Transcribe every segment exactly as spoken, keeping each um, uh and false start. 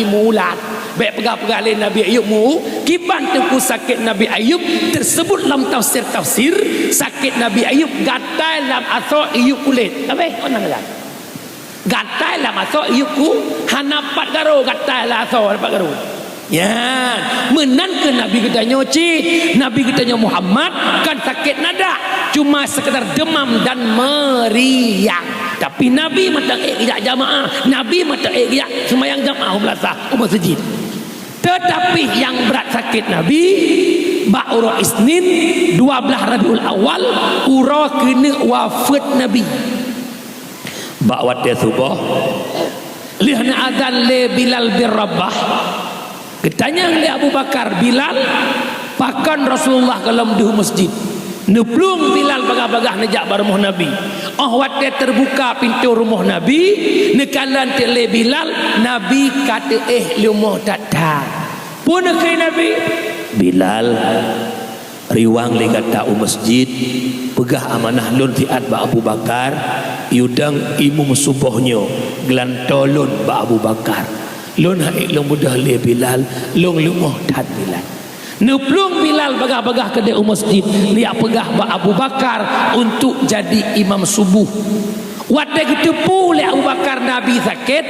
Mulat. Bèk peugah-peugah lé Nabi Ayub mu, kiban teungku sakét Nabi Ayub teusebut lam tafsir-tafsir, sakét Nabi Ayub gatai lam asoe iyup kulét. Abéh, oh, na lagèe. Gatai lam asoe iyup ku-, hana pat garoe, gatai lam asoe hana pat garoe. Nyan, meunan keuh Nabi geutanyoe cit. Nabi geutanyoe Muhammad kan sakét nadak, cuma sekedar demam dan meriang. Tapi Nabi mantong ék geujak jamaah, Nabi mantong ék geujak seumayang jamaah u meulasah, u meuseujid. Teutapi nyang brat sakét Nabi, bak uroe Isnin, dua blaih Rabiul Awal, uroe keuneuk wafeuet Nabi. Bak watèe suboh, lheueh neuazan lé Bilal bin Rabah, geutanyong lé Abu Bakar, "Bilal, pakon Rasulullah gohlom deuh meuseujid?" Neuplueng Bilal bagah-bagah neujak bak rumoh Nabi. Óh watèe teubuka pintoe rumoh Nabi, neukalon teuk lé Bilal, Nabi ka teuéh leumoh that-that. Peue neukheun Nabi? "Bilal, riwang lé gata u meuseujid, peugah amanah lôn siat bak Abu Bakar, yue dong imum suboh nyoe geulantoe lôn bak Abu Bakar. Lôn han ék lôn beudôh lé Bilal, lôn leumoh that Bilal." Neuplueng Bilal bagah-bagah keudéh u meuseujid, neujak peugah bak Abu Bakar untuk jadi imam suboh. Watèe geuteupeue lé Abu Bakar Nabi sakét,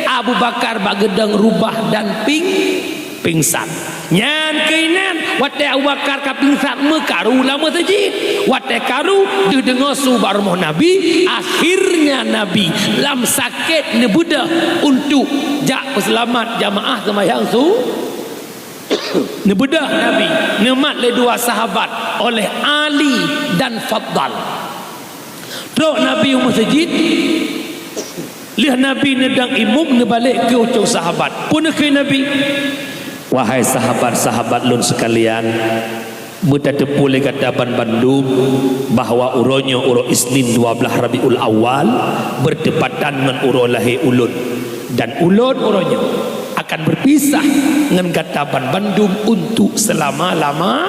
Abu Bakar bak geudong rubah dan ping-, pingsan. Nyan keuh inan, watèe Abu Bakar ka pingsan meukaru lam meuseujid. Watèe karu, deuh deungoe su bak rumoh Nabi, akhirnya Nabi lam sakét neubeudôh untuk jak peuseulamat jamaah seumayang su-, Neubeudôh Nabi, neumat lé dua sahabat, oleh Ali dan Fadal. Trok Nabi u meuseujid, lheueh Nabi neudong imum, neubalek keu ucong sahabat. Peue neukheun Nabi? "Wahai sahabat-sahabat lôn seukalian, beutateupeue lé gata banmandum bahwa uroe nyoe uroe Isnin dua blaih Rabiul Awal, beurtepatan ngon uroe lahé ulôn. Dan ulôn uroe nyoe akan beupisah ngon gata banmandum untuk seulama-lama,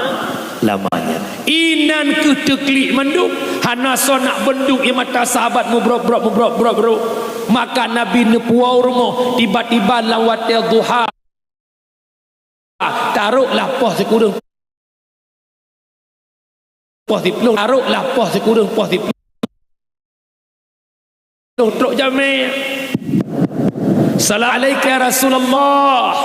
lamanya." Inan keuh teuklik mandum, hana soe nak bandum ie mata sahabat meubrok-brok, meubrok-brok, brok. Maka Nabi neupuwoe rumoh, tiba-tiba lam watèe duha, taroklah poh sikureueng, poh siplôh, taroklah poh sikureueng, poh siplôh. Trok jamé. "Salam alaika ya Rasulullah."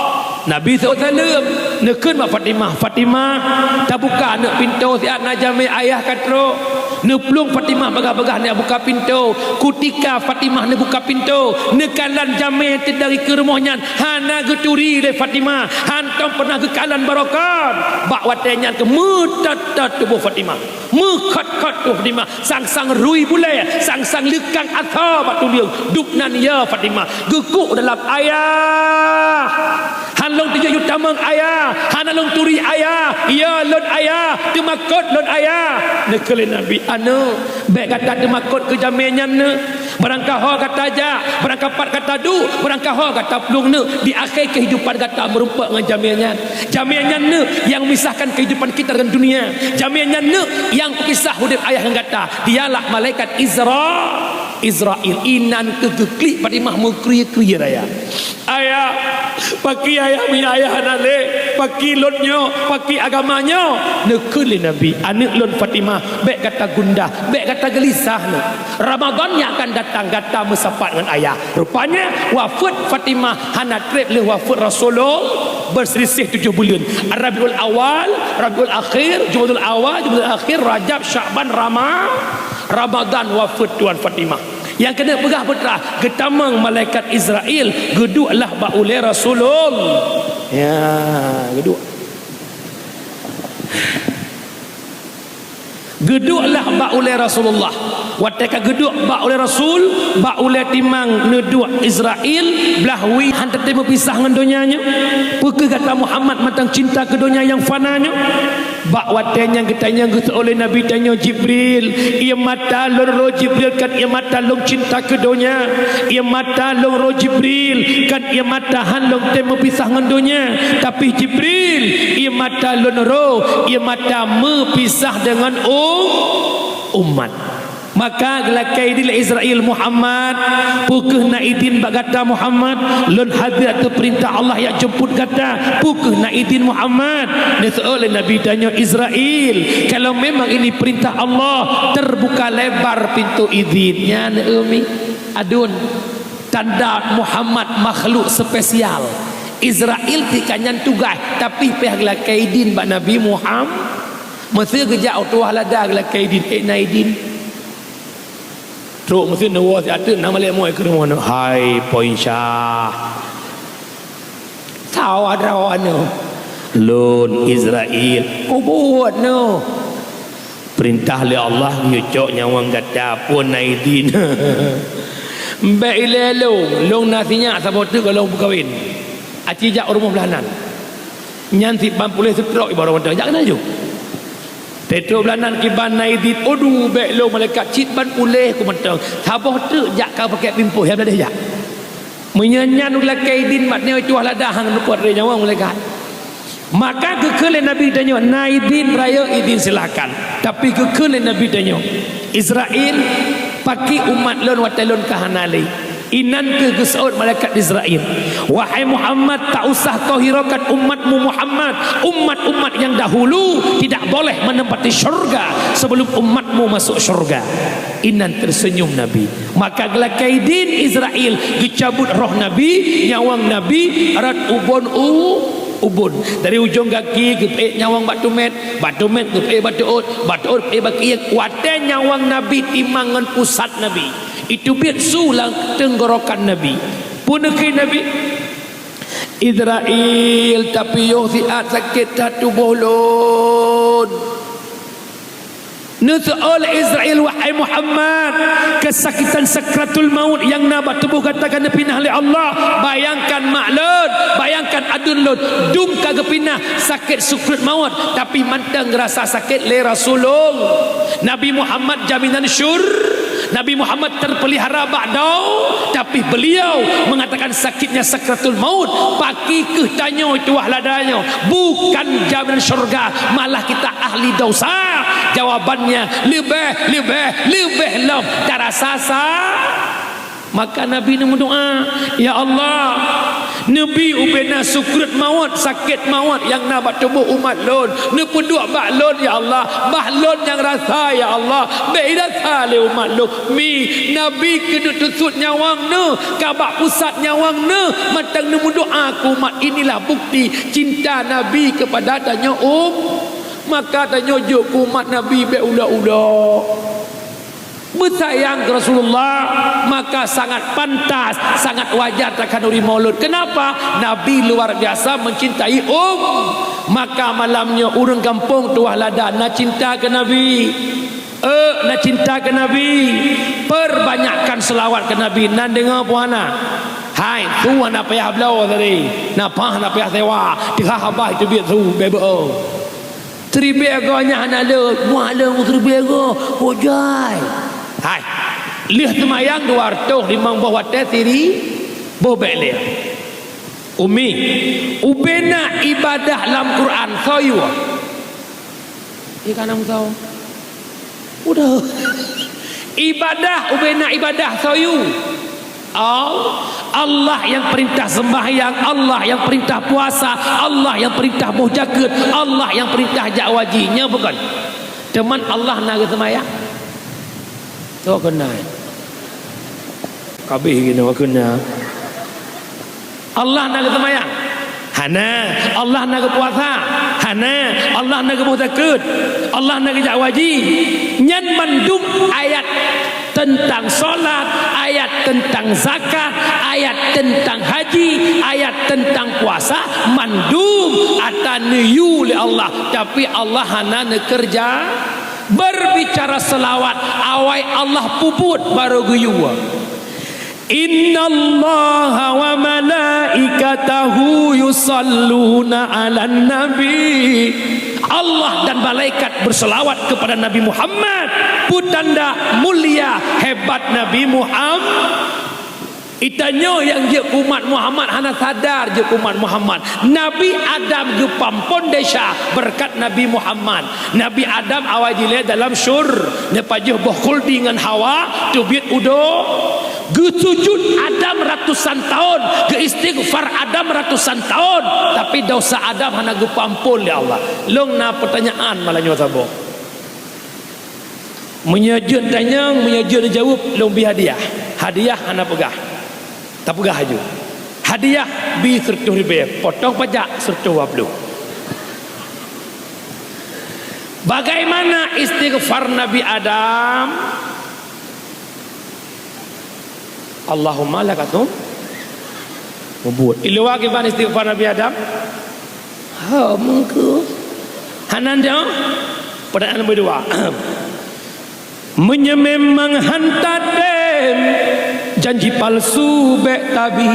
Nabi seuôt saleuem, neukheun bak Fatimah, "Fatimah, tabuka aneuk pintoe siat, na jamé ayah ka trok." Neuplueng Fatimah bagah-bagah neujak buka pintoe. Kutika Fatimah neubuka pintoe, neukalon jamé nyang teudong dikeue rumoh nyan hana geuturi lé Fatimah, hántom peunah geukalon barokon. Bak watèe nyan keuh meutot-tot tuboh Fatimah, meukhot-khot tuboh Fatimah. Sang-sang rui bulèe, sang-sang leukang asoe bak tuleueng. Dubnan, "Ya Fatimah, geukuk dalam ayah. Han lôn tujoh yue tamong ayah, hana lôn turi ayah. Ya lôn ayah, teumakot lôn ayah." Neukheun lé Nabi, "Aneuk, bèk gata teumakot keu jamé nyan neuk. Barangkaho gata jak, barangkapat gata duek, barangkaho gata plueng neuk. Di akhé keuhidupan gata meurumpok ngon jamé nyan. Jamé nyan neuk nyang memisahkan kehidupan kita dengan dunia. Jamé nyan neuk nyang pemisah udép ayah ngon gata. Dialah malaikat Izra-, Izrail." Inan keuh geuklik Fatimah meukrie-krie raya. "Ayah, pakri ayah meunyoe ayah hana lé? Pakri lôn nyoe? Pakri agama nyoe?" Neukheun lé Nabi, "Aneuk lôn Fatimah, bèk gata gundah, bèk gata geulisah neuk. Ramadan nyang akan datang gata meusapat ngon ayah." Rupanya, wafeuet Fatimah hana trép lheueh wafeuet Rasulullah, beuseulisih tujoh buleuen. Rabiul Awal, Rabiul Akhir, Jumadil Awal, Jumadil Akhir, Rajab, Sya'ban, Rama-, Ramadan wafeuet tuan Fatimah. Nyang keuneuk peugah peue teuma, geutamong malaikat Izrail, geuduek lah bak ulèe Rasulullah. Ya, geuduek. Geuduek lah bak ulèe Rasulullah. Watèe ka geuduek bak ulèe Rasul, bak ulèe timang neuduek Izrail, blaih wie han teuntèe meupisah ngon donya nyoe. Peu kheueh gata Muhammad mantong cinta keu donya nyang fana nyoe? Bak watèe nyan geutanyong geuseuôt lé Nabi, tanyong Jibril, "Ié mata lôn roh Jibril, kon ié mata lôn cinta keu donya. Ié mata lôn roh Jibril, kon ié mata han lôn tém meupisah ngon donya. Tapi Jibril, ié mata lôn roh, ié mata meupisah deungon um-, umat." Maka geulakée idin lé Israel, "Muhammad, peu kheueh na idin bak gata Muhammad? Lôn hase ateueh peurintah Allah jak jemput gata. Peu kheueh na idin Muhammad?" Neuseuôt lé Nabi tanyoe, "Israel, kalau memang ini perintah Allah, terbuka lebar pintu idin." Nyan, eu, mi, aduen. Tanda Muhammad makhluk spesial. Israel tika nyan tugaih, tapi pih geulakée idin bak Nabi Muhammad. Meusé geujak u tuah lada geulakée idin, ék na idin. Trok meusé neuwoe siat teuk na malée moe keu rumoh nyoe, "Hai Poin Syah, sawa droeneuh, lôn Israel, kubuet neuh. Peurintah lé Allah geuyue cok nyawöng gata, phon na idin." "Bék ilée lôn, lôn na sinyak saboh teuk goh lôn peukawen. Aci jak u rumoh blaih nan. Nyan siban puléh seutrok ibaroe mantong, jak keunan ju." Teutôk blaih nan kiban na idin, "Aduh, bék lôn malaikat, cit ban puléh ku mantong. Saboh teuk jak ka pakèk pimpôh, ya blah jak." Meunyoe nyan geulakée idin bak nyoe tuah lada, hana lupot lé nyawöng malaikat. Maka geukheun lé Nabi tanyoe, "Na idin rayeuk idin, silakan." Tapi geukheun lé Nabi tanyoe, "Israel, pakri umat lôn watée lôn ka hana lé?" Inan kheueh geuseuôt malaikat Israel, "Wahai Muhammad, tak usah kau hiraukan umatmu Muhammad. Umat-umat yang dahulu tidak boleh menempati syurga sebelum umatmu masuk syurga." Inan teuseunyum Nabi. Maka geulakée idin Israel, geucabut roh Nabi, nyawöng Nabi, rot ubon u-, ubon. Dari ujong gaki geupeuék nyawöng bak tumét, bak tumét geupeuék bak teuôt, bak teuôt geupeuék bak keuieng. Watée nyawöng Nabi timang ngon pusat Nabi, iteubiet su lam teunggorokan Nabi. Peue neukheun Nabi? "Israel, tapi yoh siat sakét that tuboh lôn." Neuseuôt lé Israel, "Wahai Muhammad, keusakitan sakratul maut nyang na bak tuboh gata ka neupinah lé Allah. Bayangkan mak lôn, bayangkan aduen lôn, dum ka geupinah sakét sakratul maut, tapi mantong geurasa sakét lé Rasulullah. Nabi Muhammad jaminan syur-, Nabi Muhammad terpelihara bak dau, tapi beliau mengatakan sakitnya sakratul maut. Pakri kheueh tanyoe tuah lada nyoe, bukan jaminan syurga, malah kita ahli dosa." Jawabannya, "Leubeh, leubeh, leubeh lom tarasa sa-." Maka Nabi neumeudoá, "Ya Allah, neubi ubena sakratul maut, sakét maut nyang na bak tuboh umat lôn, neupeuduek bak lôn, ya Allah, bah lôn nyang rasa, ya Allah, bék irasa lé umat lôn." Mi, Nabi keuneuk teusut nyawöng neuh, ka bak pusat nyawöng neuh, mantong neumeudoá keu umat. Inilah bukti cinta Nabi kepada tanyoe um-, maka tanyoe jok keu umat Nabi bék ulok-ulok. Beusayang keu Rasulullah, maka sangat pantas, sangat wajar takhanuri maulud. Kenapa? Nabi luar biasa mencintai um-, maka malam nyoe ureuëng gampông tuah lada na cinta keu Nabi. Eh, na cinta keu Nabi, perbanyakkan selawat keu Nabi. Nan deungoe puhana. Hai, su hana payah bloe tadi. Na paih hana payah sewa. Teuhah babah teubiet su, beu-beu. Siribèe goe nyan hana le, muah le siribèe goe, ho jai. Hai. Lheueh seumayang dua reutôh limong boh watèe siri, boh bèk lé. Umi, ubena ibadah lam Quran, soe yue? Ié ka na meusawa. Udah. Ibadah, ubena ibadah, soe yue? Al-, Allah nyang peurintah seumbahyang, Allah nyang peurintah puasa, Allah nyang peurintah boh jakeuet, Allah nyang peurintah jak haji. Nyoe bukon? Teuma Allah na geuseumayang? Soe keunan? Kabeh geunoe keunan. Allah na geuseumayang? Hana. Allah na geupuasa? Hana. Allah na geuboh zakeuet? Allah na geujak haji? Nyan mandum ayat teuntang salat, ayat teuntang zakat, ayat teuntang haji, ayat teuntang puasa, mandum ata neuyue lé Allah, tapi Allah hana neukeureuja. Berbicara selawat, awai Allah peubuet barô geuyue. "Innallaha wa malaikatahu yusalluna 'alan nabi." Allah dan malaikat berselawat kepada Nabi Muhammad. Peue tanda mulia hebat Nabi Muhammad. Geutanyoe nyang jeuet keu umat Muhammad hana sadar jeuet keu umat Muhammad. Nabi Adam geupeuamphon desya beureukat Nabi Muhammad. Nabi Adam awai jilée dalam syur-, neupajoh boh khuldi ngon Hawa, teubiet udo. Geusujut Adam ratusan taon, geuistighfar Adam ratusan taon, tapi dosa Adam hana geupeuamphon lé Allah. Lôn na peutanyaan malam nyoe saboh. Meunyoe jeuet tanyong, meunyoe jeuet neujaweueb, lôn bri hadiah. Hadiah hana peugah. Tapeugah laju. Hadiah bri seureutôh ribée, potong pajak seureutôh dua ploh. Bagaimana istighfar Nabi Adam? Allahumma lakatum. Mubuet. Iluwa kiban istighfar Nabi Adam? Ha, mungku. Hana nyoe? Pertanyaan nomor dua. Meunyoe memang hanta tem, janji palsu bék tabi,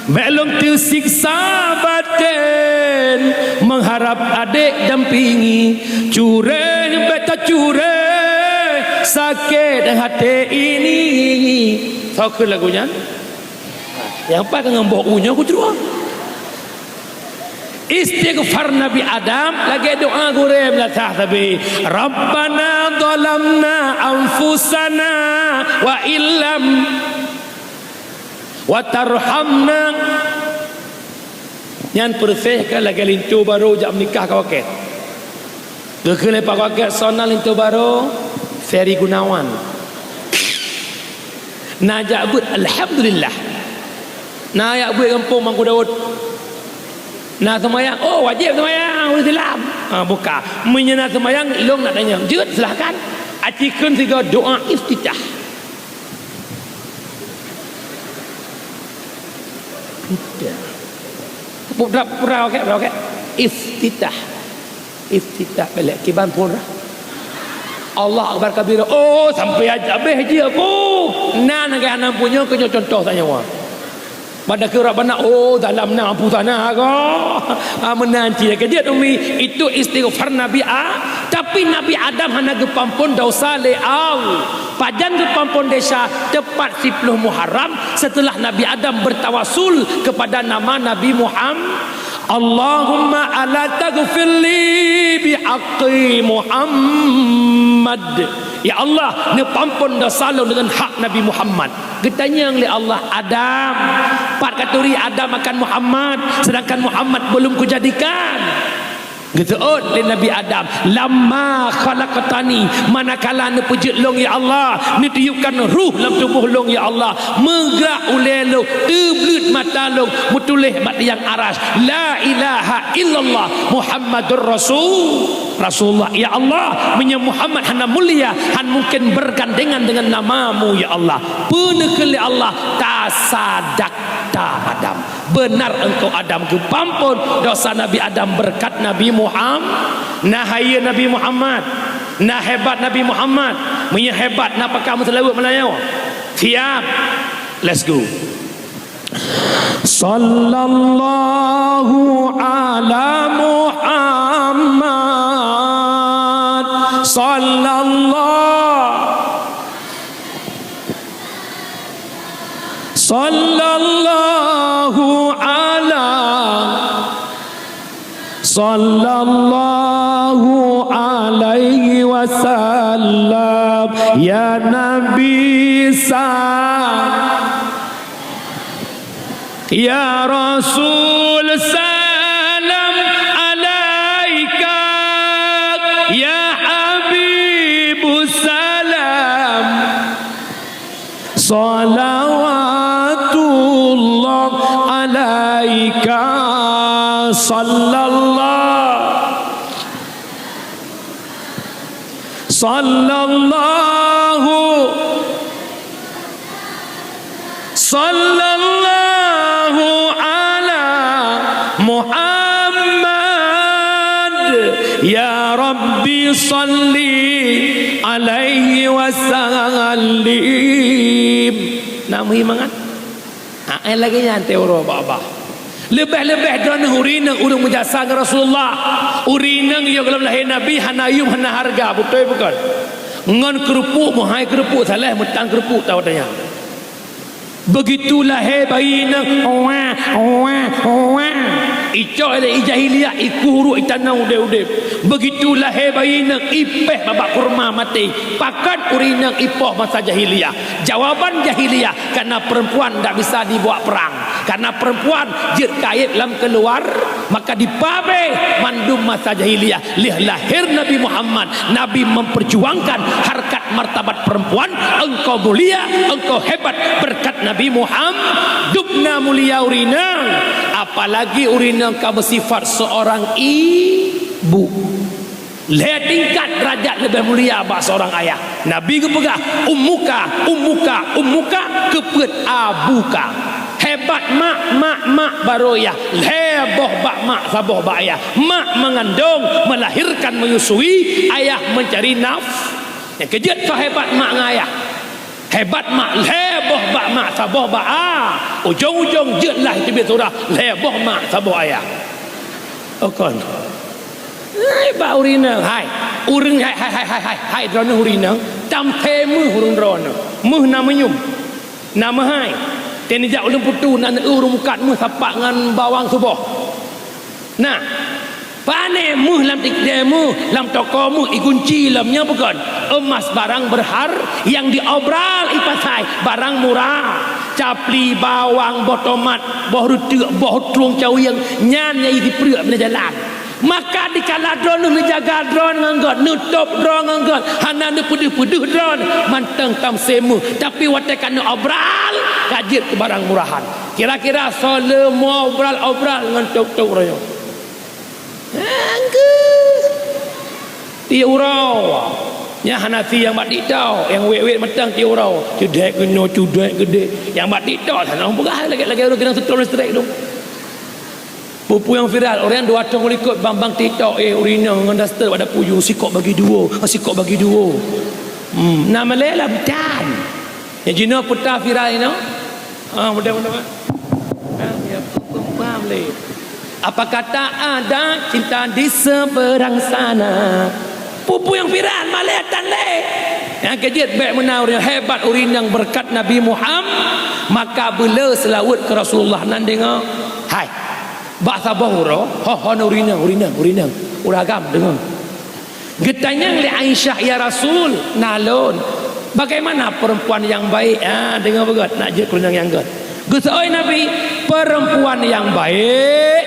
bék lôn teusiksa baten, mengharap adek dampingi, cureh bék tacureh, sakét hati ini. Soe kheun lagu nyan? Nyang pat ka ngon boh u nyoe kuteuruang. Istighfar Nabi Adam lagée doa gurée meulasah sabe, "Rabbana zalamna anfusana wa illam wa tarhamna." Nyan peureuseh ka lagée linto barô jak meunikah ka wakée. Geukheun lé Pak Wakil, soe nan linto barô? Ferry Gunawan. Na jak beuet, alhamdulillah. Na jak beuet gampông Mangku Daud. Na seumayang, oh, wajéb seumayang, ureuëng Islam. Ha, buka. Meunyoe na seumayang, lôn nak tanyong. Jeuet, silahkan. Aci kheun sigoe doa iftitah. Iftitah. Pura, pura, okey, pura, okey. Iftitah. Iftitah belek kiban pun rah. Allah Akbar kabira. Oh, sampai habéh jih aku. Nan lagée hana punya keu nyoe contoh tanyoe. Pada keu Rabbana, oh, dalam na apu sana ko. Ah, meunan cit. Keu jeuet umi, itu istighfar Nabi A. Tapi Nabi Adam hana geupeuamphon dosa lé Allah. Pajan geupeuamphon desya, tepat siploh Muharram, setelah Nabi Adam bertawasul kepada nama Nabi Muhammad. Allahumma ala taghfirli bihaqqi Muhammad. Ya Allah, neupeuamphon dosa lôn deungon hak Nabi Muhammad. Geutanyong lé Allah, "Adam, pat katuri Adam akan Muhammad, sedangkan Muhammad belum kujadikan?" Geuseuôt lé Nabi Adam, "Lamma khalaqtani, manakala neupeujeuet lôn, ya Allah, neutiupkan ruh lam tuboh lôn, ya Allah, meugrak ulée lôn, teubleuet mata lôn, meutuléh bak tiang aras, 'La ilaha illallah Muhammadur Rasul, Rasulullah.' Ya Allah, meunyoe Muhammad hana mulia, han mungken bergandengan dengan nama-Mu, ya Allah." Peue neukheun lé Allah, "Tasadakta Adam." Beunar engkau Adam geupeuamphon dosa Nabi Adam beureukat Nabi Muhammad. Na hayeue Nabi Muhammad, na hebat Nabi Muhammad. Meunyoe hebat na pakon meuseulaweuet meulayeue. Siap. Let's go. Sallallahu ala Muhammad. Sallallahu Sallallahu ala, sallallahu alaihi wasallam, ya Nabi sa-, ya Rasul salam alaika, ya Habibu salam. Salawatullah alaika, sallallahu, sallallahu, sallallahu ala Muhammad. Ya Rabbi, salli alaihi wa sallim. Nak meuhi mangat? Ha, eh, lagée nyan teuh uroe bak babah. Leubeh-leubeh droeneuh ureuëng inong ureuëng meujasa ngon Rasulullah. Ureuëng inong yoh gohlom lahé Nabi hana yuem, hana hareuga, beutôi bukon? Ngon keureupuk, meuhai keureupuk, saléh meutan keureupuk, tawa tanya. Begitu lahé bayi nyan, wah, wah, wah. Icok lé i jahiliyah, ikueh uruek, itanong udeb-udeb. Begitu lahé bayi nyan, ipéh babah kurma maté. Pakon ureueng inong ipoh masa jahiliyah? Jawaban jahiliyah, karena perempuan ndak bisa dibawa perang. Karena perempuan jeuet kayèe lam keuluar, maka dipabéh mandum masa jahiliyah. Lheueh lahé Nabi Muhammad, Nabi memperjuangkan harkat martabat perempuan. Engkau mulia, engkau hebat berkat Nabi Muhammad. Dubna mulia ureueng inong, apalagi ureueng inong ka beusifat seorang ibu. Lhèe tingkat derajat leubeh mulia bak seorang ayah. Nabi geupeugah, "Ummuka, ummuka, ummuka," keu peuet abuka. Hebat mak, mak, mak, baru ayah. Lhèe boh bak mak, saboh bak ayah. Mak mengandung, melahirkan, menyusui, ayah mencari naf-, nyang keujeuet keu hebat mak ngon ayah. Hebat mak, lhèe boh bak mak, saboh bak a. Ujong-ujong jeuet lah teubiet surah, lhèe boh mak, saboh ayah. Pakon. Hai, bak ureueng inong, hai. Ureueng, hai, hai, hai, hai, hai, hai, droeneuh ureueng inong, tam thèe meuh ureueng droeneuh. Meuh na meunyum. Na meuhai. Teuh neujak ulôn putôh, na neueu ureueng mukat meuh sapat ngon bawang suboh. Nah, pane meuh lam tikdée meuh, lam toko meuh, igunci lom nyoe pakon. Emas barang berhar-, nyang diobral ipasai, barang murah. Capli, bawang, boh tomat, boh reuteuk, boh trueng cawieng, nyan nyang jipreuek bak jalan. Maka dikala droeneuh neujaga droe ngon gét, neutôb droe ngon gét, hana neupeudeuh-peudeuh droe, mantong tam thèe meuh. Tapi watée ka neuobral, ka jeuet keu barang murahan. Kira-kira soe le meuobral-obral ngon tôb-tôb royong? Anggur. Tiep uroe. Nyan hana sie nyang bak TikTok, nyang wét-wét mantong tiep uroe. Cudek keunoe, cudek keudeh. Nyang bak TikTok, sana peugah lagée-lagée ureueng keunong seutrom listrik tu. Peue-peue nyang viral, ureueng dua thôn likot bang-bang TikTok, eh, ureueng inong ngon daster bak dapu ju, sikok bagi dua, sikok bagi dua. Hmm, na malée lah bukan. Nyang jinoe peuta viral inoe. Ha, mudah-mudahan. Ha, ya, paham lé. Apa kata ada cinta di seberang sana? Peue-peue nyang viral, malée tan lé. Nyang keujeuet bék meunan ureueng hebat, ureueng nyang beureukat Nabi Muhammad, maka beulé seulaweuet keu Rasulullah nan deungoe. Hai. Bak saboh uroe, ho, ho, na ureueng inong, ureueng inong, ureueng inong, ureueng agam deungoe. Geutanyong lé Aisyah, "Ya Rasul, na lôn, bagaimana perempuan yang baik?" Ah, deungoe beugét, nak jeuet keu ureueng nyang gét. Geuseuôt Nabi, "Perempuan yang baik,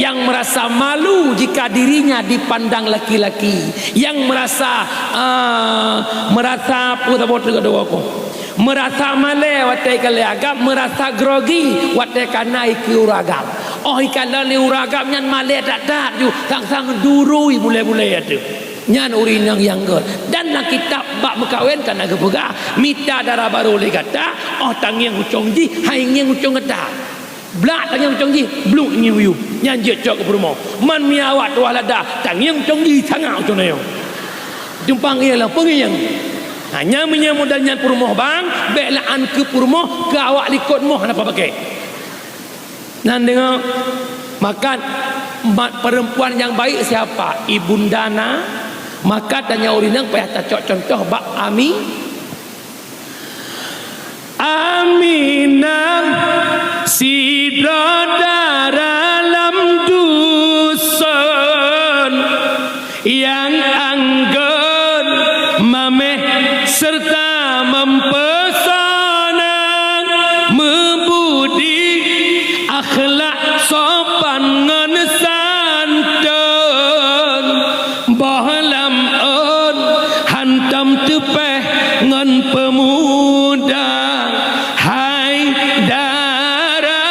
yang merasa malu jika dirinya dipandang laki-laki, yang merasa, ah, merasa, peue saboh teuk dua ko." Meurasa malée watée ikalon agam, meurasa grogi watée kana ikeue ureueng agam. Óh ikalon lé ureueng agam nyan malée that-that ju, sang-sang durui bulée-bulée ateueh. Nyan ureueng inong nyang gét. Dan lam kitab bak meukawen kana geupeugah, mita dara barô lé gata, óh tangieng ucong jih, han ingieng ucong gata. Blak tangieng ucong jih, bluk ingieng uyueng. Nyan jeuet cok keu peurumoh. Man miawat tuah lada, tangieng ucong jih, sangak ucong nyoe. Tumpang ié lam peungieng. Ha, nyan meunyoe model nyan peurumoh bang, bék la'an keu peurumoh, keu awak likot moh hana peupaké. Nan deungoe, maka ma-, perempuan yang baik siapa? Ibunda na. Maka tanyoe ureueng inong payah tacok contoh bak Ami-, Aminah sidroe dara lam duson, nyang anggon mamèh serta meupeusona, meubudi akhlak sopan ngon santôn. Boh lam ôn hantom teupéh ngon peumuda, hai dara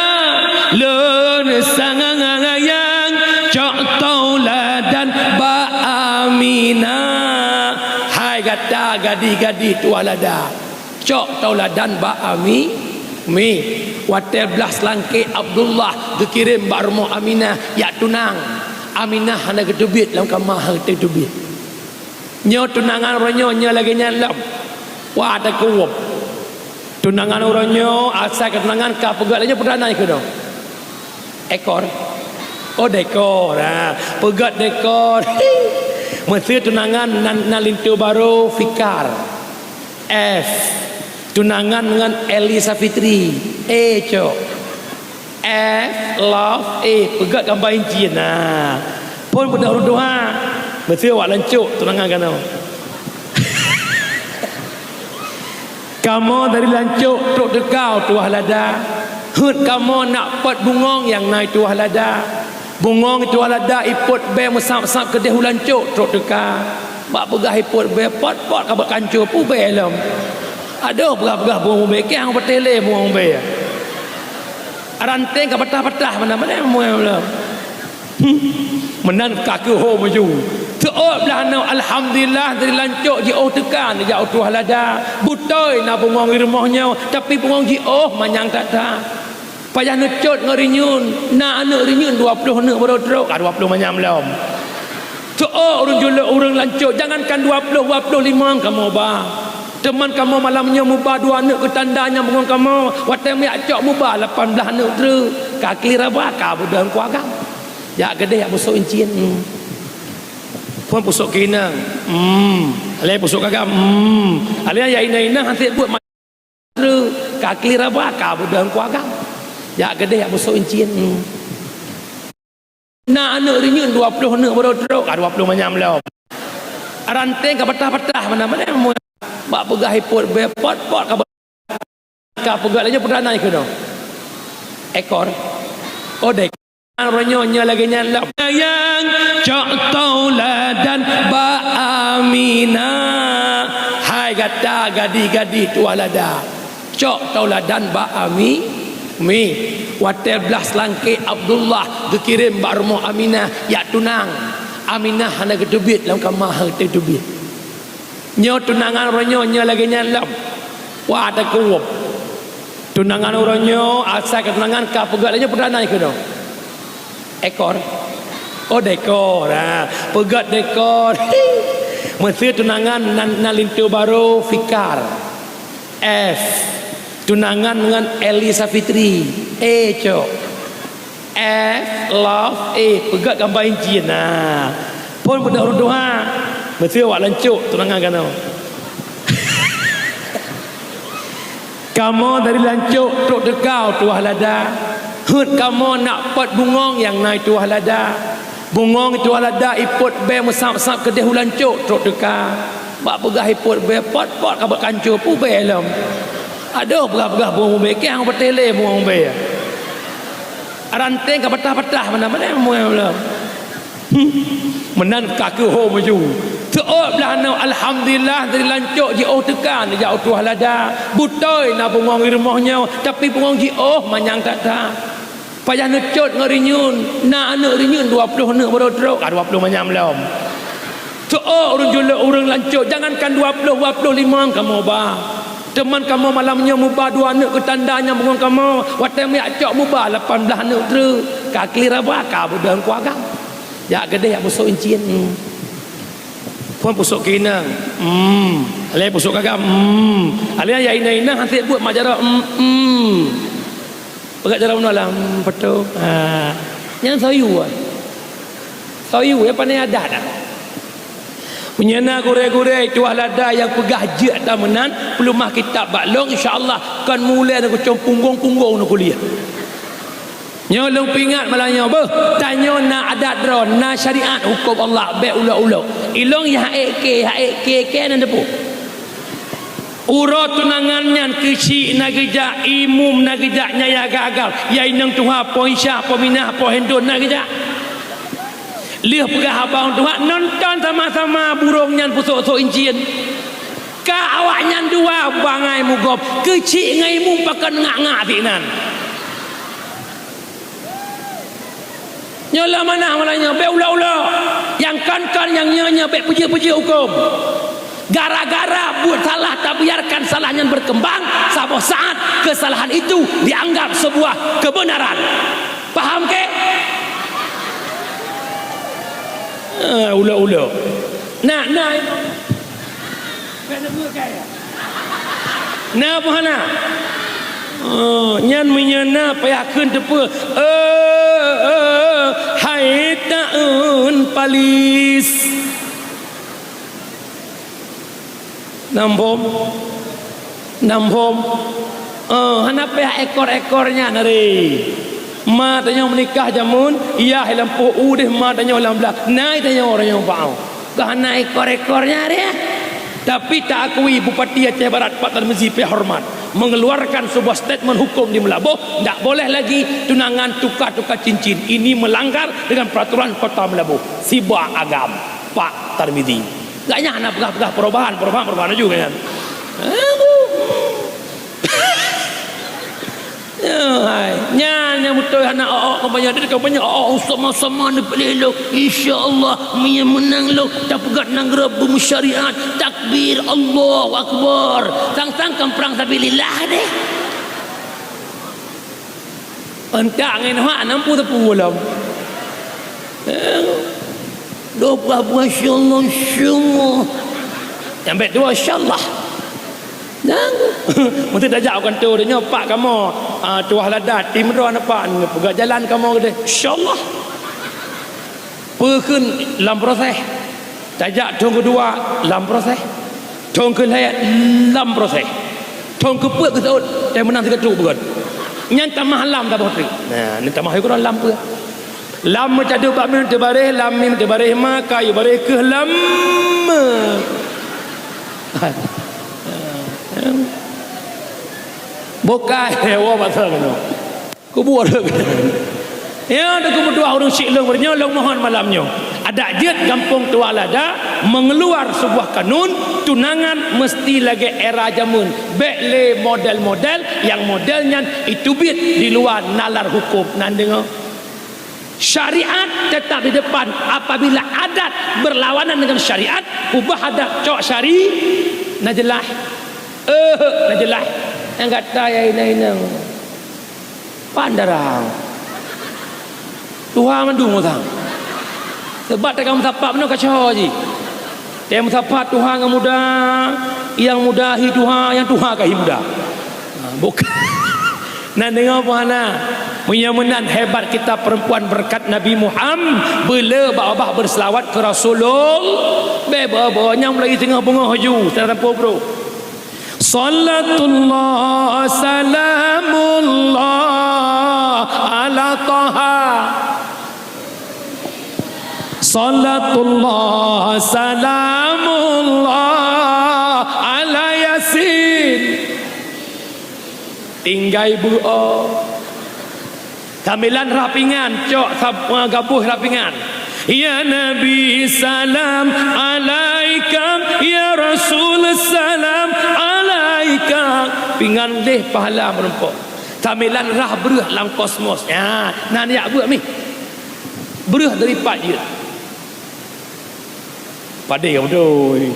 lôn sayang, cok tauladan bak Aminah. Hai gata gadih-gadih tuah lada, cok tauladan bak Ami-, Mi. Watée blaih seulangké Abdullah geukirém bak rumoh Aminah jak tunang. Aminah hana geuteubiet lam kama, hana geuteubiet. Nyoe tunangan uroe nyoe, nyoe lagée nyan lom. Wah, takue. Tunangan uroe nyoe, asai keu tunangan ka peugét lagée nyoe, peudanai keunoe. Ekor. Oh, dekor. Ha, peugét dekor. Meuseu tunangan nan, nan linto barô, fikar. F. Tunangan ngon Elisa Fitri. Eh, cok. F, love, eh, peugah gambar incin. Nah. Phon budak ureueng tuha. Beutôi awak lancok tunangan keunoe. Kamoe dari lancok trok teuka u tuha lada. Heuet kamoe nak pot bungong nyang na i tuha lada. Bungong i tuha lada ipot bée meusab-sab keudeh u lancok trok teuka. Bak peugah ipot bée, pot-pot ka bak kancô pu bée lom. Adoh, peugah-peugah bungong bée, keu nyang patéh lé bungong bée. Ranteng ka patah-patah, mana-mana muai lom. Hmm. Meunan ka keuh ho maju. Teuôt blaih nyoe, alhamdulillah, dari lancok jiôh teuka neujak u tuha lada. Beutôi na bungong i rumoh nyoe, tapi bungong jiôh manyang that-that. Payah neucot ngon rinyun, na aneuk rinyun dua ploh aneuk baroe trok, ah, dua ploh manyam lom. Teuôt ureueng julok ureueng lancok, jangankan dua ploh, dua ploh limong kamoe ba. Teuma kamoe malam nyoe muba dua aneuk keu tanda nyang bungong kamoe, watée meuyak cok muba lapan blaih aneuk treuk. Ka kli raba ka beudôh ku agam. Jak keudeh jak pusok incin. Hmm. Phon pusok keu inong. Hmm. Alai pusok keu agam. Hmm. Alai jak inong-inong hase buet ma-, treuk. Ka kli raba ka beudôh ku agam. Jak keudeh jak pusok incin. Hmm. Na aneuk rinyun dua ploh aneuk baroe trok, ah, dua ploh manyam lom. Ranteng ka patah-patah, mana-mana muai. Bak peugah ipot bée, pot-pot ka ba-, ka peugah laju perdana keunoe. Ekor. Oh, dek. Uroe nyoe nyoe lagée nyan lom. Sayang, cok tauladan bak Aminah. Hai gata gadih-gadih tuha lada. Cok tauladan bak Ami, Mi. Watée blaih seulangké Abdullah geukirém bak rumoh Aminah jak tunang. Aminah hana geuteubiet lam kama, hana geuteubiet. Nyoe tunangan uroe nyoe, nyoe lagée nyan lom. Wah, teukuwöb. Tunangan uroe nyoe, asai ka tunangan ka peugah laju perdana keunoe. Ekor. Oh, dekor. Ha, peugah dekor. Meuseu tunangan nan, nan linto barô Fikar. F. Tunangan ngon Elisa Fitri. Eh, cok. F, love, eh, peugah gambar incin. Nah. Phon budak ureueng tuha. Meuseu awak lancok tunangan keunoe. Kamoe dari lancok trok teuka u tuha lada. Heuet kamoe nak pot bungong nyang na i tuha lada. Bungong i tuha lada ipot bée meusab-sab keudeh u lancok trok teuka. Bak peugah ipot bée, pot-pot ka bak kancô pu bée lom. Adoh, peugah-peugah bungong bée, keu nyang patéh lé bungong bée. Ranteng ka patah-patah, mana-mana muai lom. Hmm. Meunan ka keuh ho maju. Teuôt blaih nyoe, alhamdulillah, dari lancok jiôh teuka neujak u tuha lada. Beutôi na bungong i rumoh nyoe, tapi bungong jiôh manyang that-that. Payah neucot ngon rinyun, na aneuk rinyun dua ploh aneuk baroe trok, ah, dua ploh manyam lom. Teuôt ureueng julok ureueng lancok, jangankan dua ploh, dua ploh limong kamoe ba. Teuma kamoe malam nyoe muba dua aneuk keu tanda nyang bungong kamoe, watée meuyak cok muba lapan blaih aneuk treuk. Ka kli raba ka beudôh ku agam. Jak keudeh jak pusok incin. Hmm. Phon pusok keu inong. Hmm. Alai pusok keu agam. Hmm. Alai jak inong-inong hase buet mak jaroe. Hmm. Hmm. Peugah jaroe bunoe lah. Hmm, beutôi. Ha. Nyan soe yue. Soe yue, ya, pane adat dah. Meunyoe na gurée-gurée tuha lada nyang peugah jeuet ata meunan, peuleumah kitab bak lôn, insya Allah kon mulai neukucong punggong-punggong neukuliah. Nyoe lôn peuingat malam nyoe, beuh, tanyoe na adat droe, na syariat huköm Allah, bék ulok-ulok. Ilong ya ék ké, ya ék ké, ké nan teupeu. Uroe tunangan nyan keuchik na geujak, imum na geujak, nyang ya agam-agam, ya inong tuha, po Isya, po Minah, po Hindon na geujak. Lheueh peugah haba tuha, nonton sama-sama burông nyan pusok-sok incin. Ka awaknyan dua bangai mugob, keuchik ngon imum pakon ngak-ngak sinan. Nyoe lom manah malam nyoe, bék ulok-ulok. Nyang kon-kon, nyang nyoe-nyoe, bék peujeuet-peujeuet huköm. Gara-gara buet salah tabiarkan salah nyan berkembang, saboh saat kesalahan itu dianggap sebuah kebenaran. Paham ke? Ah, ulok-ulok. Nah, nah. Na peue hana? Oh, nyan meunyoe na payah kheun teupeu. Eh, eh, eh, hai taeun palis. Nambom. Nam phom. Eh, hana payah ekor-ekor nyan, hari. Ma tanyoe meunikah jameun, yah lam poh u deh ma tanyoe lam blah. Nai tanyoe, tanyoe bak. Ka hana ekor-ekor nyan, hari. Tapi taakui Bupati Aceh Barat Pak Tarmizi pih hormat mengeluarkan sebuah statement hukum di Meulaboh, ndak boleh lagi tunangan tukar-tukar cincin. Ini melanggar dengan peraturan Kota Meulaboh. Siba agam, Pak Tarmizi. Gak nyan hana peugah-peugah perubahan, perubahan, perubahan laju gak nyan. Ya, hai. Nyan nyang beutôi hana ôk-ôk kampanye. Ada kampanye ôk-ôk sama-sama neupiléh lôn. Insya Allah, meunyo meunang lôn, tapeugöt nanggroe beumeusyariat. Takbir, Allahu Akbar. Sang-sang kan prang sabilillah deh. Entak ngon hak nam pun teupeu lom. Eh, dua buah, buah, insyaallah, insyaallah. Nyang bèk dua, insyaallah. Nang. Mesti tajak bukan tu, dia nyoe, "Pak, kamoe, ah, tuah lada, tim droe aneuk Pak, peugah jalan kamoe keudeh." "Insyaallah." Peukheun lam proses. Tajak thôn keudua lam proses. Thôn keulhèe lam proses. Thôn keupeuet geuseuôt, teuh meunang sigoe trok beugöt. Nyan tamah lam saboh trok. Nah, nyan tamah yue keudroe lam peue. Lam meucadeuh bak mim teubaréh, lam mim teubaréh ma, ka yue baréh keuh lam me. Bukai, woe bak soe keunoe. Kubu ada. Ya, ada kebutuhan ureueng syik lôn nyoe, lôn mohon malam nyoe. Adak jeuet gampông Tualada mengeluar sebuah kanun, tunangan mesti lagèe era jameun. Bèk lé model-model nyang model nyan iteubiet di luwa nalar hukum. Nan deungö. Syariat tetap di depan. Apabila adat berlawanan dengan syariat, ubah adat, cok syari-, na jeulaih. Eh, na jeulaih. Nyang gata ya inong-inong. Pan darah. Tuha mandum utang. Sebab teungoh meusapat bunoe kacau jih. Teungoh meusapat tuha ngon muda, nyang muda hi tuha, nyang tuha ka hi muda. Ha, bukan. Nan deungö peue hana? Meunyo meunan hebat kita perempuan berkat Nabi Muhammad, beu le bak babah berselawat keu Rasulullah. Bèk beu-beu nyang meulayu teungoh beungoh ju, secara tempo bro. Salatullah, salamullah ala Taha. Salatullah, salamullah ala Yasin. Tinggai beuo. Sambilan rhah pingan, cok sab-, eh, gaboh rhah pingan. Ya Nabi salam alaika, ya Rasul salam alaika. Pingan deh pahala meurumpok. Sambilan rhah breuh lam kosmos. Ya, nan jak beuet mih. Breuh dari pat jeuet. Padé beutôi.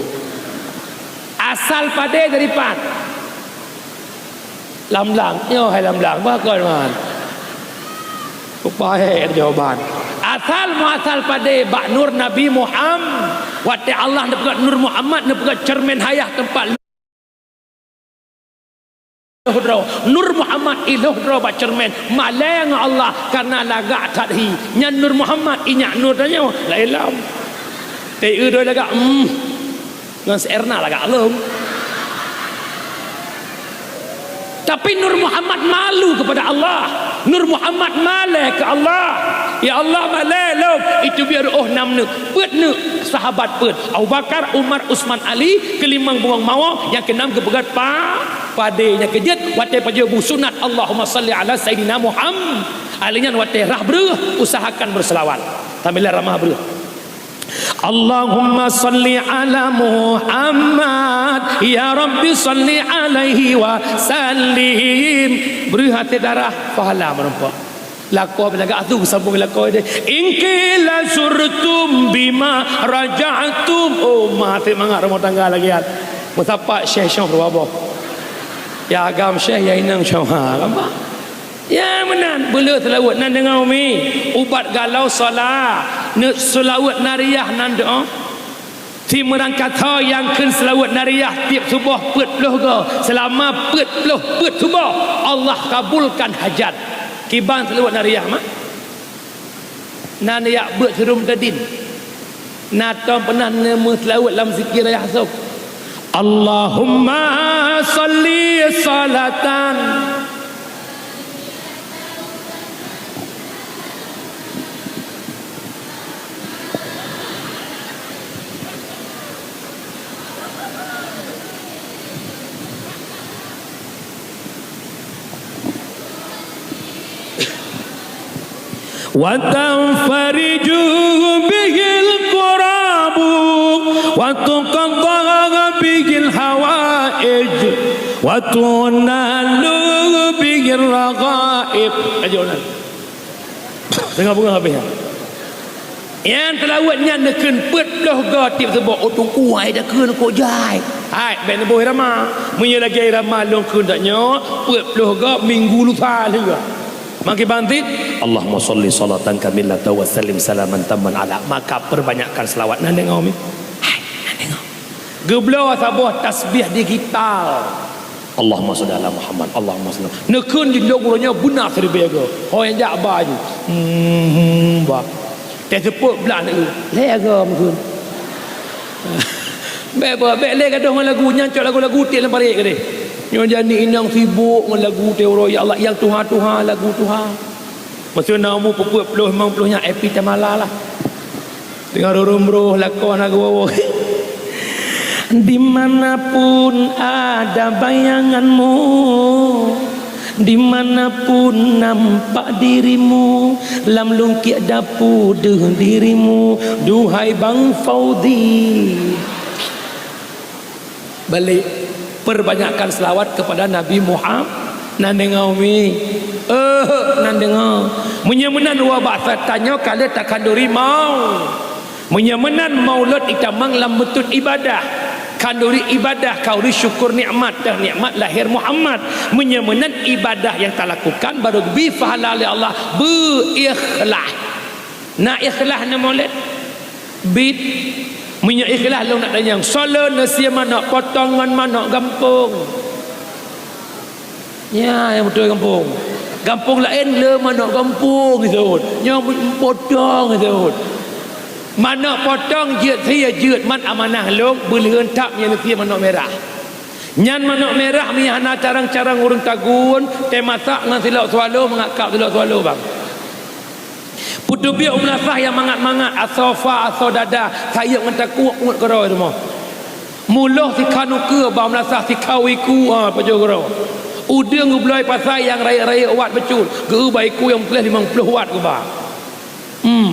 Asal padé dari pat. Lam blang, nyoe hai lam blang, bah kon man. Rupa hék jawaban. Asal muasal padé bak nur Nabi Muhammad. Watèe Allah neupeugah nur Muhammad, neupeugah ceureumen hayah teumpat lheuh droe. Nur Muhammad i lheuh droe bak ceureumen. Malèe ngon Allah kareuna lagak that hi. Nyan nur Muhammad, inyak nur tanyoe laén lom. Teu droe lagak, hmm. Ngon si Erna lagak lom. Tapi Nur Muhammad malu kepada Allah. Nur Muhammad malèe keu Allah. Ya Allah, malèe lom. Iteubiet reuôh nam neuk. Peuet neuk sahabat peuet. Abu Bakar, Umar, Utsman, Ali, keulimöng bungöng mawö, nyang keunam geupeugöt pa-, padé, nyang keujeuet watèe pajoh bu sunat Allahumma shalli ala Sayyidina Muhammad. Alèh nyan watèe rhah breuh, usahakan beuseulawat. Sambilan ramah breuh. Allahumma shalli ala Muhammad, ya Rabbi shalli alaihi wa sallim. Breuh até darah, pahala meurumpok. Lakoe bila gak tu sambung lakoe deh. In qila zurtum bima raja'tum. Oh, ma até mangat rumoh tangga lagèe nyan. Meusapat syèh-syèh dua boh. Ya agam syèh, ya inong syèh. Ha, nampak? Ya meunan, beu le seulaweuet nan deungö umi, ubat galau solat, neuk seulaweuet nariah nan doa. Simeurangkat ho nyang kheun seulaweuet nariah tiep suboh peuet ploh go, seulama peuet ploh peuet suboh, Allah kabulkan hajat. Kiban seulaweuet nariah, mak? Nan jak beuet seurum tadin. Na tom peunah neumeuseulaweuet lam zikir rayah sôk. Allahumma shalli shalatan wa tanfariju bihil kurabu wa tuqadha bihil hawaij wa tunalu bihir raghaib. Ayo, nah. Tengah bunga habis, ya. Nyang teulaweuet nyan neukheun peuet ploh goe tieb seuboh, "Oh, Teungku, hai takheun kok jai." Hai, bèk neuboh irama. Meunyoe lagèe irama lôn kheun tanyoe, peuet ploh goe minggu lusa lheueh. Makai bantit, "Allahumma shalli shalatan kamilatan wa sallim salaman tamman ala." Maka perbanyakkan selawat. Nah, deungö mi. Hai, nah, deungö. Geubloe saboh tasbih digital. Allahumma shalli ala Muhammad, Allahumma shalli. Neukheun jih lôn uroe nyoe beuna siribèe goe. Ho nyang jak ba jih. Hmm, hmm, ba. Teuseupôt blah neuk. Lhèe goe meukheun. Bèk ba, bèk lé gadôh ngon lagu nyan, cok lagu-lagu tiek lam parit keudéh. Nyoe jadi inong sibok ngon lagu teuh uroe, ya Allah, nyang tuha-tuha lagu tuha. Masa na umu peuet ploh, limong ploh nyan, happy tamala lah. Teungoh rurung broh lakoe na geuwoe-woe. Di mana pun ada bayanganmu, di mana pun nampak dirimu, lam lungkiek dapu deuh dirimu, duhai Bang Faudi. Balik, perbanyakkan selawat kepada Nabi Muhammad. Na deungö mi? Eh, na deungö. Meunyoe meunan, ubak tanyoe ka lheueh takhanduri mau. Meunyoe meunan, maulud itamong lam beutôi ibadah. Khanduri ibadah, khanduri syukur nikmat, teuh nikmat lahé Muhammad. Meunyoe meunan, ibadah nyang talakukan baru geubri pahala lé Allah beuikhlas. Na ikhlas na maulud? Bit. Meunyoe ikhlas lôn nak tanyong, soe le neusie manok potong ngon manok gampông? Nyan nyang beutôi gampông. Gampông laén le manok gampông disebut. Nyoe potong disebut. Manok potong jeuet sie jeuet, man amanah lôn, beuleuheun that nyang neusie manok mirah. Nyan manok mirah meunyo hana carông-carông ureueng tagun, teumasak ngon silop swallow, mangat kab silop swallow, bang. Peuteubiet u meulasah nyang mangat-mangat, asoe fa, asoe dada, sayeuep ngon takue, uet keudroe rumoh. Muloh sikhan ukeue, bak meulasah sikhan iku, ha, pajoh keudroe. Udeueng geubloe pasai nyang rayeuk-rayeuk wat bacut, geu bak iku nyang peureulèe limong ploh wat geuba. Hmm.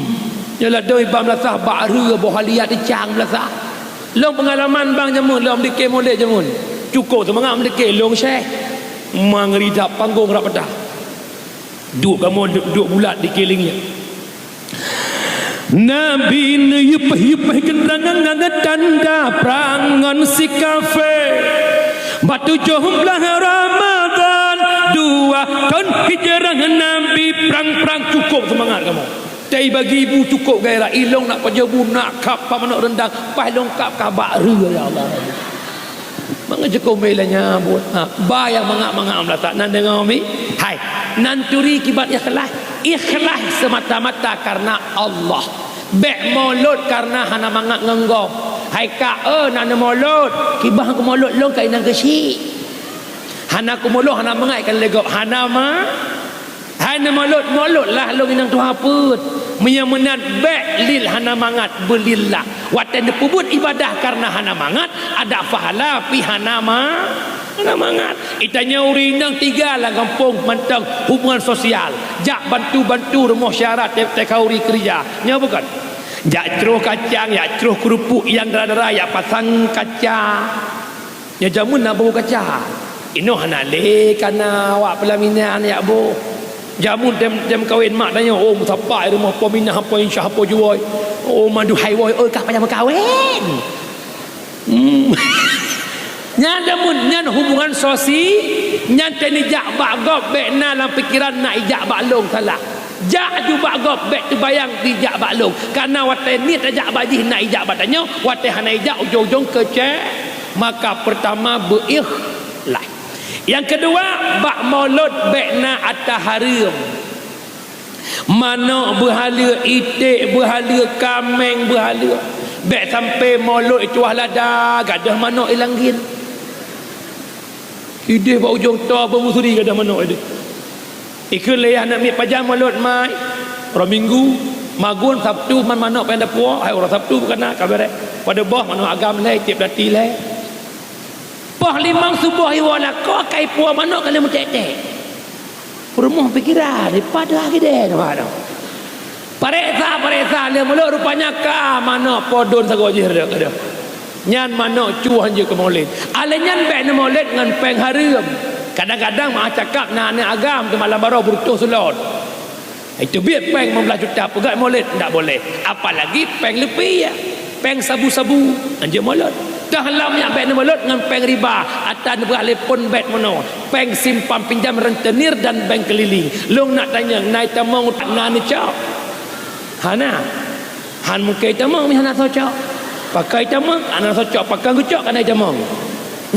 Nyoe ladôm iba meulasah bak reu boh haliat icang meulasah. Lôn peungalaman bang jameun lôn meudike mulod jameun. Cukôp seumangat meudike lôn syeh. Mangeuri that panggong rab padah. Duek kamoe duek bulat dike lingiek. Nabi neuyupaih-yupaih keundangan ngon tanda prang ngon si kafé. Bak tujoh blaih Ramadhan dua thon hijrah Nabi prang-prang cukôp seumangat kamoe. Tei bagi bu cukôp gairah, ilong nak pajoh bu, nak kap pa manok reundang, paih longkap ka bak reu, ya Allah. Mangat cukôp meuilanya buet. Ha, ba nyang mangat-mangat meulasah, nan deungoe mi? Hai, nan turi kiban ikhlas. Ikhlas semata-mata karena Allah. Bèk mulod karena hana mangat ngon gob. Hai kak, eh, na neumulod. Kiban keumulod lôn ka inong keuchik. Hana keumulod, hana mangat ikan lé gob. Hana ma-, Hai neumulod, mulodlah lôn inong tuha peuet. Meunyoe meunan bèk lil hana mangat, beulillah. Watèe neupeubuet ibadah karena hana mangat, ada pahala pih hana ma-, hana mangat. Itanyoe ureueng inong tiga lam gampông mantong hubungan sosial. Jak bantu-bantu rumoh syarat te-, teuka ureueng keureuja. Nyoe bukon? Jak troh kacang, jak troh keurupuk nyang dara-dara, jak pasang kaca. Nyoe jameun na boh kaca. Inoe hana lé kana awak pelaminan jak boh. Jameun tem, tem kawen mak tanyoe, "Oh, meusapat rumoh po Minah, po Insyah, po Juwoi. Oh, manduhai woi, oi, kah payah meukawen." Hmm. Nyan jameun, nyan hubungan sosi, nyan teuh neujak bak gob, bèk na lam pikeran na ijak bak lôn, salah. Jak aju bak gob, bèk teubayang dijak bak lôn. Karena watèe niet tajak bak jih na ijak bak tanyoe, watèe hana ijak ujong-ujong keucé. Maka pertama beuikhlas. Nyang keudua, bak mulod bèk na ata hareuem. Manok beuhaleue, iték beuhaleue, kaméng beuhaleue. Bèk sampoe molot ituah lada, gadôh manok i langgen. Idéh bak ujông toh beumeusuri gadôh manok idéh. Ikheun lé aneuk miet, pajan molot mai? Uroe Minggu, magun Sabtu man manok pih dapuo, hai uroe Sabtu bukan na, ka beureh. Padub boh manok agam lhèe, tiep dati lhèe. Poh limong suboh iwoe lakoe ka ipuwoe manok ka lheueh meutek-tek. Peurumoh pikiran, dipat deuh gidée nyoe manok. Pareksa, pareksa, lheueh mulod rupanya ka manok podon sagoe jih rhot gadôh. Nyan manok cuh hanjeuet keu molot. Alèh nyan bèk neumolot ngon péng hareuem. Kadang-kadang meu'ah cakap na aneuk agam teumalam baroe beureutôh seulon. Itu biet péng limong blaih juta peugah molot, ndak boleh. Apalagi péng leupie, péng sabu-sabu, hanjeuet molot. Toh lom nyan bèk neumolot ngon péng riba, ata neupeugah lé phon bèt meunoe, péng simpan pinjam rentenir dan bank keliling. Lôn nak tanyong, na itamong na neucok? Hana. Han mungken itamong meuhan na soe cok. Pakon itamong, hana soe cok, pakon geucok kana itamong.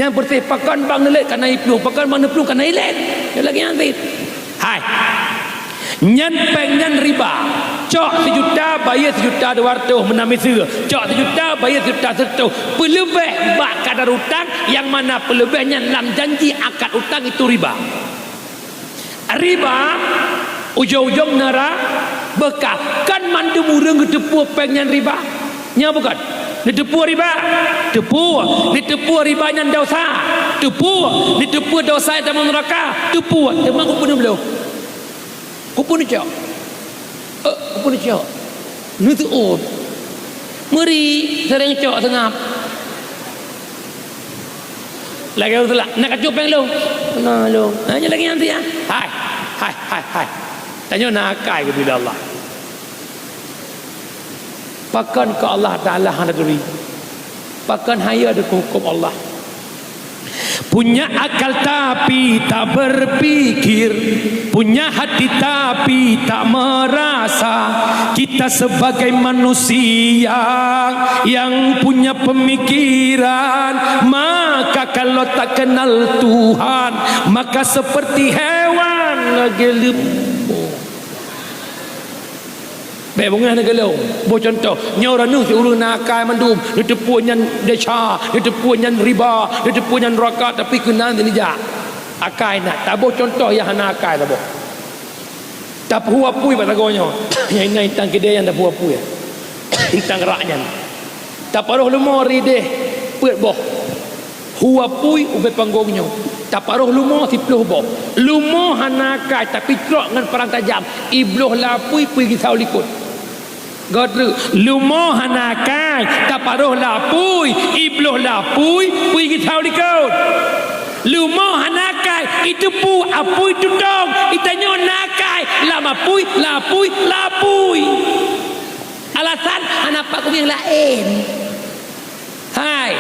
Nyang peureutih pakon bank neulét kana iplueng, pakon bank neuplueng kana ilét. Nyoe lagèe nyan cit. Hai. Nyan péng nyan riba. Cok sijuta, bayeue sijuta dua reutôh meunan miseue. Cok sijuta, bayeue sijuta sireutôh. Peuleubeh bak kadar utang, nyang mana peuleubeh nyan lam janji akad utang itu riba. Riba, ujong-ujong neura-, beuka. Kan mandum ureueng geuteupeue péng nyan riba? Nyo bukon? Neuteupeue riba? Teupeue. Neuteupeue riba nyan desya? Teupeue. Neuteupeue desya nyan tamong neuraka? Teupeue. Teuma keupeue neubloe? Keupeue neucok? Eh, keupeue neucok? Neuseuôt. Meuri, seuréng cok seungab. Lagèe ureueng seulak, "Na kacok péng lôn?" "Na lôn." Ha, nyan lagèe nyan cit, ha. Hai, hai, hai, hai. Tanyoe na akai geubri lé Allah. Pakon keu Allah Taala hana geubri? Pakon hayeue deuh keu huköm Allah? Punya akal tapi tak berpikir, punya hati tapi tak merasa. Kita sebagai manusia yang punya pemikiran, maka kalau tak kenal Tuhan, maka seperti hewan lagèe leumo. Bèk beungèh neugeulong. Boh cuntoh, nyoe ureueng siurueng na akai mandum, neuteupeue nyan desya, neuteupeue nyan riba, neuteupeue nyan neuraka, tapi keunan sinijak. Akai na, taboh cuntoh nyang hana akai taboh. Tapeuhu apui bak sagoe nyoe. Nyang inan intan keudè nyan tapeuhu apui. Intan rak nyan. Taparoh leumo ri idéh peuet boh. Hu apui ubé panggong nyoe. Taparoh leumo siploh boh. Leumo hana akai, tapi trok ngon parang tajam. Ibloh lam apui, pui geusau likot. Goe treuk. Leumo hana akai, taparoh lam apui, ibloh lam apui, pui geusau likot. Leumo hana akai, iteupeue apui tutong, itanyoe na akai, lam apui, lam apui, lam apui. Alasan hana pat kumieng laén. Hai,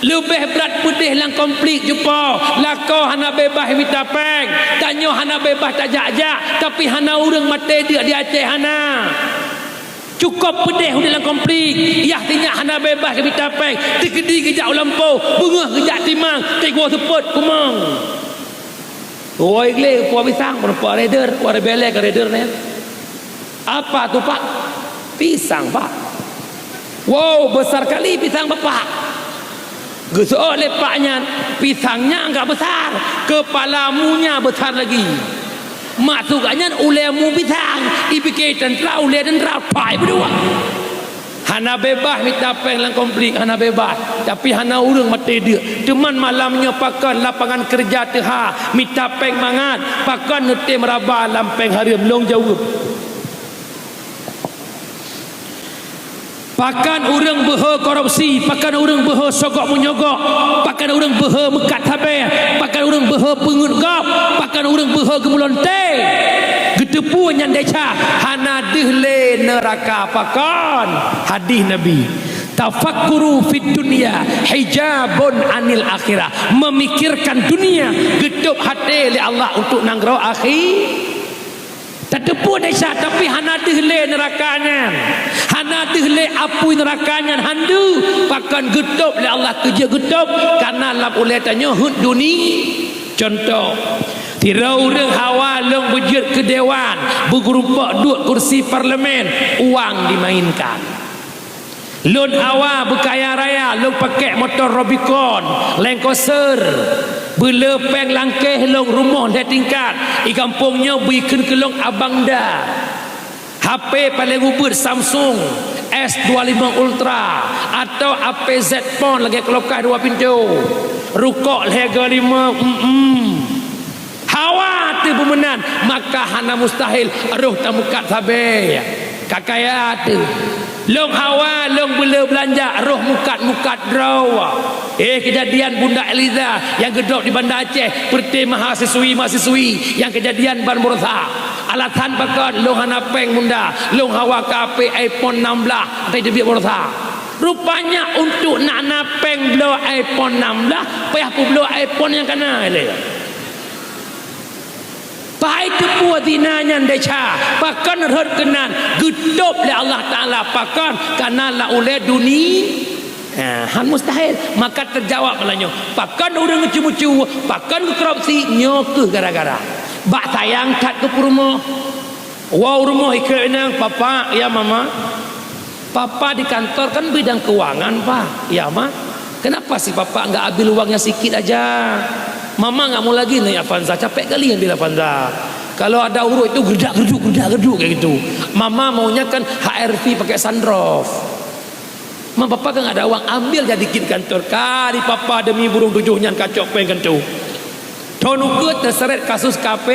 leubeh brat peudeh lam konflik cupo, lakoe hana beubaih mita péng, tanyoe hana beubaih tajak-jak, tapi hana ureueng maté deuk di Aceh hana. Cukôp peudeh udép lam konflik, yah sinyak hana beubaih mita péng, teukeudi geujak u lampôh, beungoh geujak timang, teuk woe seupôt kumong. Woe glé, po pisang, meureumpok raider, woe ribèe lé keu raider nyan. Apa tu, Pak? Pisang, Pak. Wow, besar kali pisang Bapak. Geuseuôt lé pak nyan, pisang nyan agak besar, kepala munya besar lagi. Maksud gobnyan ulèe mu pisang, ipike teuntra, ulèe teuntra, pai beudua. Hana beubaih mita péng lam konflik, hana beubaih. Tapi hana ureueng maté deuk. Teuma malam nyoe pakon lapangan keureuja teuhah, mita péng mangat, pakon neutem raba lam péng hareuem, lôn jaweueb. Pakon ureueng beuhe korupsi, pakon ureueng beuhe sogok menyogok, pakon ureueng beuhe meukat sabé, pakon ureueng beuhe peungeut gob, pakon ureueng beuhe geumulonte. Geuteupeue nyan desya, hana deuh lé neuraka pakon. Hadih Nabi, "Tafakkuru fid dunya hijabun anil akhirah." Memikirkan dunia geutôb até lé Allah untuk nanggroe akhi-, tateupeue desya, tapi hana deuh lé neuraka nyan. Hana deuh lé apui neuraka nyan, han deuh. Pakon geutôb lé Allah, keujeuet geutôb, kareuna lam ulèe tanyoe heuet duni-, Cuntoh, sidroe ureueng hawa lôn beujeuet keu dewan, beugeurumpok duek kursi parlemen, uang dimainkan. Lôn hawa beukaya raya, lôn pakék motor Rubicon, Land Cruiser. Beuleu péng langkéh lôn, rumoh lhée tingkat. I gampông nyoe bri kheun keu lôn abang da. H P paléng ubit Samsung S dua lima Ultra atau H P Z Phone lagée kulkas dua pintoe. Rukok lhée go lima, mm-mm. Hawa teuh beumeunan, maka hana mustahil roh tameukat sabe. Ka kaya teuh. Lôn hawa, lôn beuleu beulanja, roh mukat-mukat droe. Eh, keujadian Bunda Eliza nyang geudrob di Banda Aceh, peureuté mahasiswi-mahasiswi nyang keujadian ban baroesa. Alasan pakon? Lôn hana péng Bunda, lôn hawa keu H P iPhone enam belas, ata teubiet baroesa. Rupanya untuk nak na péng bloe iPhone enam belas, payah peubloe iPhone nyang kana lé. Pai teupeue zina nyan desya, pakon rhot keunan, geutôb lé Allah Taala, pakon? Kana lam ulée duni-, ha, han mustahil. Maka teujaweueb malam nyoe, pakon ureuëng meucue-meucue, pakon geukorupsi, nyoe kheueh gara-gara. Bak sayang that keu peurumoh. Woe u rumoh ikheun inong, "Papa, ya Mama." "Papa di kantor kan bidang keuangan, Pak." "Ya, Ma." "Kenapa sih Papa nggak ambil uangnya sikit aja? Mama nggak mau lagi naik Avanza, capek kali ambil Avanza. Kalau ada urup itu gerdak-gerduk, gerdak-gerduk kayak gitu. Mama maunya kan H R V pakai sunroof." "Ma, Papa kan nggak ada uang, ambil jadi dikit kantor." Kali Papa demi burung tujuh nyan kacok péng keunoe. Thon ukeue teuseret kasus K P,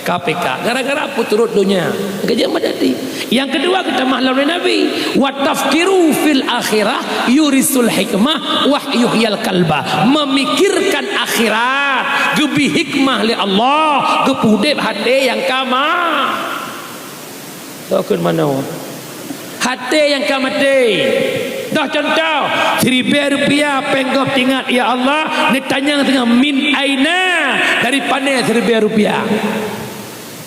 K P K. Gara-gara peuturot donya. Keujeuet meujadi. Nyang keudua, geutamah lom lé Nabi, "Wa tafkiru fil akhirah yurisul hikmah wa yuhyil qalba." Memikirkan akhirat, geubri hikmah lé Allah, geupeuudeb até nyang ka ma-, Tokon manoe. Até nyang ka maté. Toh contoh, siribée rupiah péng gob teuingat, "Ya Allah, neutanyong teungoh min aina, dari pané siribée rupiah?"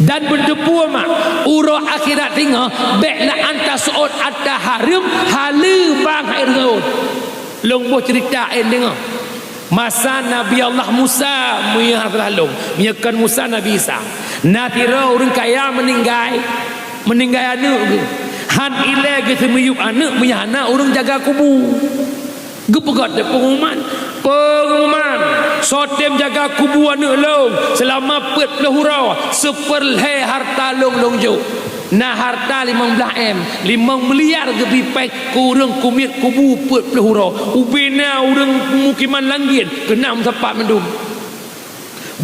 Dan beuteupeue mak, uroe akhirat teungoh, bék na anta seuôt ata hareuem, haleue bang hai reuôt. Lôn boh ceurita, eh, deungoe. Masa Nabi Allah Musa, meunyoe hana salah lôn, meunyoe kon Musa, Nabi Isa. Na sidroe ureuëng kaya meuninggai, meuninggai aneuëk geuh. Han ilée geuseumiyueb aneuëk meunyoe hana ureuëng jaga kubu. Geupeugah teuk peungumuman, "Peungumuman, soe tem jaga kubu aneuëk lôn seulama peuet ploh uroe, seupeurlhée harta lôn lôn jok." Na harta limong blaih M, limong miliar geubri péng keu ureuëng kumiet kubu peuet ploh uroe. Ubé na ureuëng peumukiman Langgiet keunan meusapat mandum.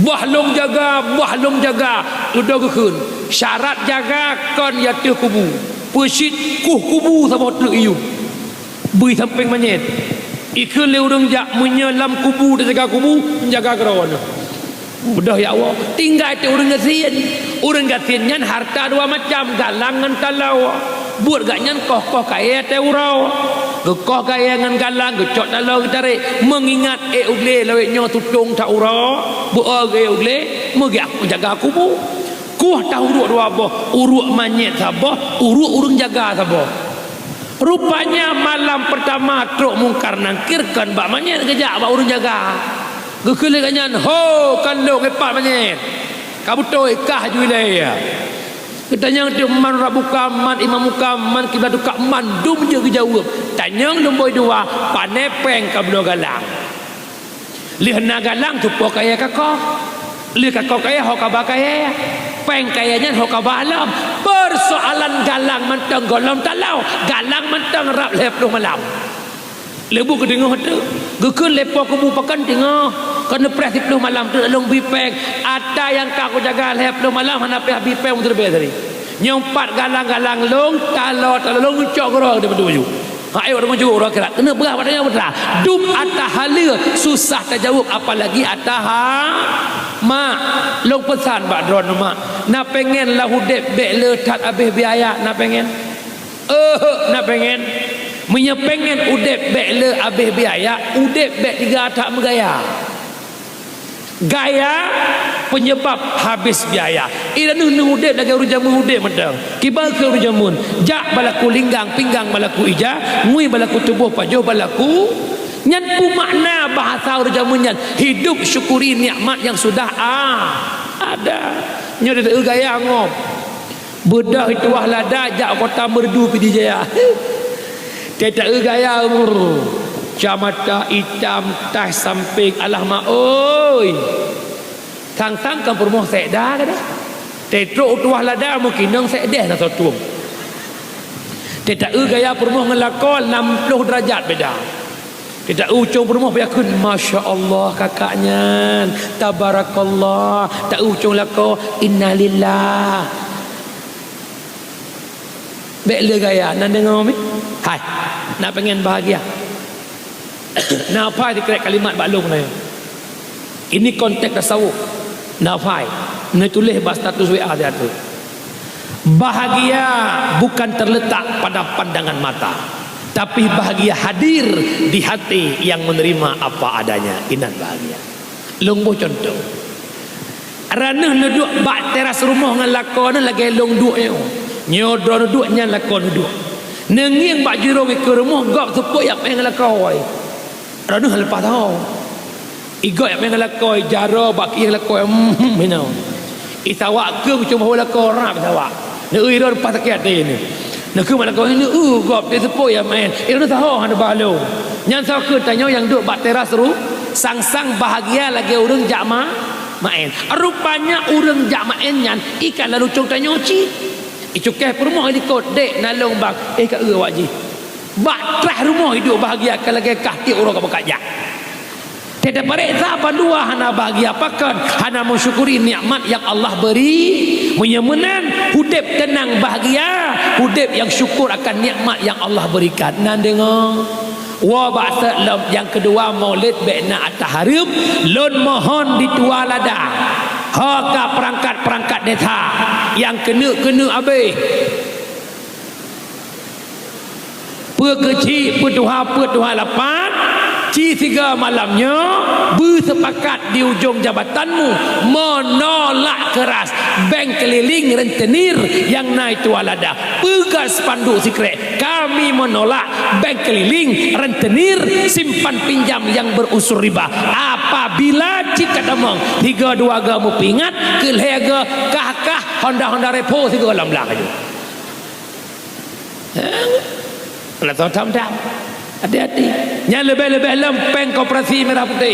"Bah lôn jaga, bah lôn jaga," dudoe geukheun. Syarat jaga kon i ateueh kubu. Peucit kueh kubu saboh treuk iyueb. Bri sampéng manyét. Ikheun lé ureuëng jak, meunyoe lam kubu teujaga kubu, jaga keudroe nyoe. Beudôh ya Allah, tinggai teuk ureuëng gasien. Ureuëng gasien nyan harta dua macam, galang ngon taloe. Buet gobnyan koh-koh kayée ateueh uroe. Geukoh kayée ngon galang, geucok taloe geutarek. Meungingat ék u glé lawét nyoe tutong that uroe, beu-o geuék u glé, meugiak jaga kubu. Kueh teuh uruek dua boh, uruek manyét saboh, uruek ureuëng jaga saboh. Rupanya malam peurtama trok Mungkar Nangkir kon bak manyét geujak bak ureuëng jaga. Geukheun lé gobnyan, "Ho, kon lôn, ipat manyét. Ka beutôi kah ju ilée." Geutanyong teuk, "Man rabbuka, man imamuka, man kiblatuka?" Mandum jeuet geujaweueb. Tanyong lumboi dua, "Pané péng kabloe galang?" Lheueh na galang, tupo kayée kakoh. Lheueh kakoh kayée, ho kaba kayée. Péng kayée nyan ho kaba lom. Peusoalan galang mantong gohlom taloe. Galang mantong rab lhée ploh malam. Leubu geudeungoe teuk. Geukheun lé po kubu, "Pakon deungoe? Kon neupreh siploh malam teuk lôn bri péng. Ata nyang ka kujaga lhée ploh malam hana payah bri péng, meuteubiet tadi. Nyoe pat galang-galang lôn, taloe-taloe lôn, cok keudroe di baju-baju." Hai ureuëng meujeuet uroe akhirat, keuneuk peugah bak tanyoe putra, dum ata haleue susah tajaweueb, apalagi ata ha-, mak. Lôn peusan bak droeneuh mak, na péngen lam udeb bék le that habéh biaya, na péngen? Euheuh, na péngen. Meunyoe péngen udeb bék le habéh biaya, udeb bék teuga that meugaya. Gaya penyebab habis biaya. Inan neuh udeb lagée ureuëng jameun udeb mantong. Kiban keu ureuëng jameun, jak balaku linggang, pinggang balaku ija, ngui balaku tuboh, pajoh balaku. Nyan peue makna bahasa ureuëng jameun nyan, hidup syukuri nikmat yang sudah a-, ada. Nyoe teuh gaya ngop. Beudôh itu wah lada jak kota Merdu Pidie Jaya. Teuta-eu gaya, brr. Kacamata itam, taih sampéng, alah mak oi. Sang-sang kon peurumoh sekda gata. Teutrok u tuah lada meukinong sekdeh na soe tueng. Teuta-eu gaya peurumoh ngon lakoe nam ploh derajat beda. Teuta-eu ucong peurumoh beu yakheun, "Masya Allah kakak nyan, tabarakallah." Ta-eu ucong lakoe, "Innalillah." Bék le gaya, na deungoe mi? Hai, na pengen bahagia? Na phai sikrek kalimat bak lôn nyoe. Ini konteks tasawuf. Na phai, neutuléh bak status W A siat tu. Bahagia bukan terletak pada pandangan mata, tapi bahagia hadir di hati yang menerima apa adanya. Inan bahagia. Lôn boh cuntoh. Droeneuh neuduek bak teras rumoh ngon lakoe neuh lagée lôn duek nyoe. Nyoe droeneuh duek, nyan lakoe neuh duek. Neungieng bak jurông ikeue rumoh gob seupôt jak meu'én ngon lakoe. Droeneuh leupah tho. Igob jak meu'én ngon lakoe, jaroe bak kiéh lakoe, hmm, hinoe. Isawak keueng cuma ho lakoe rab isawak. Neueu droe leupah sakét até nyoe. Neukheun bak lakoe nyoe, "Eu, gob, teuseupôt jak meu'én." Eh, droeneuh saho hana ba lôn. Nyan soe kheun tanyoe nyang duek bak teras ru, sang-sang bahagia lagée ureuëng jak ma-, meu'én. Rupanya ureuëng jak meu'én nyan i ka lam lucong tanyoe cit. Icukéh peurumoh i likot, "Dek, na lôn bang." "Eh, ka eu awak jih." Bak trah rumoh iduek bahagia ka lagée kah tiek uroe ka beukat jak. Teuta pareksa bandua hana bahagia pakon, hana meusyukuri nikmat nyang Allah beri. Meunyoe meunan, udeb teunang bahagia, udeb nyang syukur akan nikmat nyang Allah berikan. Na deungoe? Woe bak sot lom, nyang keudua, Maulid bék na ata hareuem, lôn mohon di tuah lada. Ho ka peurangkat-peurangkat desa nyang keuneuk-keuneuk abéh. Peue keuchik, peue tuha, peue tuha lapan, ci sigoe malam nyoe beuseupakat di ujong jabatanmu meunolak keuras beng keulileng rentenir nyang na i tuah lada. Peugah spanduk sikrek, "Kami menolak beng keulileng rentenir simpan pinjam yang berunsur riba." Apabila cit ka tamong, sigoe dua goe meupeuingat, keu lhée goe kah-kah Honda-Honda Revo sigoe lam blang laju. Nah, tahu tam-tam. Hati-hati. Nyang leubeh-leubeh lom péng koperasi merah putih.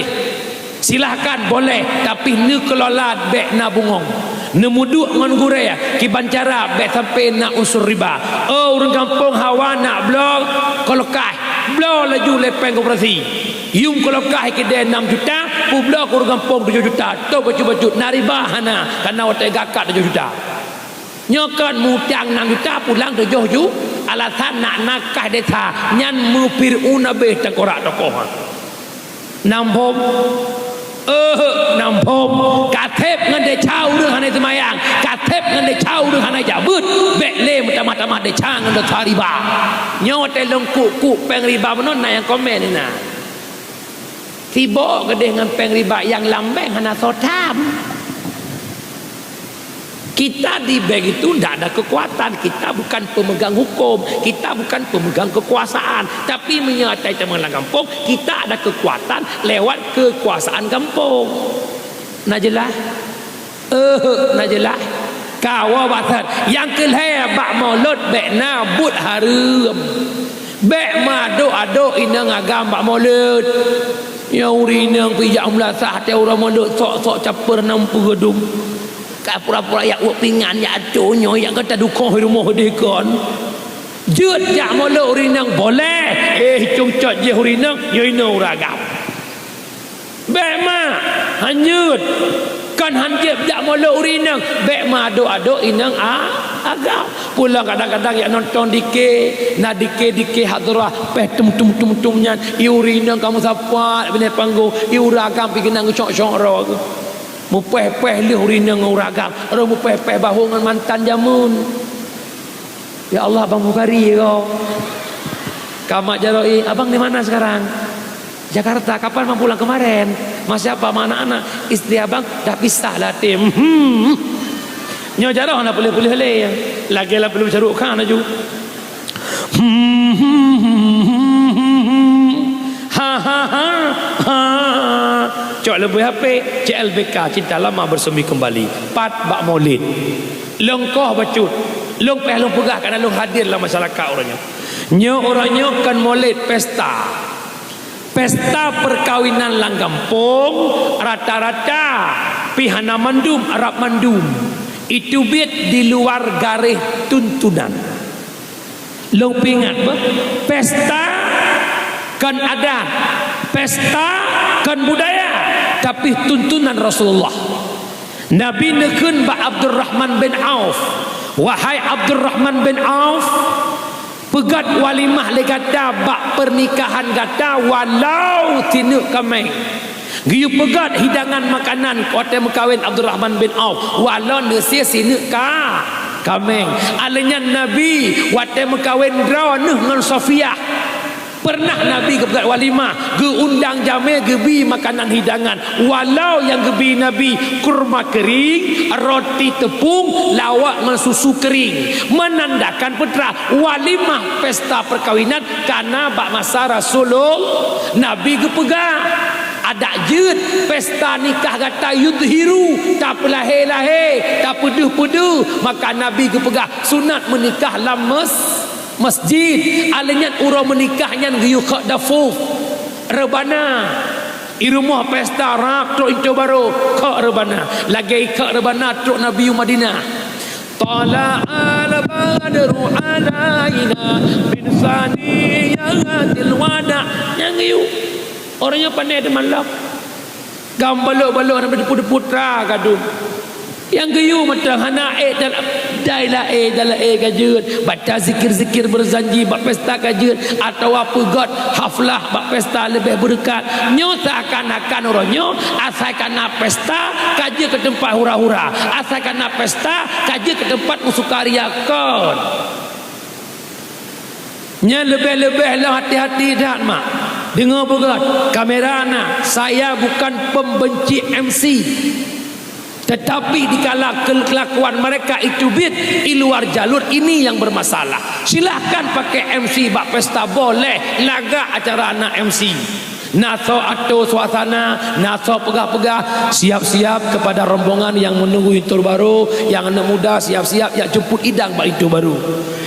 Silahkan, boleh, tapi neukelola bék na bungong. Neumuduek ngon gurée, kiban cara bék sampai na unsur riba. Oh, ureuëng gampông hawa nak bloe kulkas, bloe laju lé péng koperasi. Yum kulkas keudeh enam juta, peubloe keu ureuëng gampông tujoh juta. Toh bacut-bacut, na riba hana, kana watée gakat tujoh juta. Nyoe kon mutang enam juta, pulang tujoh ju-, alasan nak nakah desa, nyan meufir'aun habéh teukorak tokoh. Nam phom? Eh, nam phom. Ka theb ngon desya ureuëng hana seumayang, ka theb ngon desya ureuëng hana jak beuet, bék lé meutamah-tamah desya ngon desya riba. Nyoe watée lôn kuk-kuk péng riba meunan na nyang komen na. Sibok keudeh ngon péng riba nyang lam bank hana soe tham. Kita di bank itu ndak ada kekuatan, kita bukan pemegang hukum, kita bukan pemegang kekuasaan. Tapi meunyoe ata teuma lam gampông, kita ada kekuatan lewat kekuasaan gampông. Na jeulaih? Eh, na jeulaih. Kawoe bak that, nyang keu lhée bak mulod bék na buet hareuem. Bék meuadok-adok inong agam bak mulod. Nyang ureuëng inong pih jak meulasah teuh uroe mulod, sok-sok caper nam peue dum. Ka pura-pura jak wok pingan, jak aco nyoe, jak gata dukoh rumoh deh kon. Jeuet jak mulod ureuëng inong boleh, eh, cung cot jih ureuëng inong, nyoe inong ureuëng agam. Bék mak, hanjeuet. Kon hanjeuet jak mulod ureuëng inong, bék meuadok-adok inong a-, agam. Pulang kadang-kadang jak nonton dike, na dike-dike hadrah, péh tum, tum, tum, tum nyan, i ureuëng inong ka meusapat binéh panggong, i ureuëng agam pih keunan geucok-cok droe. Mupéh-péh lheueh ureuëng inong ngon ureuëng agam, roh mupéh-péh bahô ngon mantan jameun. Ya Allah, Bang Bukhari ko. Ka mak jaroe, "Abang di mana sekarang?" "Jakarta." "Kapan Bang pulang?" "Kemarin." "Sama siapa?" "Sama anak-anak." "Istri Abang dah pisah lah, Tim." Hmm. Nyoe jaroe hana peuleueh-peuleueh lé. Lagée lam filem Shah Rukh Khan laju. Hmm. Ha, ha, ha, ha. Cok leubeh H P, C L B K, Cinta Lama Bersemi Kembali. Pat bak Maulid. Lôn koh bacut. Lôn payah lôn peugah karena lôn hadir lam masyarakat uroe nyoe. Nyoe uroe nyoe kon molod, pesta. Pesta perkawinan lam gampông rata-rata pih hana mandum, rab mandum. Itu biet di luar garéh tuntunan. Lôn peuingat beuh, pesta kon adat, pesta kon budaya, tapi tuntunan Rasulullah. Nabi neukheun bak Abdurrahman bin Auf, "Wahai Abdurrahman bin Auf, peugöt walimah lé gata bak pernikahan gata walau sineuk kaméng." Geuyue peugöt hidangan makanan watée meukawen Abdurrahman bin Auf, walau neusie sineuk ka, kaméng. Alheuh nyan Nabi watée meukawen droeneuh ngon Safiyah, pernah Nabi geupeugöt walimah, geuundang jamé, geubi makanan hidangan. Walau nyang geubi Nabi kurma keuring, roti teupông, lawak ngon susu keuring, menandakan peue teuma walimah pesta perkawinan kana bak masa Rasulullah. Nabi geupeugah, "Adak jeuet pesta nikah gata yudhiru, tapeulahé-lahé, tapeudeuh-peudeuh." Maka Nabi geupeugah, sunat meunikah lam mes-, masjid. Alheuh nyan uroe meunikah nyan geuyue khok dafuf, reubana. I rumoh pesta rab trok linto barô, khok reubana. Lagée khok reubana trok Nabi u Madinah. "Tala'al badru 'alaina min saniyatil wada'." Nyang geuyue. Uroe nyoe pane teumalok. Gam balok-balok hana deupot-deupot tra gadum. Nyang geuyue mantong hana ék dan dai laén, dan laén ka jeuet. Baca zikir-zikir berjanji bak pesta ka jeuet, atawa peugöt haflah bak pesta leubeh beureukat. Nyoe seakan-akan uroe nyoe asai kana pesta ka jeuet keu teumpat hura-hura, asai kana pesta ka jeuet keu teumpat meusukaria, kon. Nyan leubeh-leubeh lom hati-hati that mak. Deungoe beugöt, kamera na, saya bukan pembenci M C. Tetapi dikala kel-, kelakuan mereka itu biet di luar jalur, ini yang bermasalah. Silahkan pakai M C bak pesta, boleh, lagak acara na M C. Na soe atô suasana, na soe peugah-peugah, siap-siap kepada rombongan yang menunggu linto barô, nyang aneuk muda siap-siap jak jemput idang bak linto barô.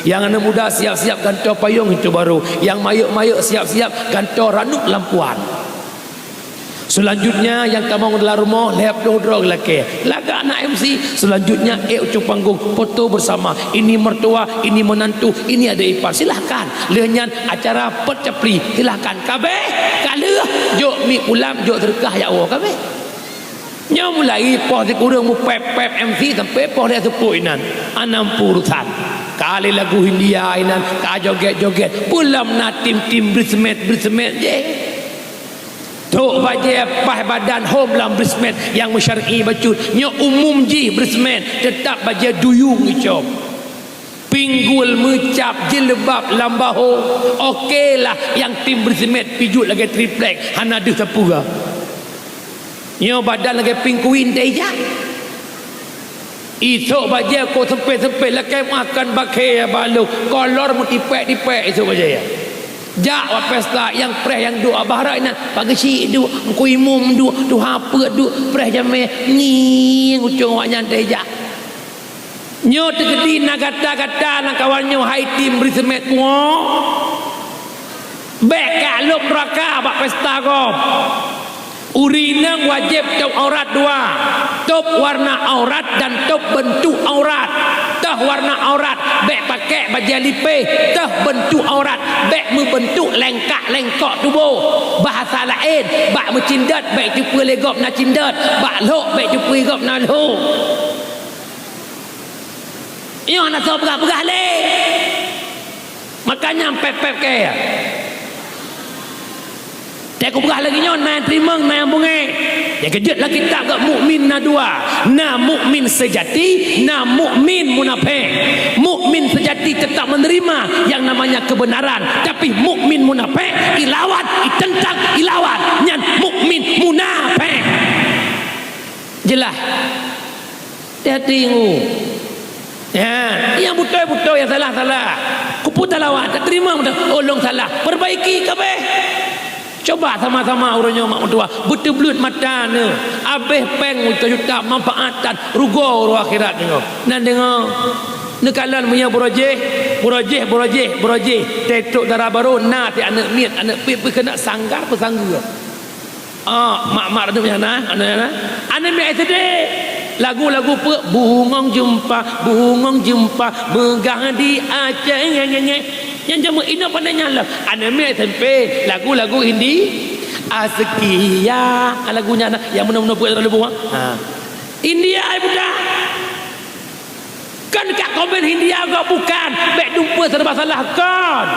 Nyang aneuk muda siap-siap gantoe payong linto barô, nyang mayeuek-mayeuek siap-siap gantoe ranub lampuan. Selanjutnya nyang tamong dalam rumoh lhèe ploh droe lakée. Lagak na M C. Selanjutnya ék ucung panggung, foto bersama. Ini mertua, ini menantu, ini adik ipar. Silahkan. Lheuh nyan acara pot capli, silahkan. Kabeh ka lheueh, jok mi pulang, jok seudeukah jak woe, kabeh. Nyoe mulai poh sikureueng meupép-pép M C sampai poh lhèe seupôt inan. Hana peue urusan. Ka lé lagu Hindia inan, ka joget-joget. Peue lom na tim-tim bridesmaid, bridesmaid jih. Trok bajèe paih badan hom lam bridesmaid nyang meusyar'i bacut. Nyoe umum jih bridesmaid, teutap bajèe duyung icom. Pinggul meucab, jilbab lam bahô. Oke lah, nyang tim bridesmaid pijuet lagèe triplek, hana deuh sapeue. Nyoe badan lagèe pinguin teuh ijak. Isok bajèe kok sempit-sempit lakèe makan bakée balôh, kolor meutipék-tipék isok bajèe. Jak bak pesta nyang preh nyang duek bak barat inan, Pak Geuchik duek, Teungku Imum duek, tuha peuet duek, preh jamé, ngieng ucong awaknyan teuh ijak. Nyoe teukeudi na gata-gata lam kawan nyoe hai tim bridesmaid puwoe. Bèk ka lhôk neuraka bak pesta gob. Ureueng inong wajéb tôb aurat dua, tôb warna aurat dan tôb beuntuk aurat. Tôb warna aurat bèk pakèk bajèe lipéh, tôb beuntuk aurat bèk meubeuntuk lengkak-lengkok tuboh. Bahasa laén, bak meucindot bèk teupeue lé gob na cindot, bak lhôk bèk teupeue gob na lhôk. Nyoe hana soe peugah-peugah lé. Makanya pép-pép kèe. Teuh kupeugah lagèe nyoe, na nyang teurimong, na nyang beungéh. Nyang keujeuet lam kitab geuh mukmin na dua. Na mukmin seujati, na mukmin munafék. Mukmin seujati tetap menerima yang namanya kebenaran, tapi mukmin munafék ilawan, itentang, ilawan. Nyan mukmin munafék. Jeulaih? Hati-hati ngu. Ya, nyang beutôi-beutôi, nyang salah-salah. Kupeue talawan, tateurimong beutôi. Oh, lôn salah. Perbaiki kabeh. Coba sama-sama uroe nyoe mak meutuwah. Beuteubleut mata neuh. Abéh péng juta-juta manfaatan. Rugoe uroe akhirat nyoe. Nan deungoe. Neukalon meunyoe beurojéh, beurojéh, beurojéh, beurojéh. Teutrok dara barô na teuh aneuk miet, aneuk piet pih keuneuk sanggar peusanggur. Ah, mak-mak aneuk nyan na, aneuk nyan na. Aneuk miet S D. Lagu-lagu peue, Bungong Jeumpa, Bungong Jeumpa, meugah di Aceh, nge, nge, nge. Nyan jameun inong pandai nyan lom. Aneuk miet S M P, lagu-lagu Hindi. Askia, lagu nyan na, nyang meunoe-meunoe peue terlalu buang. Ha. India ai budak. Kan ka komen Hindia gob bukan, bèk dumpeue serba salah kon.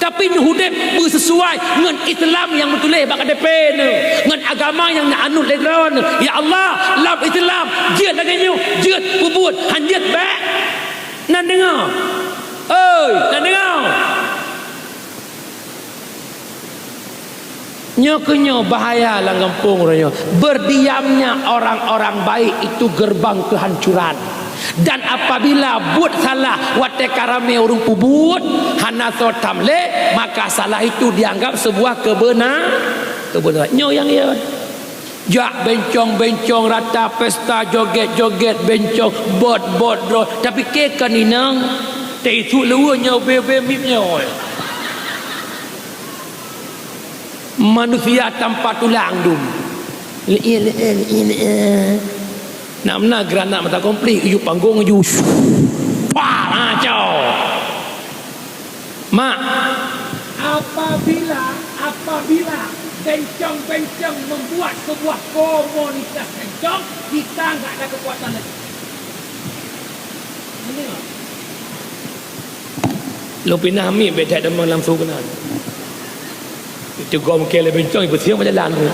Tapi nyoe udép beuseusuai ngon Islam nyang meutuléh bak K T P neuh, ngon agama nyang neuanut lé droeneuh. Ya Allah, lam Islam jeuet lagèe nyoe, jeuet peubuet, han jeuet bèk. Nan deungö. Oi, nan deungö. Nyoe keuh nyoe bahaya lam gampông uroe nyoe. Berdiamnya orang-orang baik itu gerbang kehancuran. Dan apabila buet salah watèe ka ramè ureueng peubuet, hana soe tham lé, maka salah itu dianggap sebuah kebeuna-, kebenaran. Nyoe nyang ya. Jak bencong-bencong rata pesta, joget-joget bencong, bot-bot droe, tapi kèe kon inong, teuisuk luweue nyoe ubé-ubé miet nyoe. Manusia tanpa tulang dum. Nak meunan granat mata komplit, ujok panggong aju. Pah, kacau. Mak. Apabila, apabila bencong-bencong membuat sebuah komunitas bencong, kita nggak ada kekuatan lagi. Ini loh. Lôn pinah miet bèk that damang lam su keunan. Itu gom kèe lé bencong, ipeusiang bak jalan tu.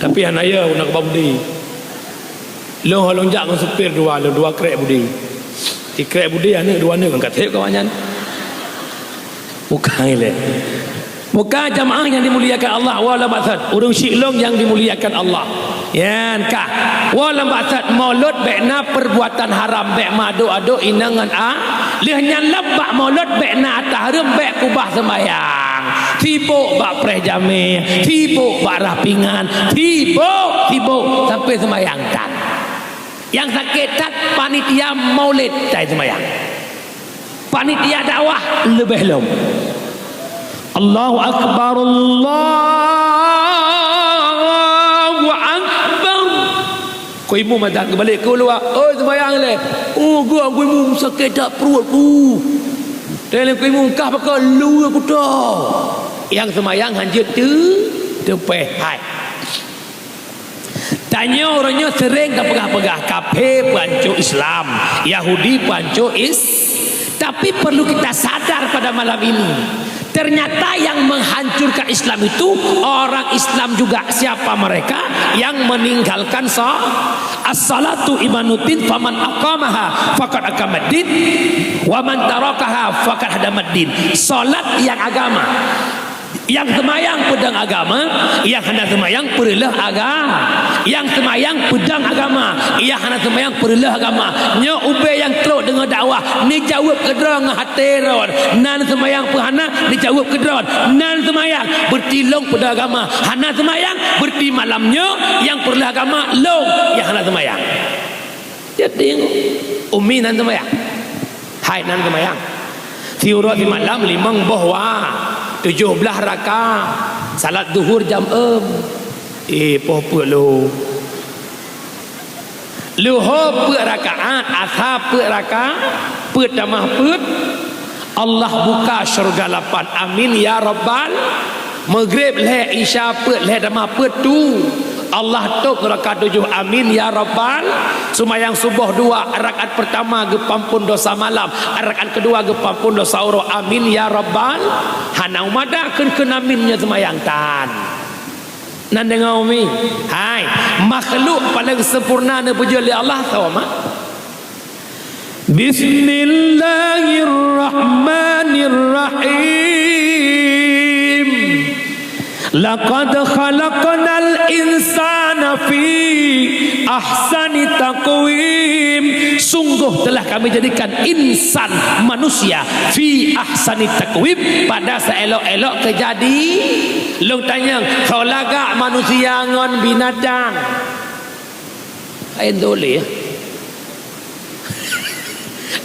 Tapi hana ya, na keubah budi. Lôn ho lôn jak ngon supir dua, lôn dua krek budi. Sikrek budi aneuk, dua aneuk ngon kathép kawan nyan. Bukan ilèe. Bukan jamaah yang dimuliakan Allah, wa lam baksat. Ureueng syik lôn yang dimuliakan Allah. Nyan kah. Wa lam baksat, mulod bèk na perbuatan haram, bèk meuadok-adok inong ngon a. Lheueh nyan lom bak mulod bèk na ata hareuem, bèk keubah seumayang. Sibok bak preh jamèe, sibok bak rah pingan, sibok, sibok sampai seumayang tan. Nyang sakét that panitia maulid tai seumayang. Panitia dakwah leubeh lom. Allahu Akbar, Allahu Akbar. Ku imum adan geubalek keuluwa, "Oi, seumayang lé." "Oh, gua, gua imum sakét that pruet ku." Teuh ku imum kah pakon lu aku toh. Nyang seumayang hanjeuet teu, teupeh hai. Tanyoe uroe nyoe seuréng tapeugah-peugah, kafé peuhanco Islam, Yahudi peuhanco Is-, tapi perlu kita sadar pada malam ini, ternyata yang menghancurkan Islam itu orang Islam juga. Siapa mereka? Yang meninggalkan sa-, as-salatu imaduddin, faman aqamaha faqad aqamaddin, wa man tarakaha faqad hadamaddin. Salat nyang agama. Nyang seumayang peudong agama, nyang hana seumayang peureuloh aga-, nyang seumayang peudong agama, nyang hana seumayang peureuloh agama. Nyoe ubé nyang trok deungoe dakwah, neujaweueb keudroe ngon até droe. Nan seumayang peu hana, neujaweueb keudroe. Nan seumayang, beureuti lôn peudong agama. Hana seumayang, beureuti malam nyoe nyang peureuloh agama lôn nyang hana seumayang. Jadi, umi nan seumayang. Hai nan seumayang. Siuroe simalam limong boh wa, tujoh blaih raka. Salat zuhur jam eum. Eh, poh peuet lô. Luho peuet rakaat, asa peuet raka, peuet tamah peuet. Allah buka syurga lapan. Amin ya rabbal. Maghrib lhèe, Isya peuet, lhèe tamah peuet tu. Allah tôp neuraka tujoh. Amin ya rabbal. Seumayang suboh dua, rakaat peurtama geupeuampôn dosa malam, rakaat keudua geupeuampôn dosa uroe. Amin ya rabbal. Hana umada kheun-kheun amin nyoe seumayang tan. Nan deungoe umi, hai, makhluk paleng sempurna neupeujeuet lé Allah, soe mak? Bismillahirrahmanirrahim. Laqad khalaqnal insana fi ahsani taqwim. Sungguh telah Kami jadikan insan, manusia, fi ahsani taqwim, pada seelok-elok keujadi. Lôn tanyong, soe lagak manusia ngon binatang? Laén teuh lé.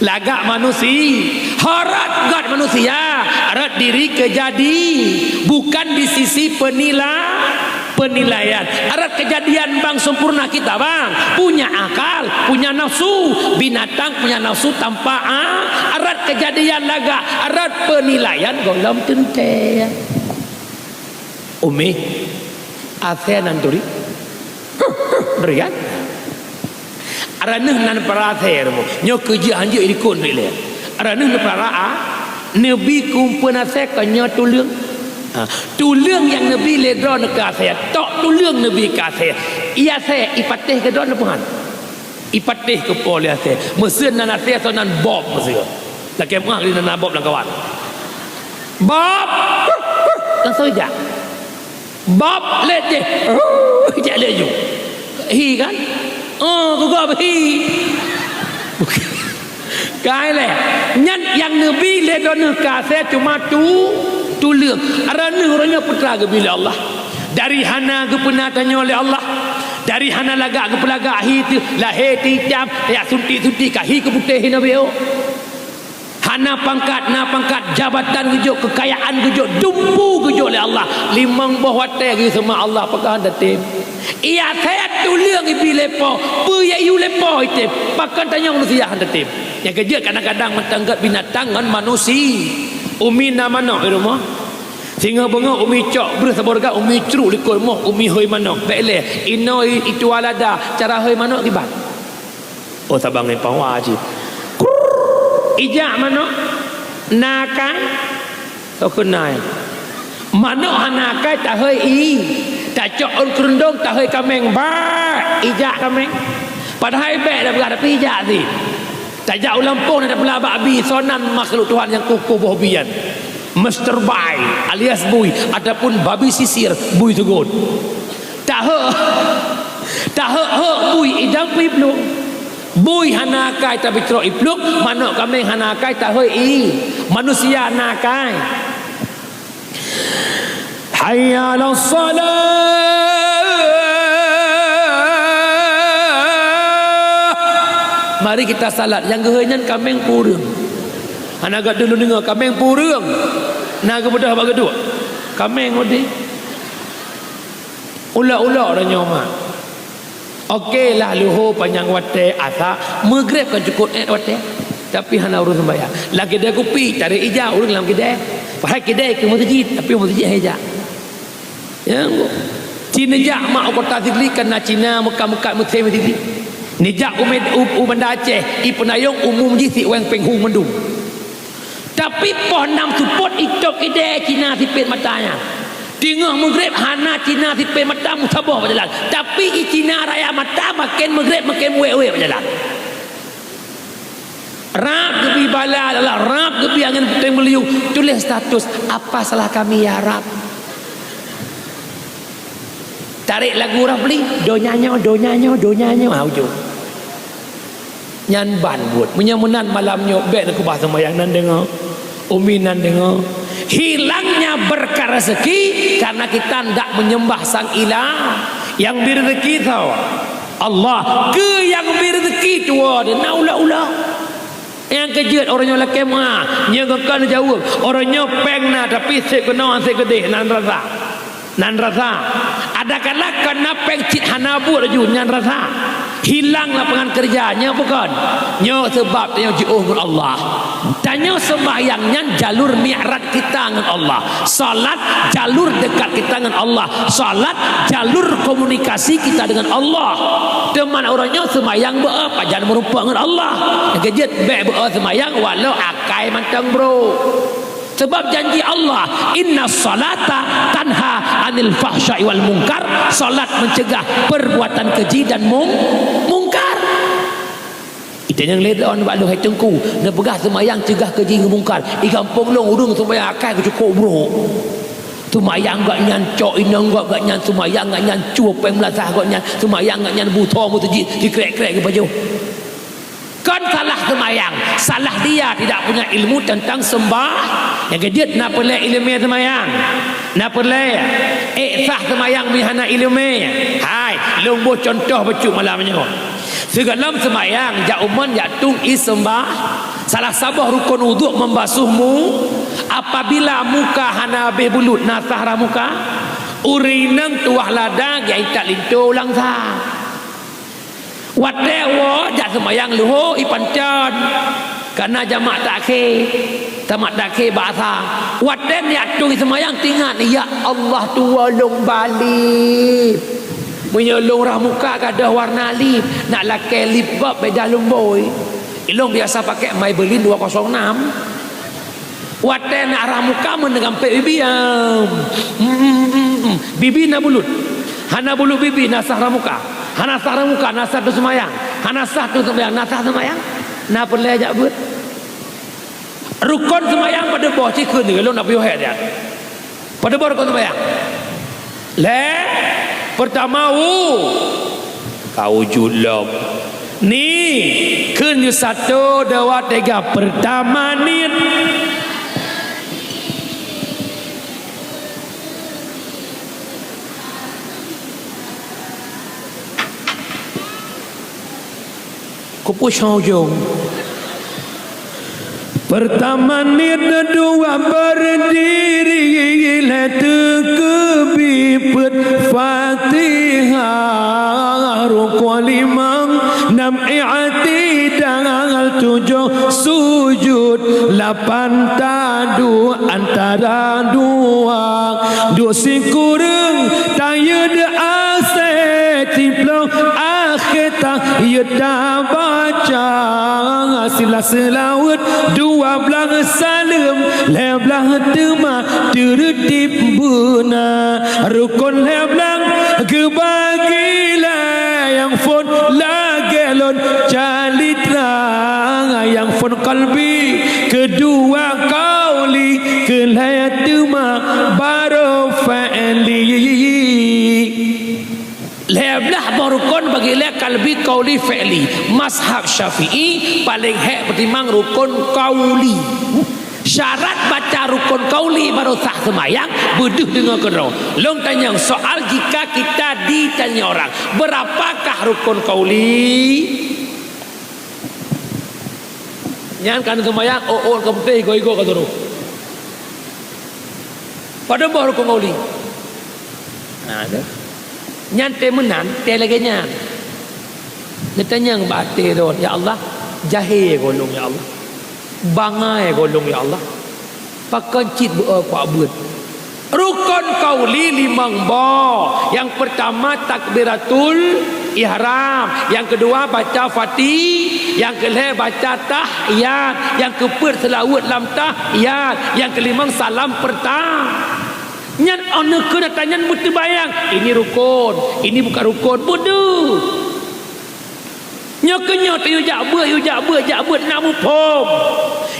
Lagak manusia, harap gak manusia, harap diri kejadi, bukan di sisi penila-, penilaian. Harap kejadian bang sempurna kita bang, punya akal, punya nafsu, binatang punya nafsu tanpa a-, harap kejadian lagak, harap penilaian golom teuntée. Umi, asée nan turi. Berikan. Araneuh nan para asée rumoh. Nyoe keujeuh hanjeuet ikot duek lé. Araneuh nan para a, neubi kumpeun asée ka nyoe tuleueng. Ha, tuleueng nyang neubi lé droeneuh keu asée. Tok tuleueng neubi keu asée. Iya asée ipatéh keu droeneuh peuhan. Ipatéh keu po lé asée. Meuseuen nan asée soe nan bob meuseuen. Lakée meuah kali nan bob lam kawan. Bob! Langsung ijak. Bob lét jih. Jak laju. Hi kan? Oh, gugob hi. Kai lé. Nyan nyang neubi lé droeneuh keu asée cuma tu, tuleueng. Araneuh uroe nyoe peue teuma geubi lé Allah. Dari hana geupeuna tanyoe lé Allah. Dari hana lagak geupeulagak hi teuh, lahé teuh itam, jak suntik-suntik ka hi keu putéh hi na biôh. Hana pangkat, na pangkat, jabatan geujok, keukayaan geujok, dumpu geujok lé Allah. Limong boh watée geuseumah Allah, pakon hana tem. Iya asée tuleueng ibi lé po, peue yue lé po item, pakon tanyoe manusia hana tem. Nyang keujeuet kadang-kadang mantong gét binatang ngon manusia. Umi na manok di rumoh. Singoh beungoh umi cok breuh saboh reugat, umi crok likot moh, umi hôi manok. Bék lé, inoe i-, ituwa lada, cara hôi manok kiban. Oh, sabang ngon pawa cit. Krrrr. Ijak manok. Na akai. Toh keunai. Manok hana akai tahôi ié. Tacok ôn keurundong tahôi kaméng. Bak! Ijak kaméng. Padahai bék dah beurah, tapi ijak cit. Tajak u lampôh na tapeula bak bi, soe nan makhluk Tuhan nyang kukoh boh bi nyan. Mister Bai alias bui ataupun babi sisir, bui teugon. Tahok, tahok-hok bui idang pih pluek. Bui hana akai tapi trok ipluek, manok kaméng hana akai tahôi ié. Manusia na akai. Hayya 'alas shalah. Mari kita salat. Nyang geuhôi nyan kaméng peue ureuëng. Hana gata lôn deungoe kaméng peue ureuëng. Na geubeudôh bak geuduek. Kaméng udeb. Ulok-ulok dah nyoe mak. Oke lah, luho panyang watée, asa meugreb kan cukop ék watée. Tapi hana ureuëng seumbahyang. Lam keudée kupi, tarék ija ureuëng lam keudée. Padahai keudée keu meuseujid, tapi meuseujid hai ija. Ya, ci neujak mak u kota Sigli, kana Cina meukat-meukat meuseumé Sigli. Neujak u Med-, u, u Banda Aceh, ipeunayong umum jih si weng péng hung mandum. Tapi poh nam seupôt itôb idée Cina sipét mata nyan. Teungoh meugreb hana Cina sipét mata meusaboh bak jalan. Tapi i Cina raya mata maken meugreb maken wék-wék bak jalan. Rab geubi bala lala, rab geubi angén puténg meuliyueng, tuléh status, "Apa salah kami ya Rab?" Tarék lagu Rab li, "Donya nyoe, donya nyoe, donya nyoe," ha ujong. Nyan ban buet. Meunyoe meunan malam nyoe, bék neukeubah seumayang nan deungoe. Umi nan deungoe. Hilangnya berkah rezeki karena kita ndak menyembah sang ilah. Nyang bri rezeki soe? Allah. Keu nyang bri rezeki tuwoe deuh na ulok-ulok. Nyang keujeuet uroe nyoe lakée meuah, nyoe geukan jaweueb. Uroe nyoe péng na, tapi seb keunoe seb keudeh nan rasa. Nan rasa. Adakala kon na péng cit hana buet laju nyan rasa. Hilang lapangan kerja, nyoe bukon. Nyoe sebab tanyoe jiôh ngon Allah. Tanyoe sembahyang nyan jalur mi'raj kita ngon Allah. Salat jalur dekat kita ngon Allah. Salat jalur komunikasi kita dengan Allah. Teuma uroe nyoe sembahyang beu pajan meurumpok ngon Allah. Nyang keujeuet bék beu sembahyang walau akai mantong brok. Sebab janji Allah, "Inna salata tanha 'anil fahsya'i wal munkar." Salat mencegah perbuatan keji dan mung-, mungkar. Ita nyang lé lôn bak lôn hai teungku, neupeugah seumayang cegah keji ngon mungkar. I gampông lôn ureuëng seumayang akai geucukôp brok. Seumayang gobnyan cok inong gob gobnyan, seumayang gobnyan cue péng meulasah gobnyan, seumayang gobnyan butho meuseujid sikrek-krek geupajoh. Kon salah seumayang, salah dia tidak punya ilmu tentang sembah. Nyang keujeuet na peureulée iéleumé seumayang. Na peureulée ék sah seumayang meuhana iéleumé. Hai, lôn boh cuntoh bacut malam nyoe. Sigohlom seumayang jak u mon jak tueng i seumbah. Salah saboh rukon uduk membasuh mu, apabila muka hana habéh bulut, na sah rah muka, ureuëng inong tuwah lada geujak intat linto lam sah. Watée woe jak seumayang leuhô ipancon, kana jamak takhé, tamat takhé bak sah. Watée neujak tueng seumayang teuingat, "Ya Allah, tuwoe lôn bak lip." Meunyoe lôn rah muka gadôh warna lip, nak lakée lip bab beda lumbôi. Ilôn biasa pakai Maybelline dua kosong enam. Watée nak rah muka meuneuk gampék bibi, am. Mm, mm, mm, mm. Bibi na bulut. Hana bulut bibi, na sah rah muka. Hana sah rah muka, na sah tu seumayang. Hana sah tu seumayang, na sah seumayang. Na peureulée jak beuet. Rukon seumayang padub boh, ci kheun lôn na piôh hék nyan. Padub boh rukon seumayang? Lhée, peurtama wu, ka wujud lom. Ni, kheun sato, dua, tiga, peurtama niet. Kupusoe ujong. Peurtama niet, dua berdiri, lhée teukeubi peuet Fatihah, rukon limong, nam i'tidal, tujoh sujud, lapan taduek antara dua, duek sikureueng tayeuet asée, siplôh akhé tahiyat tabaca, silah seulaweuet, dua blaih saleuem, lhée blaih teuma teureutib beuna. Rukon lhée blaih geubagi lé, nyang phon lagée lôn calitra, nyang phon kalbi, keudua kauli, keulhée teuma baru fi'li. Lhée blaih boh rukon bagi lé kalbi, kauli, fi'li. Mazhab Syafi'i paleng hék peutimang rukon kauli. Syarat baca rukon kauli baru sah seumayang, beudeuh deungoe keudroe. Lôn tanyong soal, jika kita ditanya orang, "Berapakah rukon kauli?" Nyan kan seumayang, ôk-ôk ka peutéh, igoe-igoe ka turoh. Padub boh rukon kauli? Nah, tu. Nyan tée meunan, tée lagée nyan. Neutanyong bak até droe, "Ya Allah, jahé goe lôn, ya Allah. Bangai goe lôn, ya Allah. Pakon cit beu-o kuak beuet?" Rukon kauli limong boh. Nyang peurtama takbiratul ihram, nyang keudua baca Fati-, nyang keulhée baca tahiyat, nyang keupeuet seulaweuet lam tahiyat, nyang keulimong salam peurta-, nyan, oh, neukheun atra nyan beuteubayang, ini rukon, ini bukan rukon, beudeuh. Nyoe keuh nyoe teuh yue jak beuet, yue jak beuet, jak beuet, na muphom.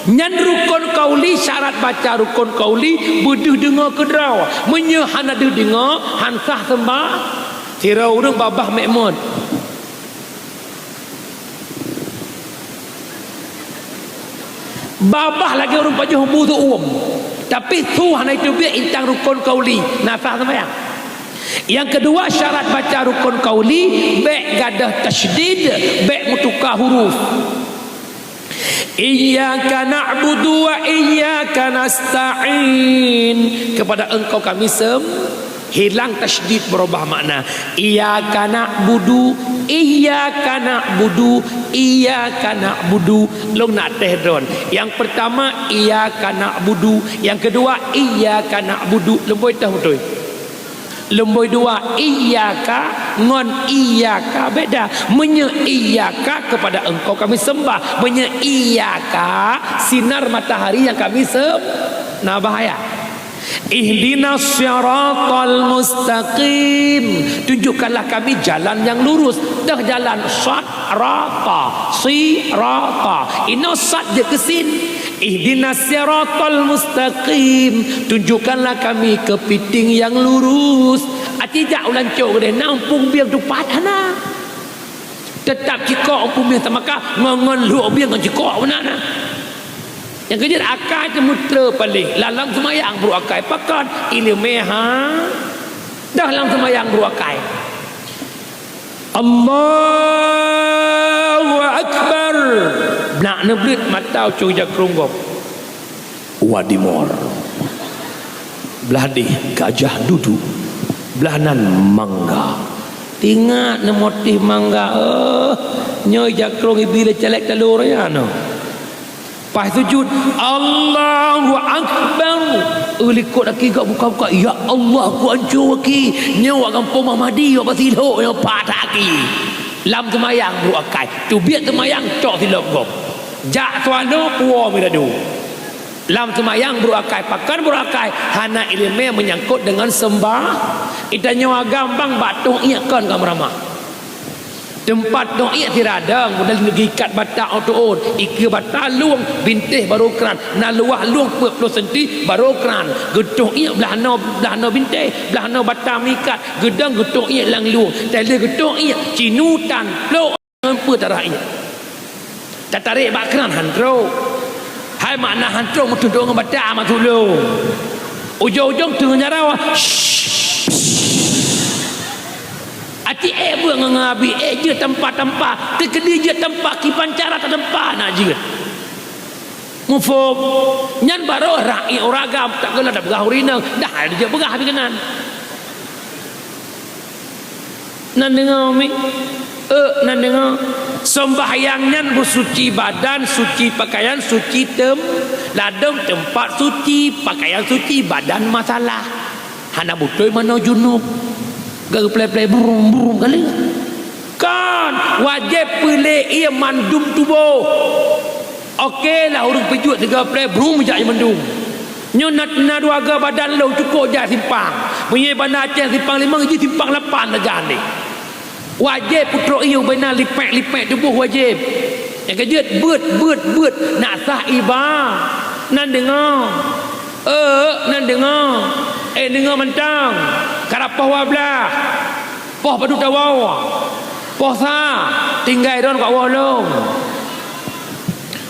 Nyan rukon kauli, syarat baca rukon kauli, beudeuh deungoe keudroe. Meunyoe hana deuh deungoe, han sah seumba-, sidroe ureuëng babah mék mot. Babah lagée ureuëng pajoh bu seuuem, tapi su hana jiteubiet intan rukon kauli, na sah seumayang. Nyang keudua, syarat baca rukon kauli, bék gadôh tasydid, bék meutuka huruf. Iyyaka na'budu wa iyyaka nasta'in. Kepada Engkau kami sem-, hilang tasydid, berubah makna. Iyyaka na'budu, iyyaka na'budu, iyyaka na'budu. Lôn nak teh droen. Nyang peurtama, iyyaka na'budu. Nyang keudua, iyyaka na'budu. Leumbôi teuh beutôi. Leumbôi dua, iyyaka ngon iyyaka beda. Meunyoe iyyaka, kepada Engkau kami sembah. Meunyoe iyyaka, sinar matahari nyang kami sem-, na bahaya. Ihdinas siratal mustaqim. Tunjukkanlah kami jalan yang lurus. Dah jalan sat, rata, si, rata. Inoe sat jeuet keu sin. Ihdinas siratal mustaqim. Tunjukkanlah kami keupiting nyang lurus. Aci jak u lancok keudeh, na umpung bieng tupat hana. Teutap cikok umpung bieng, teumakah ngon, ngon lhok bieng ngon cikok meunan na. Nyang keujeuet akai teumeutre paléh, lam seumayang brôk akai. Pakon? Ileumé ha. Dah lam seumayang brôk akai. Allahu Akbar. Nak Neubleuet mata ucok jakrong gob. Wadimor. Blah deh gajah dudu. Blah nan mangga. Ingat neumotif mangga, eh. Nyoe jakrong ibi lé caleg talur nyan, noh. Paih sujud, Allahu Akbar. Eh, likot aki gak buka-buka. Ya Allah, ku anco aki. Nyoe wak gampông Muhamadi, wak Basilhok, nyoe pat aki. Lam seumayang brok akai. Teubiet seumayang, cok silop gob. Jak swalo puwoe miradu. Lam seumayang brok akai, pakon brok akai, hana ileumèe meunyangkot deungon seumbah. Geutanyoe agam bang bak tong iek kon ka meuramah. Teumpat tong iek siradong, model neugikat bata otoon, ikeue bata lueng, bintéh barô kran, na luwah lueng peuet ploh senti barô kran, geutong iek blah noe, blah noe bintéh, blah noe bata meuikat, geudong geutong iek lam lueng, teuh lheueh geutong iek, cinutan, plok. Ngon peue tarah iek? Tatarek bak kran han trok. Hai makna han trok meututoe ngon bata masuk lôn. Ujong-ujong teungoh jaroe. Aci ék beuet ngon abi, ék jeuet tampa-tampa, teukeudi jeuet tampa kiban cara tatampa na jeuet. Muphom? Nyan barô rakyat ureueng agam tak geula tapeugah ureueng inong, dah dijak peugah abi keunan. Nan deungoe mi? Eh, nan deungoe. Sembahyang nyan beusuci badan, suci pakaian, suci tem-, ladom teumpat suci, pakaian suci, badan masalah. Hana beutôi manoe junub. Geuplé-plé burum-burum kali. Kan, wajéb peulé ié mandum tuboh. Oke lah ureueng peujuet sigoe plé brum jak mandum. Nyoe na, na dua ga badan lôn cukôp jak simpang. Meunyoe Banda Aceh simpang limong jih simpang lapan sajan deh. Wajéb putroe ié ubena lipék-lipék tuboh wajéb. Nyang keujeuet beuet, beuet, beuet nak sah iba. Nan deungoe. Eh, nan deungoe. Eh, deungoe mantong. Karab poh dua blah. Poh padub tawoe. Poh sa. Tinggai droen keu woe lom.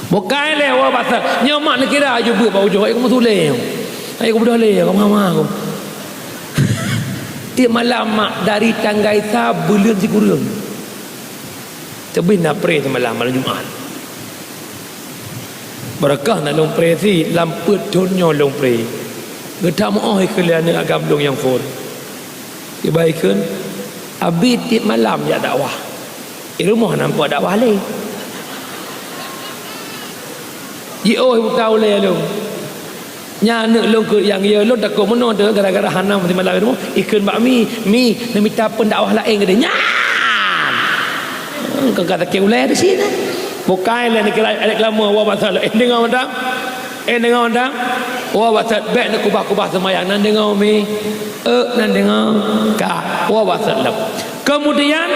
Bukai lé woe basa. Nyoe mak neukira aju beuet bak ujoe, ayo kamoe sulé. Ayo kamoe beudôh lé, kamoe hama aku. Tiep malam mak dari tanggai sa buleuen sikureueng. Teubiet na pré seumalam, malam Jumat. Beureukah na lôn pré sit, lam peuet thon nyoe lôn pré. Geutameu'oh ikheun lé aneuk agam lôn nyang phon. Iba ikheun, "Abi tiep malam jak dakwah. Di rumoh na muphom dakwah lé." Jiôh buta ulée lôn. Nyan aneuk lôn keu nyang yö lôn takot meunoe teuh gara-gara hana meusimalam di rumoh. Ikheun bak mi, "Mi, neumita peundakwah laén keudeh." Nyan! Keu ka sakét ulée di sinan. Bukai lé neukira ék lama, woe basa lé. Eh, deungoe mantong. Eh, deungoe mantong. Woe basa bék neukubah-kubah seumayang. Nan deungoe mi. Eh, nan deungoe. Ka. Woe basa lé. Kemudian,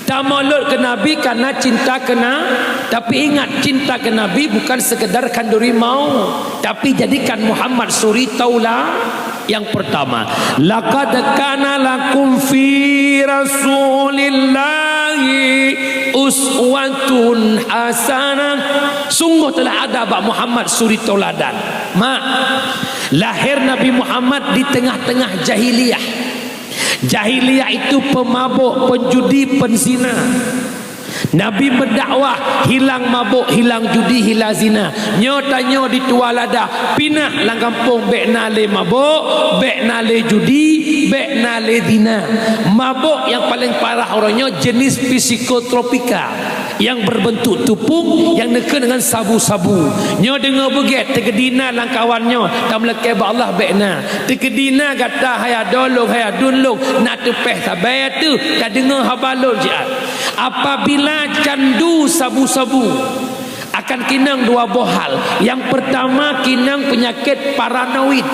Tamulod keu Nabi karena cinta keu Na-, tapi ingat, cinta keu Nabi bukan sekedar khanduri maut, tapi jadikan Muhammad suri taula-, yang pertama, "Laqad kana lakum fi Rasulillahi uswatun hasanah." Sungguh telah ada bak Muhammad suri tauladan. Mak, lahir Nabi Muhammad di tengah-tengah jahiliyah. Jahiliyah itu pemabok, penjudi, penzina. Nabi meudakwah, hilang mabok, hilang judi, hilang zina. Nyoe tanyoe di tuha lada, pinah lam gampông bék na lé mabok, bék na lé judi, bék na lé zina. Mabok nyang paleng parah uroe nyoe jenis psikotropika. Nyang berbentuk tupung nyang neukheun deungon sabu-sabu. Nyoe deungoe beugét, teukeudi na lam kawan nyoe, tameulakée bak Allah bék na. Teukeudi na gata hai adoe lôn, hai aduen lôn, na teupéh sabe teuh, ka deungoe haba lôn siat. Apabila candu sabu-sabu, akan kinong dua boh hal. Nyang peurtama kinong peunyakét paranoid.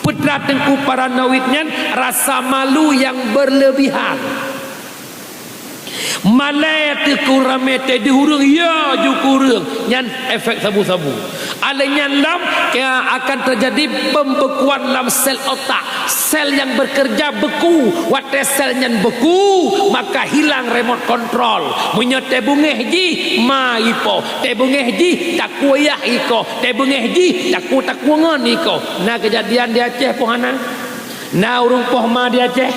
Peue teungku paranoid nyan? Rasa malu nyang berlebihan. Malée teuh keu ramé teuh di ureuëng, ya ju keu ureuëng, nyan efek sabu-sabu. Alèh nyan lom, akan terjadi pembekuan lam sel otak. Sel nyang bekerja beku, watée sel nyan beku, maka hilang remote control. Meunyoe teubeungéh jih, ma ipo, teubeungéh jih, takue yah iko, teubeungéh jih, takue-takue ngon iko. Na keujadian di Aceh poh hana? Na ureuëng poh ma di Aceh?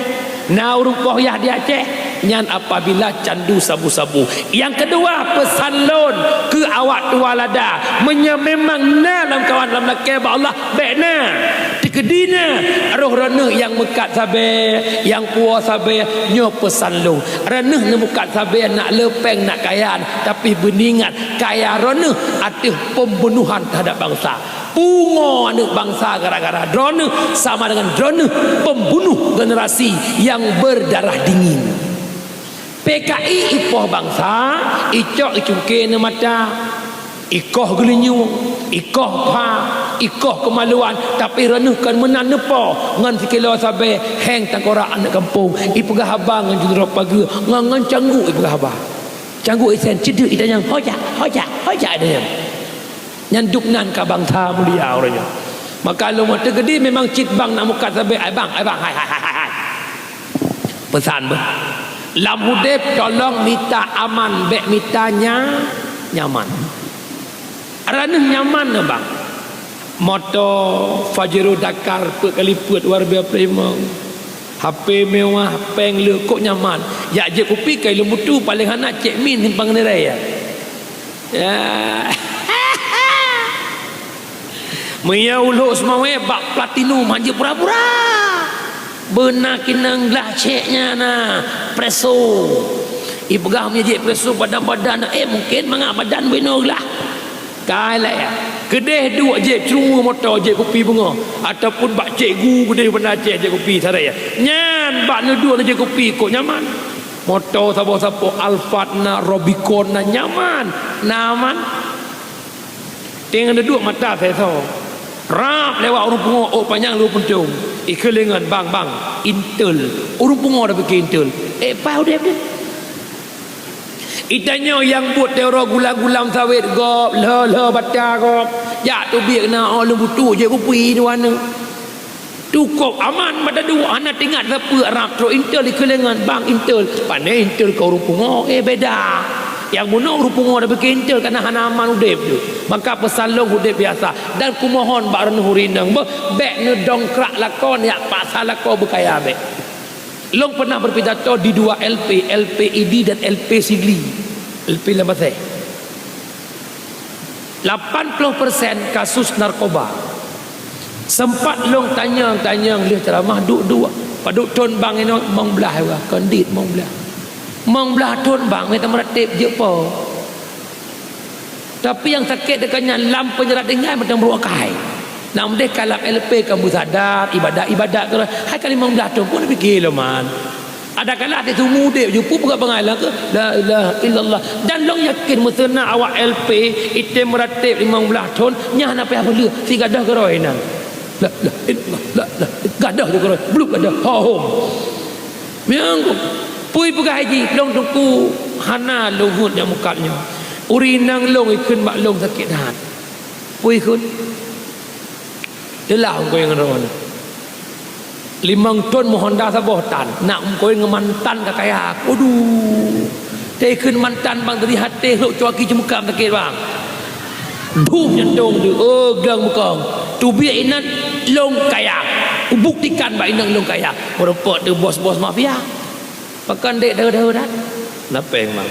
Na ureuëng poh yah di Aceh? Nyan apabila candu sabu-sabu. Nyang keudua, peusan lôn keu awak tualada. Meunyoe memang na lamkawan lam lakée bak Allah, bék na. Teukeudi na roh droeneueh nyang meukat sabe, nyang puwoe sabe, nyoe peusan lôn. Droeneueh neumeukat sabe, nak le péng, nak kaya, tapi beuingat, kaya droeneueh ateueh pembunuhan terhadap bangsa. Pungoe aneuëk bansa gara-gara droeneueh, sama dengan droeneueh pembunuh generasi yang berdarah dingin. P K I ipoh bansa, icok icungke neu mata, ikoh geulinyueng, ikoh pha, ikoh keumaluan, tapi droeneueh kon meunan neupoh ngon sikilo sabe, héng tangkorak aneuëk gampông, ipeugah haba ngon jurok pageue, ngon, ngon cangguk ipeugah haba. Cangguk isen, ceudeuk itanyong, "Hojak, hojak, hojak," itanyong. Nyan dubnan ka bansa mulia uroe nyoe. Maka lôn teukeudi memang cit bang nak mukat sabe, "Ai bang, ai bang, hai, hai, hai, hai, hai." Peusan beuh. Lam udeb tolong mita aman, bék mita nya-, nyaman. Droeneueh nyaman na bang. Moto Pajero Dakar peuet kali peuet luar biasa primong. H P mewah, péng le kok nyaman. Jak jép kupi kai lôn butu paléng hana cek min simpang niraya. Ya. Meunyoe u Lhokseumawe bak Platinum hanjeuet pura-pura. Beuna keunong glah cek nyan na, preso. Ipeugah meunyoe jép preso badan-badan, eh, mungken mangat badan beuna glah. Kai lé, keudeh duek jép ceuruwe moto jép kupi beungoh, ataupun bak cikgu keudeh beuna cek jép kupi sarai. Nyan bak neuduek jép kupi kok nyaman. Moto saboh-saboh Alphard na, Rubicon na, nyaman, na aman. Teungoh neuduek mata sesoe. Rab lewat ureuëng pungo ôk panyang lhue puntông. Ikheun lé ngon, "Bang, bang, Intel." Ureuëng pungo dak pike Intel. Eh, paih udeb deh. Itanyoe nyang buet teuro gula-gula meusaweut gob, lheuh-lheuh bata gob. Jak teubiet na oh leubutu jép kupi dua neu. Tukok aman bak taduek, hana teuingat sapeue rab trok Intel ikheun lé ngon, "Bang, Intel." Pane Intel keu ureuëng pungo, eh, beda. Nyang bunoe ureuëng pungo dak pike Intel kana hana aman udeb tu. Maka peusan lôn udeb biasa. Dan kumohon bak droeneueh ureuëng inong beuh, bék neudongkrak lakoe neujak paksa lakoe beukaya bék. Lôn pernah berpidato di dua L P, L P Idi dan L P Sigli. L P Lambaséh. Lapan ploh persen kasus narkoba. Sempat lôn tanyong-tanyong lheueh ceramah duek-duek. Padub thon bang inong mong blaih wah, kondit mong blaih. Mong blaih thon bang mita meuratéb jeuet po. Tapi nyang sakét teuka nyan lam peunjara tinggai mantong brok akai. Nak meudeh ka lam L P ka meusadar, ibadat-ibadat keudroe. Hai ka limong blaih thon pun pike lom man. Adakala teuseumu udeb ju peugah bangai lah ke, "La ilaha illallah." Dan lôn yakin meuseuna awak L P item meuratéb limong blaih thon, nyan hana payah peuleueh, sigadoh keudroe inan. "La ilaha illallah, la ilaha," gadoh ju keudroe, bluk gadoh, ho hom. Meunyoe pui peugah jih, lôn teungku hana lôn heuet nyang meukat nyoe. Ureuëng inong lôn ikheun bak lôn sakét that. Pui kheun. Teulah ungkoi ngon droeneuh. Limong thon meuhonda saboh tan, nak ungkoi ngon mantan ka kaya. Aduh. Teukeun mantan bang dari haté lhok cuaki ceumeuka sakét bang. Dum nyantong tu, oh glang bukong. Teubiet inan lôn kaya. Kubuktikan bak inong lôn kaya. Meureumpok teu bos-bos mafia. Pakon dek dahu-dahu dah? Napeng bang.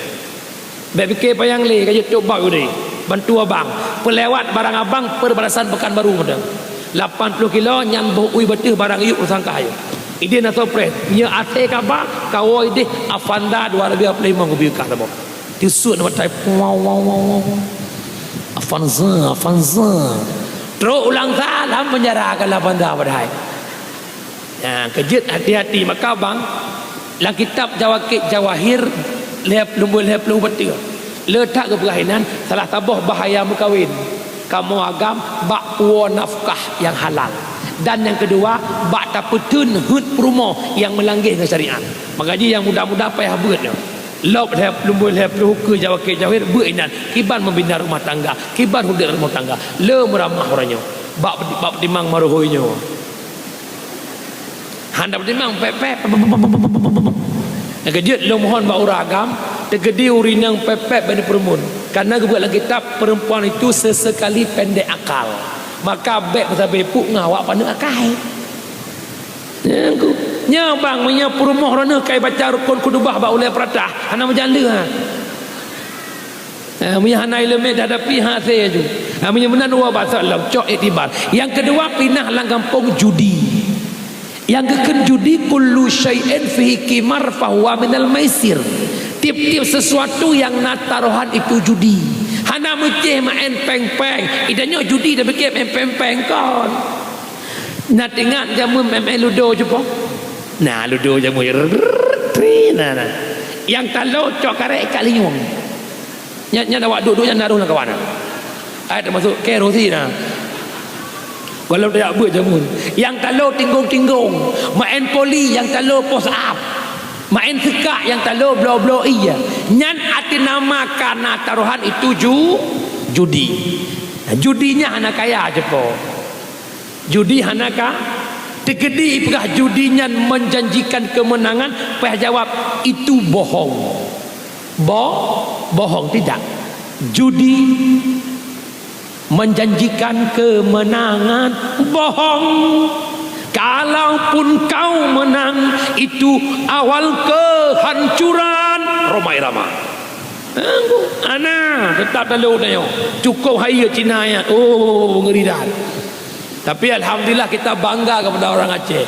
Bék pike panyang lé, ka jeuet tôb bak udeh. Bantu abang. Peulewat barang abang perbatasan Pekanbaru meuteung. Lapan ploh kilo nyan boh ui bateuh barang yuk teusangkah ayue. Ideh na sopreh. Nyoe até kaba, kawoe ideh Avanza dua ribu dua puluh lima ngeubi kah saboh. Teusut na matai. Wow, wow, wow, wow. Avanza, Avanza. Trok ulang salam penjara ka Avanza padahai. Nah, keujeuet hati-hati maka bang, lam kitab Jawakit Jawahir lhèe ploh lhèe ploh bateuh. Le that geupeugah inan salah saboh bahaya meukawen. Kamoe agam bak puwoe nafkah nyang halal. Dan nyang keudua, bak tapeuteun heuet peurumoh nyang meulangge ngon syariat. Maka jih nyang muda-muda payah beuet nyoe. Lhèe ploh lhèe ploh ukeue Jawakit Jawahir beuet inan. Kiban membina rumah tangga, kiban udép rumah tangga. Le meuramah uroe nyoe. Bak, bak timang marohoi nyoe. Hana peutimang pép-pép. Nyang keujeuet lôn mohon bak ureueng agam, teukeudi ureueng inong pép-pép bak peureumeun. Karena geubuet lam kitab, perempuan itu sesekali pendek akal. Maka bék meusabe puk ngon awak paneuk akai. Nyang ku, Nyoe bang, meunyoe peurumoh droeneuh ka ibaca rukun khutubah bak ulèe peuratah, hana meujan lé, ha. Ha, meunyoe hana ileumèe dihadapi, ha, asèe aju. Ha, meunyoe meunan, wa basa lom, cok iktibar. Nyang keudua, pinah lam gampông judi. Nyang geukheun judi, kullu syai'in fihi qimar fahuwa minal maisir. Tiep-tiep sesuatu nyang na tarohan itu judi. Hana meucéh maén péng-péng. Idanyoe judi dah beuke maén péng-péng kon. Na teuingat jameun maén-maén ludo cupo? Na ludo jameun, rrrr, tri, na, na. Nyang talo cok karet ikat linyueng. Nyan, nyan awak duek-duek nyan na roh lam kawan. Ai teumasuk kerosi na. Gohlom tajak beuet jameun. Nyang talo tinggong-tinggong, maén poli nyang talo push up. Maén seukak nyang talo bloe-bloe ie. Nyan até nama ka na tarohan itu ju-, judi. Judi nyan hana kaya cupo. Judi hana ka, teukeudi ipeugah judi nyan menjanjikan kemenangan, payah jawab, "Itu bohong." Bo-, bohong, tidak. Judi menjanjikan kemenangan, bohong. Kalaupun kau menang, itu awal kehancuran. Rhoma Irama. Ana, teutap talo tanyoe. Cukôp hayeue Cina nyan. Oh, ngeri that. Tapi alhamdulillah kita bangga kepada orang Aceh.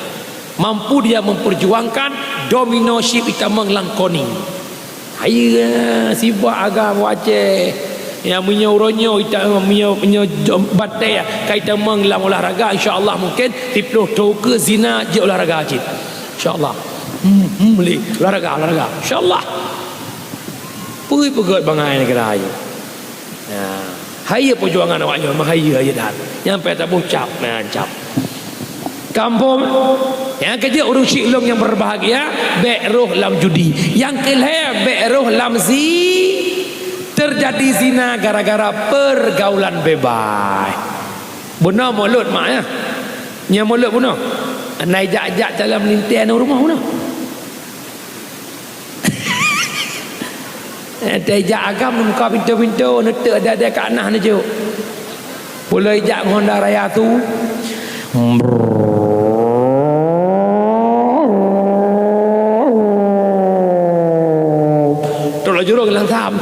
Mampu dia memperjuangkan domino ship itamong lam koning. Hayeue sibak agam Aceh. Ya, meunyoe uroe nyoe ita-, meunyoe, meunyoe jom batèe ka itamong lam olahraga, insya Allah mungkin siplôh thôn keu zina jeuet olahraga cit. Insya Allah. Hmm, hmm, boleh. Olahraga, olahraga. Insya Allah. Pui peugöt bangai neugara ayue. Nah, hayeue peujuangan awak nyoe, meuhayeue, hayeue that. Nyang payah taboh cap, nah, cap. Kampung, nyang keujeuet ureueng syik lôn nyang berbahagia, bèk rôh lam judi. Nyang keulhèe, bèk rôh lam zi-, terjadi zina gara-gara pergaulan bebas. Bunoe mulod mak, ya. Nyan mulod bunoe. Na ijak-jak dalam lintèe aneuk rumoh bunoe. Eh, teuh ijak agam muka pintoe-pintoe, neuteuk dada kat nah neujok. Pulo ijak ngon Honda Raya tu. Trok laju rong langsam.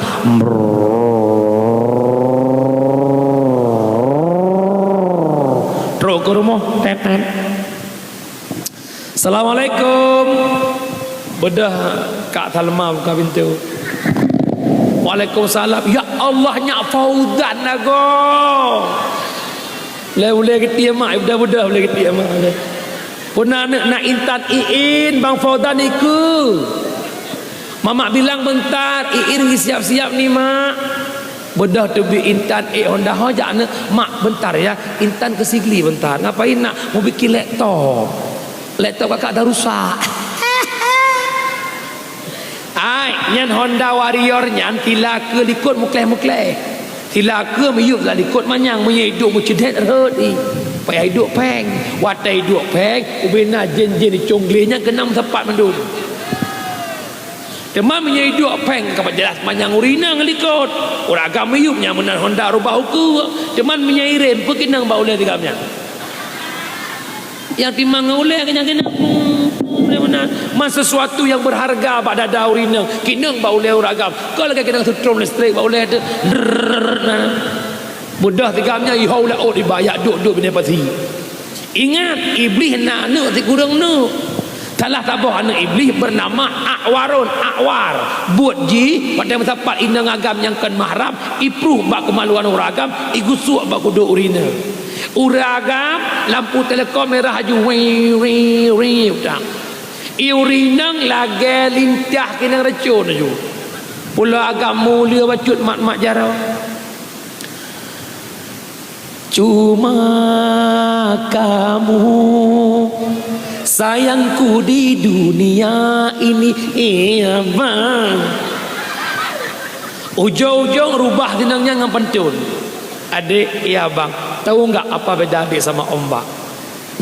Trok keu rumoh, tet, tet. Assalamualaikum. Beudôh Kak Salma buka pintoe. Waalaikumsalam. Ya Allah, nyak Fauzan lagoe. Lé ulèe geutie mak, beudôh-beudôh ulèe geutie mak. Puna aneuk na Intan Iin, Bang Fauzan ikeu. Mamak bilang bentar, Iin geusiap-siap ni, Mak. Beudôh teubiet Intan ék Honda ho jak aneuk, "Mak, bentar ya, Intan keu Sigli bentar." "Ngapain, Nak?" "Mau bikin laptop. Laptop kakak dah rusak." Ai, nyan Honda Warrior nyan sila keu likot mukleh-mukleh. Sila keu miyup lam likot manyang, meunyoe iduek meuceudet rhot i. Payah iduek péng. Watèe iduek péng, ubena jén-jén icong glé nyang keunong sapat mandum. Teuma meunyoe iduek péng ka jeulaih manyang ureueng inong likot. Ureueng agam miyup nyan meunan Honda rubah ukeue. Teuma meunyoe irem, peue keunong bak ulèe tigam nyan? Nyang timang ngon ulèe keunong-keunong. Ulèe meunan. Man sesuatu nyang berharga bak dada ureueng inong, keunong bak ulèe ureueng agam. Kon lagèe keunong seutrom listrik bak ulèe teuh. Drrrr, nah. Beudôh tigam nyan ihou laôt iba jak duek-duek binéh pasi. Ingat, Iblih na aneuk sikureueng neuk. Salah saboh aneuk Iblih beunama Akwarun, Akwar. Buet jih, watèe meusapat inong agam nyang kon mahram, ipruh bak keumaluan ureueng agam, igusok bak kudôk ureueng inong. Ureueng agam, lampu telekom merah aju, wiu, wiu, wiu, dak. I ureueng inong lagèe lintah keunong racun aju. Pulo agam mulia bacut mat-mat jaroe. Cuma kamu sayangku di dunia ini, iya bang. Ujong-ujong rubah sinang nyan ngon pantun. Adek, iya bang, tahu nggak apa beda adek sama ombak?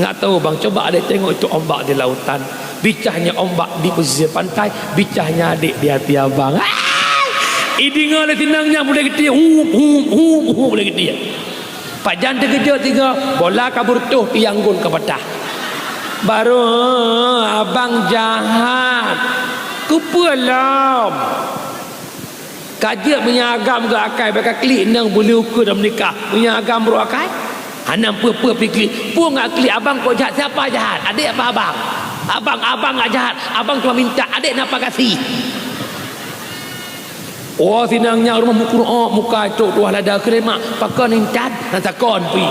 Nggak tahu bang, coba adek tengok itu ombak di lautan. Bicahnya ombak di pesisir pantai, bicahnya adek di hati abang. Ah! Idingoe lé sinang nyan boleh geutie, hum, hum, hum, hum, boleh geutie. Pajan teukeujot tiga, bola ka beureutoh, tiang gol ka patah. Barô abang jahat. Keupeue lom? Ka jeuet meunyoe agam geuakai, bèk ka klik inong beuli ukeue dan meunikah. Meunyoe agam brôk akai, hana peue-peue pih klik. Peue nggak klik abang kok jahat? Siapa jahat? Adék apa abang? Abang, abang nggak jahat. Abang cuma minta. Adék napa kasih? Oh, sinang nyak rumoh meukurok muka trok tuah lada keu lé mak. Pakon intat? Nan takon pi.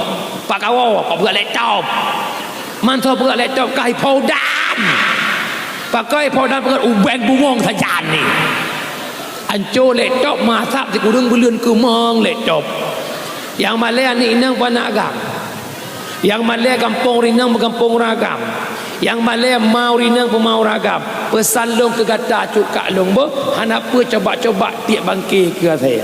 Pak kawoe, pak beurak laptop. Mantong beurak laptop ka ipodan. Pakon ipodan pakon ubeng bungong sajan ni. Anco laptop masab sikureueng buleuen keumong laptop. Nyang malèe aneuk inong pih aneuk agam. Nyang malèe gampông ureueng inong meugampông ureueng agam. Nyang malèe ma ureueng inong peuma ureueng agam. Peusan lôn keu gata cut kak lôn beuh, hana peue coba-coba tiek bangke keu asèe.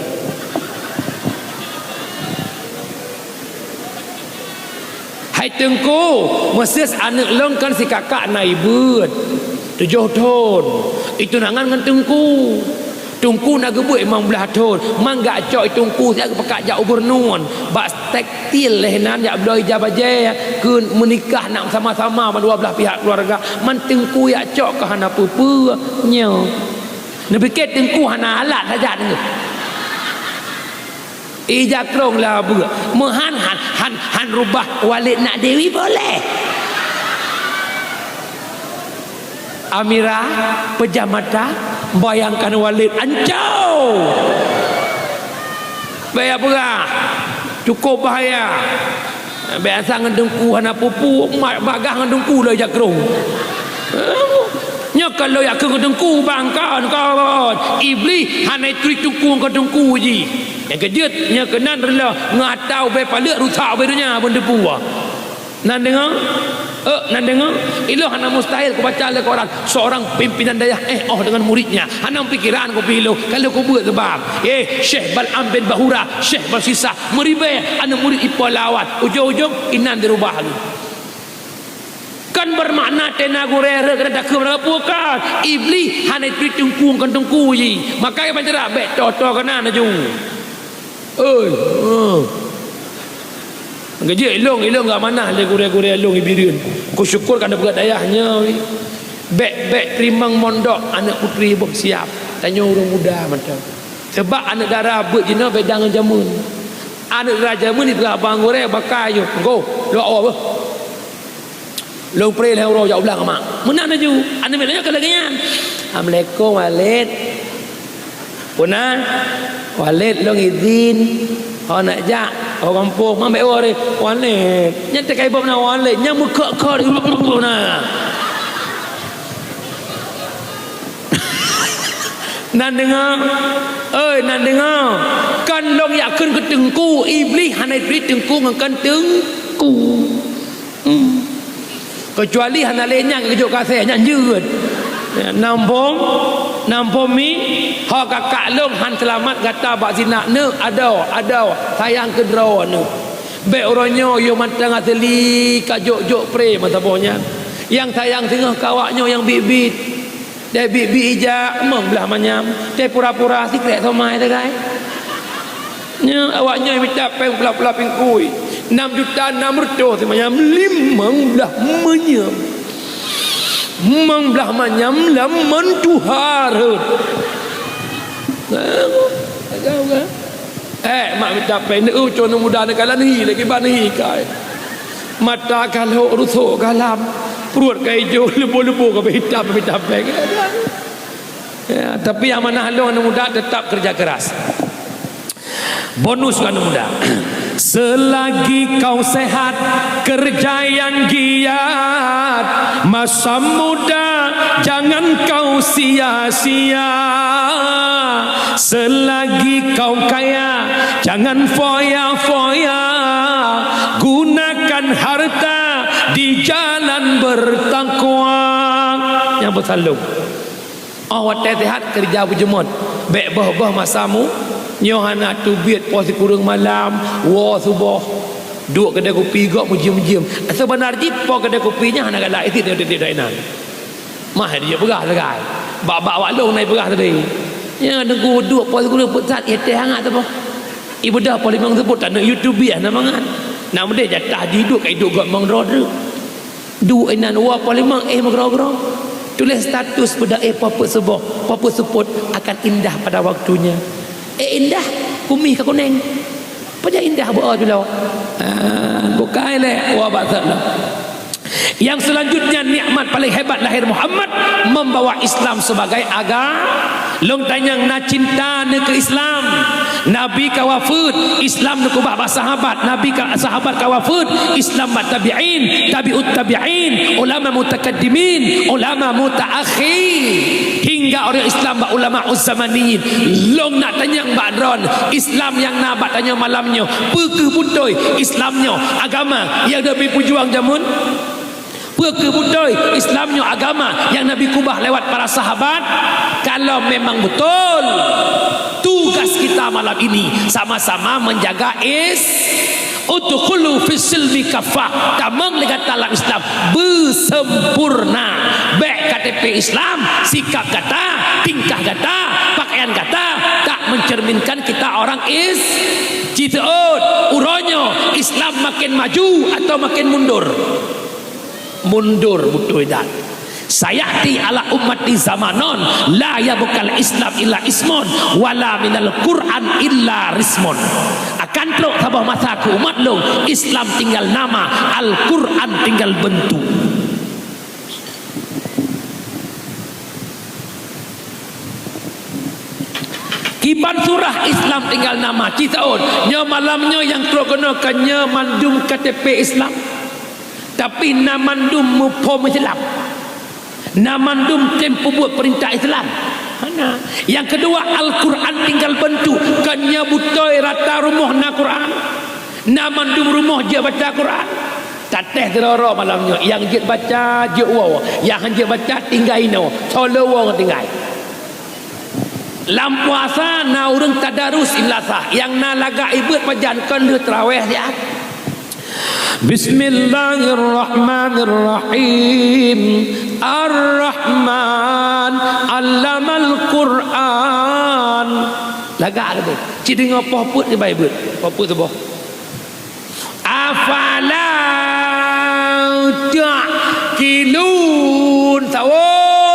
Hai Teungku, meuseus aneuk lôn kan si kakak na ibeut, tujoh thon. Itunangan ngon Teungku. Teungku na geubeuet limong blaih thon, man geucok Teungku siat geupeugah jak gubernur bak tekstil lheuh nyan jak bloe ija bajèe keu meunikah nak sama-sama mandua blaih pihak keuluwarga. Man Teungku jak cok ka hana peue-peue nyoe. Neupike Teungku hana alat saja deungoe. Ija krông lah beuk. Meuhan han, han, han rubah Walid nak Dewi boleh. Amira peujah mata, bayangkan Walid, ancau! Bèk peugah, cukup bahaya. Bèk asai ngon Teungku hana peue-peue, ma-, magah ngon Teungku lôn jak krông. Nyoe ka lôn jak keu ngon Teungku bang kon, kon. Iblih hana ituri Teungku ngon Teungku jih. Nyang keujeuet, nyoe keunan reuloh ngon ata ubé paleuk rusak ubé donya beuneuteupeue. Nan deungoe? Eh, nan deungoe? Ilôn hana mustahil kubaca lé koran, seorang pimpinan dayah eh oh dengan muridnya. Hana pikiran kupih ilôn, ka lheueh kubeuet seubab. Eh, Syekh Bal'am bin Bahura, Syekh Balsisah, meuribèe aneuk murid ipo lawat. Ujong-ujong, inan dirubah lé. Kan beumakna tena gurèe rhot keunan takheun meurapue kan. Iblih hana ituri Teungku kon Teungku jih. Maka ban ceurak bèk toe-toe keunan laju. Oi, eh. Geujeuet ilôn, ilôn geuamanah lé gurèe-gurèe ilôn i Bireuen. Kusyukur ka neupeugah dayah nyoe. Bèk, bèk teurimong mondok aneuk putri boh siab. Tanyoe ureueng muda mantong. Seubab aneuk dara beuet jinoe beda ngon jameun. Aneuk dara jameun jipeugah bang gurèe bakai yoh. Go, lôn awai beuh. Lôn preh lhèe uroe jak u blang mak. Meunan laju. Aneuk miet nyoe ka lagèe nyan. Assalamualaikum, Walid. Puna, Walid lôn izin. Ho nak jak, ho gampông, man bèk woré. Walid. Nyan teuka iboh na Walid, nyan meukok-kok na. Nan deungoe, oi, nan deungoe. Kan lôn jak kheun keu Teungku, Iblih hana ituri Teungku ngon kon Teungku. Hmm. Keucuali hana lé nyang geujok keu asèe, nyan jeuet. Nyan, nam phôn, nam phôn mi, ho kakak lôn han seulamat gata bak zina neuk, adoe, adoe, sayang keudroe neuk. Bèk uroe nyoe yôh mantong asèe li ka jok-jok pré meusaboh nyan. Nyang sayang singoh keu awak nyoe nyang biet-biet. Dai biet-biet ija, limong blaih manyam. Dai pura-pura, sikrek somai sagai. Nyoe awak nyoe mita péng pula-pula pingkui. Nam juta nam reutôh simanyam, limong blaih manyam. Limong blaih manyam lam meutuha rhot. Nah, agam kan? Eh, mak mita péng, neucok aneuk muda neukalon hi lagi ban hi kai. Mata ka lhok, rusok ka lam, pruet ka ijo, leubo-leubo ka hitam mita péng. Ya, tapi nyang manah lôn aneuk muda tetap kerja keras. Bonus keu aneuk muda. Selagi kau sehat, kerja yang giat. Masa muda jangan kau sia-sia. Selagi kau kaya, jangan foya-foya. Gunakan harta di jalan bertakwa. Nyang peusaleuem. Oh, watèe sehat, keureuja beujeumot. Bèk boh-boh masa mu. Nyoe hana teubiet poh sikureueng malam, woe suboh. Duek keudè kupi gob meujeuem-jeuem. Seubeuna jih poh keudè kupi nyan hana galak, isi tiep-tiep inan. Mah dijak peugah sagai. Bak-bak awak lôn na ipeugah tadi. Nyan deungon duek poh sikureueng peuet sat, ié teh hangat saboh. Ibeudôh poh limong seupôt, taneuk YouTube biah na mangat. Na meudeh jatah jih duek, ka iduek gob limong droe treuk. Duek inan, dua puluh lima, eh, meugroe-groe. Tuléh status beudak, eh, peuet suboh, peuet seupôt akan indah pada waktunya. Eh, indah, kumih ka kunéng. Peue indah beu-o julo. Ah, bukai lé, wa bak that lah. Yang selanjutnya, nikmat paling hebat lahir Muhammad, membawa Islam sebagai aga-, Lôn tanyong na cinta neukeu Islam. Nabi ka wafeuet, Islam neukubah bak sahabat. Nabi ka, sahabat ka wafeuet, Islam bak tabi'in, tabi'ut tabi'in, ulama mutakaddimin, ulama mutaakhir. Hingga ureuëng Islam bak ulama uzzamaniyin. Lôn nak tanyong bak droen, Islam nyang na bak tanyoe malam nyoe, peu kheueh beutôi Islam nyoe agama nyang Nabi peujuang jameun? Peu kheueh beutôi Islam nyoe agama nyang Nabi kubah lewat para sahabat? Kalau memang betul, tugas kita malam ini sama-sama menjaga is-, udkhulu fis silmi kafah. Tamong lé gata lam Islam beusempurna. Bék K T P Islam, sikap gata, tingkah gata, pakaian gata tak mencerminkan kita orang is-, citeuôt. Uroe nyoe Islam makin maju atau makin mundur? Mundur beutôi that. Sayati ala ummati zamanun la yabqal Islam illa ismun wala minal Qur'an illa rismun. Akan trok saboh masa keu umat lôn, Islam tinggal nama, Al-Qur'an tinggal bentuk. Kiban surah Islam tinggal nama, citeuôt. Nyoe malam nyoe nyang trok keunoe kon nyoe mandum K T P Islam. Tapi na mandum muphom Islam. Na mandum tem peubuet peurintah Islam. Hana. Nyang keudua, Al-Qur'an tinggal bentuk. Kon nyoe beutôi rata rumoh na Qur'an. Na mandum rumoh jeuet baca Qur'an. Tatéh sidroe-droe malam nyoe. Nyang jeuet baca, jeuet woe. Nyang han jeuet baca, tinggai inoe. Soe lé woe ngon tinggai. Lam puasa na ureuëng tadarus i meulasah, nyang na lagak ibeuet pajan kon lheueh taraweh siat. Bismillahirrahmanirrahim. Ar-Rahman, allamal Qur'an. Lagak lagée. Ci deungoe poh peuet nibak ibeuet. Poh peuet suboh. Afala ta'qilun. Sawo,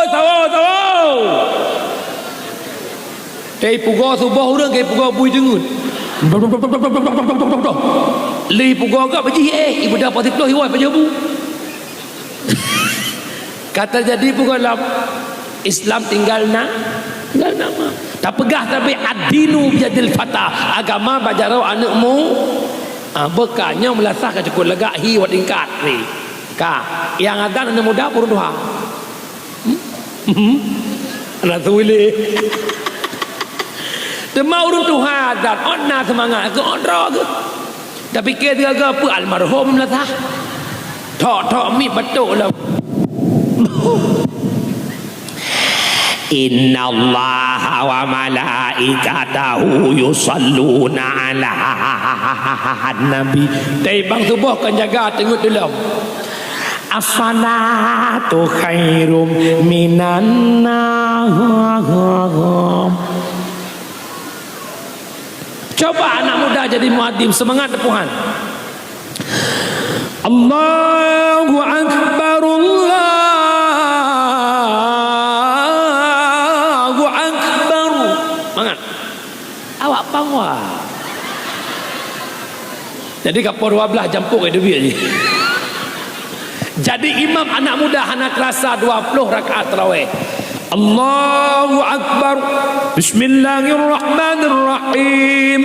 sawo, sawo. Teuipugoe suboh ureuëng, teuipugoe bui deungeut. Lheuh ipugoe gop jih, eh, ibuda poh siplôh iwoe pajoh bu. Ka teujadi peue gohlom? Islam tinggal na, tinggal nama. Tapeugah sabe ad-dinu biyadil fata, agama bak jaroe aneuëk mu-, ah, beuka nyoe meulasah ka cukôp lagak hi wat tingkat ni. Ka, nyang adan aneuëk muda peuruduha. Hmm? Hmm? Anak suwili. Teuma ureuëng tuha adan, ôn na seumangat, keu ôn droe geuh. Tapike sigaga peue almarhum lah sah. Thok-thok miet batuk lom. Innallaha wa malaikatahu yusalluna 'alan nabi. Dai bang suboh kan jaga teungeut tulom. As-salatu khairum minan naum. Coba anak muda jadi muadzin, semangat tepuhan. Allahu Akbar, Allahu Akbar. Semangat. Awak pang wa. Jadi ka poh dua belas jampok eh duit ni. Jadi imam anak muda hana terasa dua puluh rakaat tarawih. Allahu Akbar. Bismillahirrahmanirrahim.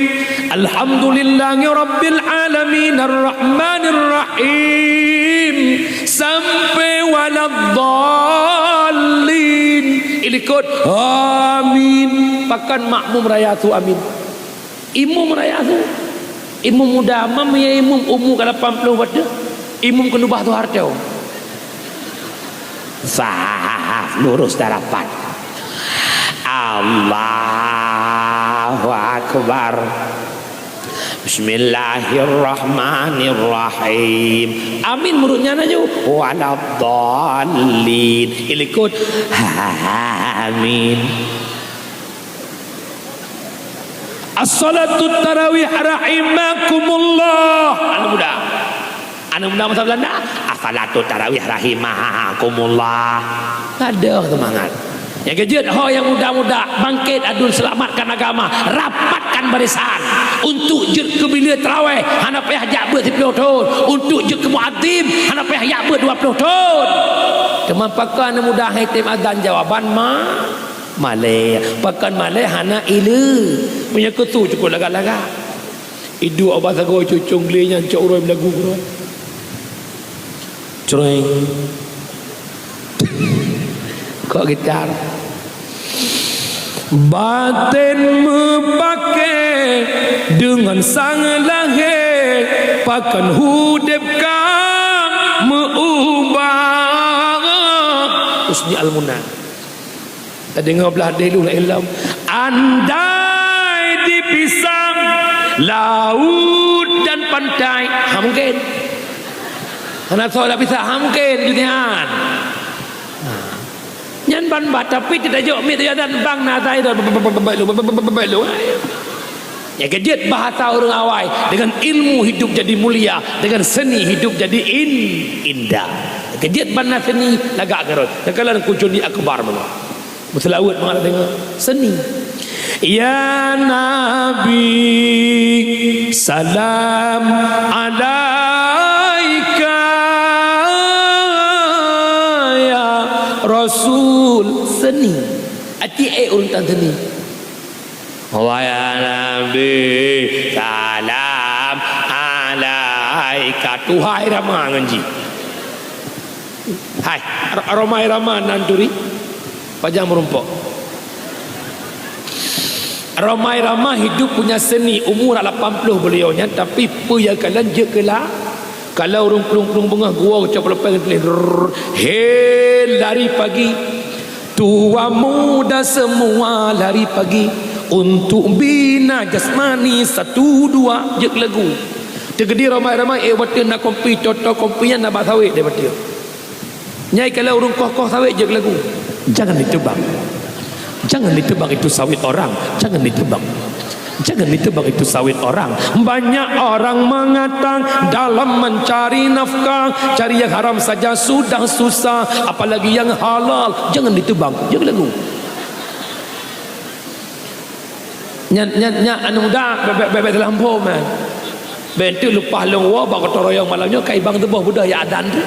Alhamdulillahi rabbil alamin, arrahmanirrahim. Sampai waladdallin. Ilikot amin. Pakan makmum raya tu amin. Imum raya tu. Imum muda, mam ya imum umu ka lapan puluh bateh. Imum keuneubah tu harta. Sah, lurus darapan. Allahu Akbar. Bismillahirrahmanirrahim. Amin menurutnya naju. Waladdallin. Ilikot. Amin. As-salatu tarawih rahimakumullah. Anak muda. Anak muda masa Belanda. Salatut tarawih rahimakumullah. Gadoh seumangat. Nyang keujeuet ho nyang muda-muda, bangkét aduen, seulamatkan agama, rapatkan barisan untuk jeuet keu bilé tarawih, hana payah jak beuet siplôh thon, untuk jeuet keu muadzin, hana payah jak beuet dua plôh thon. Teuma pakon aneuk muda han tem azan, jawaban ma-, malée. Pakon malée? Hana ileue. Meunyoe keu su cukôp lagak-lagak. Iduek bak sagoe cucông glé nyan cok uroe meulagu keudroe. Creng. Kok gitar. Baten meupaké deungon sang lahé, pakon udeb ka meu-ubah. Husni Al-Muna. Tadeungoe blah deh lôn ilom. Andai dipisah laut dan pantai, ha mungken. Hana soe tapisah, ha mungken, duniaan. Nah. Nyan ban ba, tapi teutajok miet teujadan bang na tai dah. Nyang keujeuet bahasa ureuëng awai, dengan ilmu hidup jadi mulia, dengan seni hidup jadi in-, indah. Keujeuet ban na seni lagak keurot. Nyang kalon kuncuni akbar meunan. Meuseulaweuet mangat deungoe seni. Ya Nabi, salam alaika, ya Rasul. Seni. Aci ék ureuëng tan seni. Wahai Nabi, salam alaika. Tuhai rama ngon jih. Hai, Ro-, Rhoma Irama nan turi, pajan meurumpok. Rhoma Irama hidup punya seni, umur lapan puluh beliau nyan, tapi peue nyang kalon jeuet keu la-, kalau ureuëng plueng-plueng beungoh geuwoe cok peuleupée ngon tuléh, drrrr, he lari pagi, tua muda semua lari pagi, untuk bina jasmani satu dua, jeuet keu lagu. Teukeudi Rhoma Irama, eh, watée na kompi, toto kompi nyan na bak sawét deh watée. Nyai kalau ureuëng koh-koh sawét jeuet keu lagu. Jangan ditebang. Jangan ditebang itu sawit orang. Jangan ditebang. Jangan ditebang itu sawit orang. Banyak orang mengatakan dalam mencari nafkah, cari yang haram saja sudah susah, apalagi yang halal. Jangan ditebang. Jeuet keu lagu. Nyan, nyan, nyan aneuk muda, bèk, bèk, bèk, bèk teulampo, man. Bèk teuh leupah lôn woe bak gotong royong malam nyoe, kai bang teuboh beudôh ya adan teuh.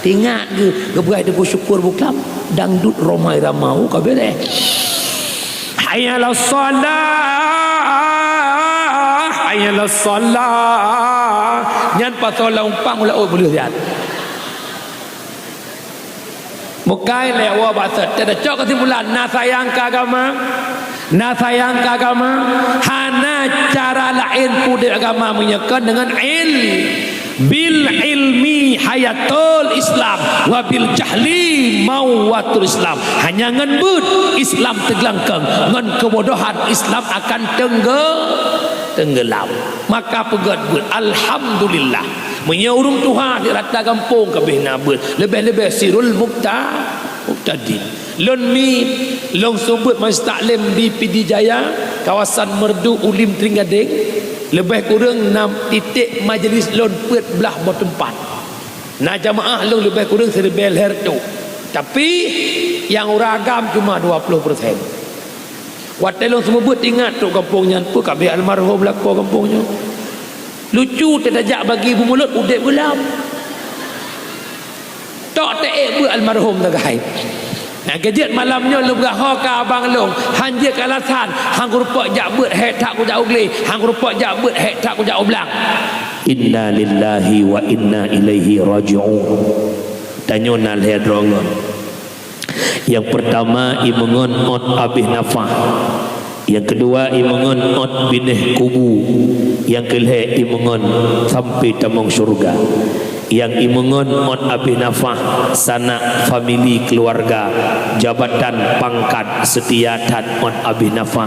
Teuingat geuh, geupeugah Teungku Syukur Buklam, dangdut Rhoma Irama, oh, ka beureh. Hayya 'alas shalah, hayya 'alas shalah. Nyan pasoe lam umpang ulah ôt beuleuh siat. Bukai lé woe bak sot. Teucok keusimpulan, na sayang keu agama, na sayang keu agama, hana cara laén udeb agama meunyoe kon deungon il-, bil ilmi hayatul Islam, wa bil jahli mauwatul Islam. Hanya ngon beuet Islam teuglangkong, ngon keubodohan Islam akan tengge-, tenggelam. Maka peugét beuet, alhamdulillah. Meunyoe ureuëng tuha di rata gampông ka bèh na beuet, leubeh-leubeh sirul mubta-, mubtadin. Lôn mi, lôn seumeubeuet majelis taklim di Pidie Jaya, kawasan Meureudu, Ulim, Trienggadeng, leubeh kureueng nam titek majelis lôn peuet blaih boh teumpat. Na jamaah lôn leubeh kureueng siribèe lhèe reutôh. Tapi, nyang ureuëng agam cuma dua ploh persen. Watèe lôn seumeubeuet teuingat trok gampông nyan, peue ka bèh almarhum lakoe gampông nyoe. Lucu, teuh tajak bagi beumulot udeb geulam. Tok teuék beuet almarhum tagai. Nyang keujeuet malam nyoe lôn peugah ho keu abang lôn, han jeuet keu alasan, han kurumpok jak beuet hék that kujak u glé, han kurumpok jak beuet hék that kujak u blang. Inna lillahi wa inna ilaihi raji'un. Tanyoe na lhèe droe ngon. Nyang peurtama, imeungon ôt abéh nafah. Nyang keudua, imeungon ôt binéh kubu. Nyang keulhèe, imeungon sampoe tamong syeuruga. Nyang imeungon ôt abéh nafah, sanak, famili, keuluwarga, jabatan, pangkat, seutia that ôt abéh nafah.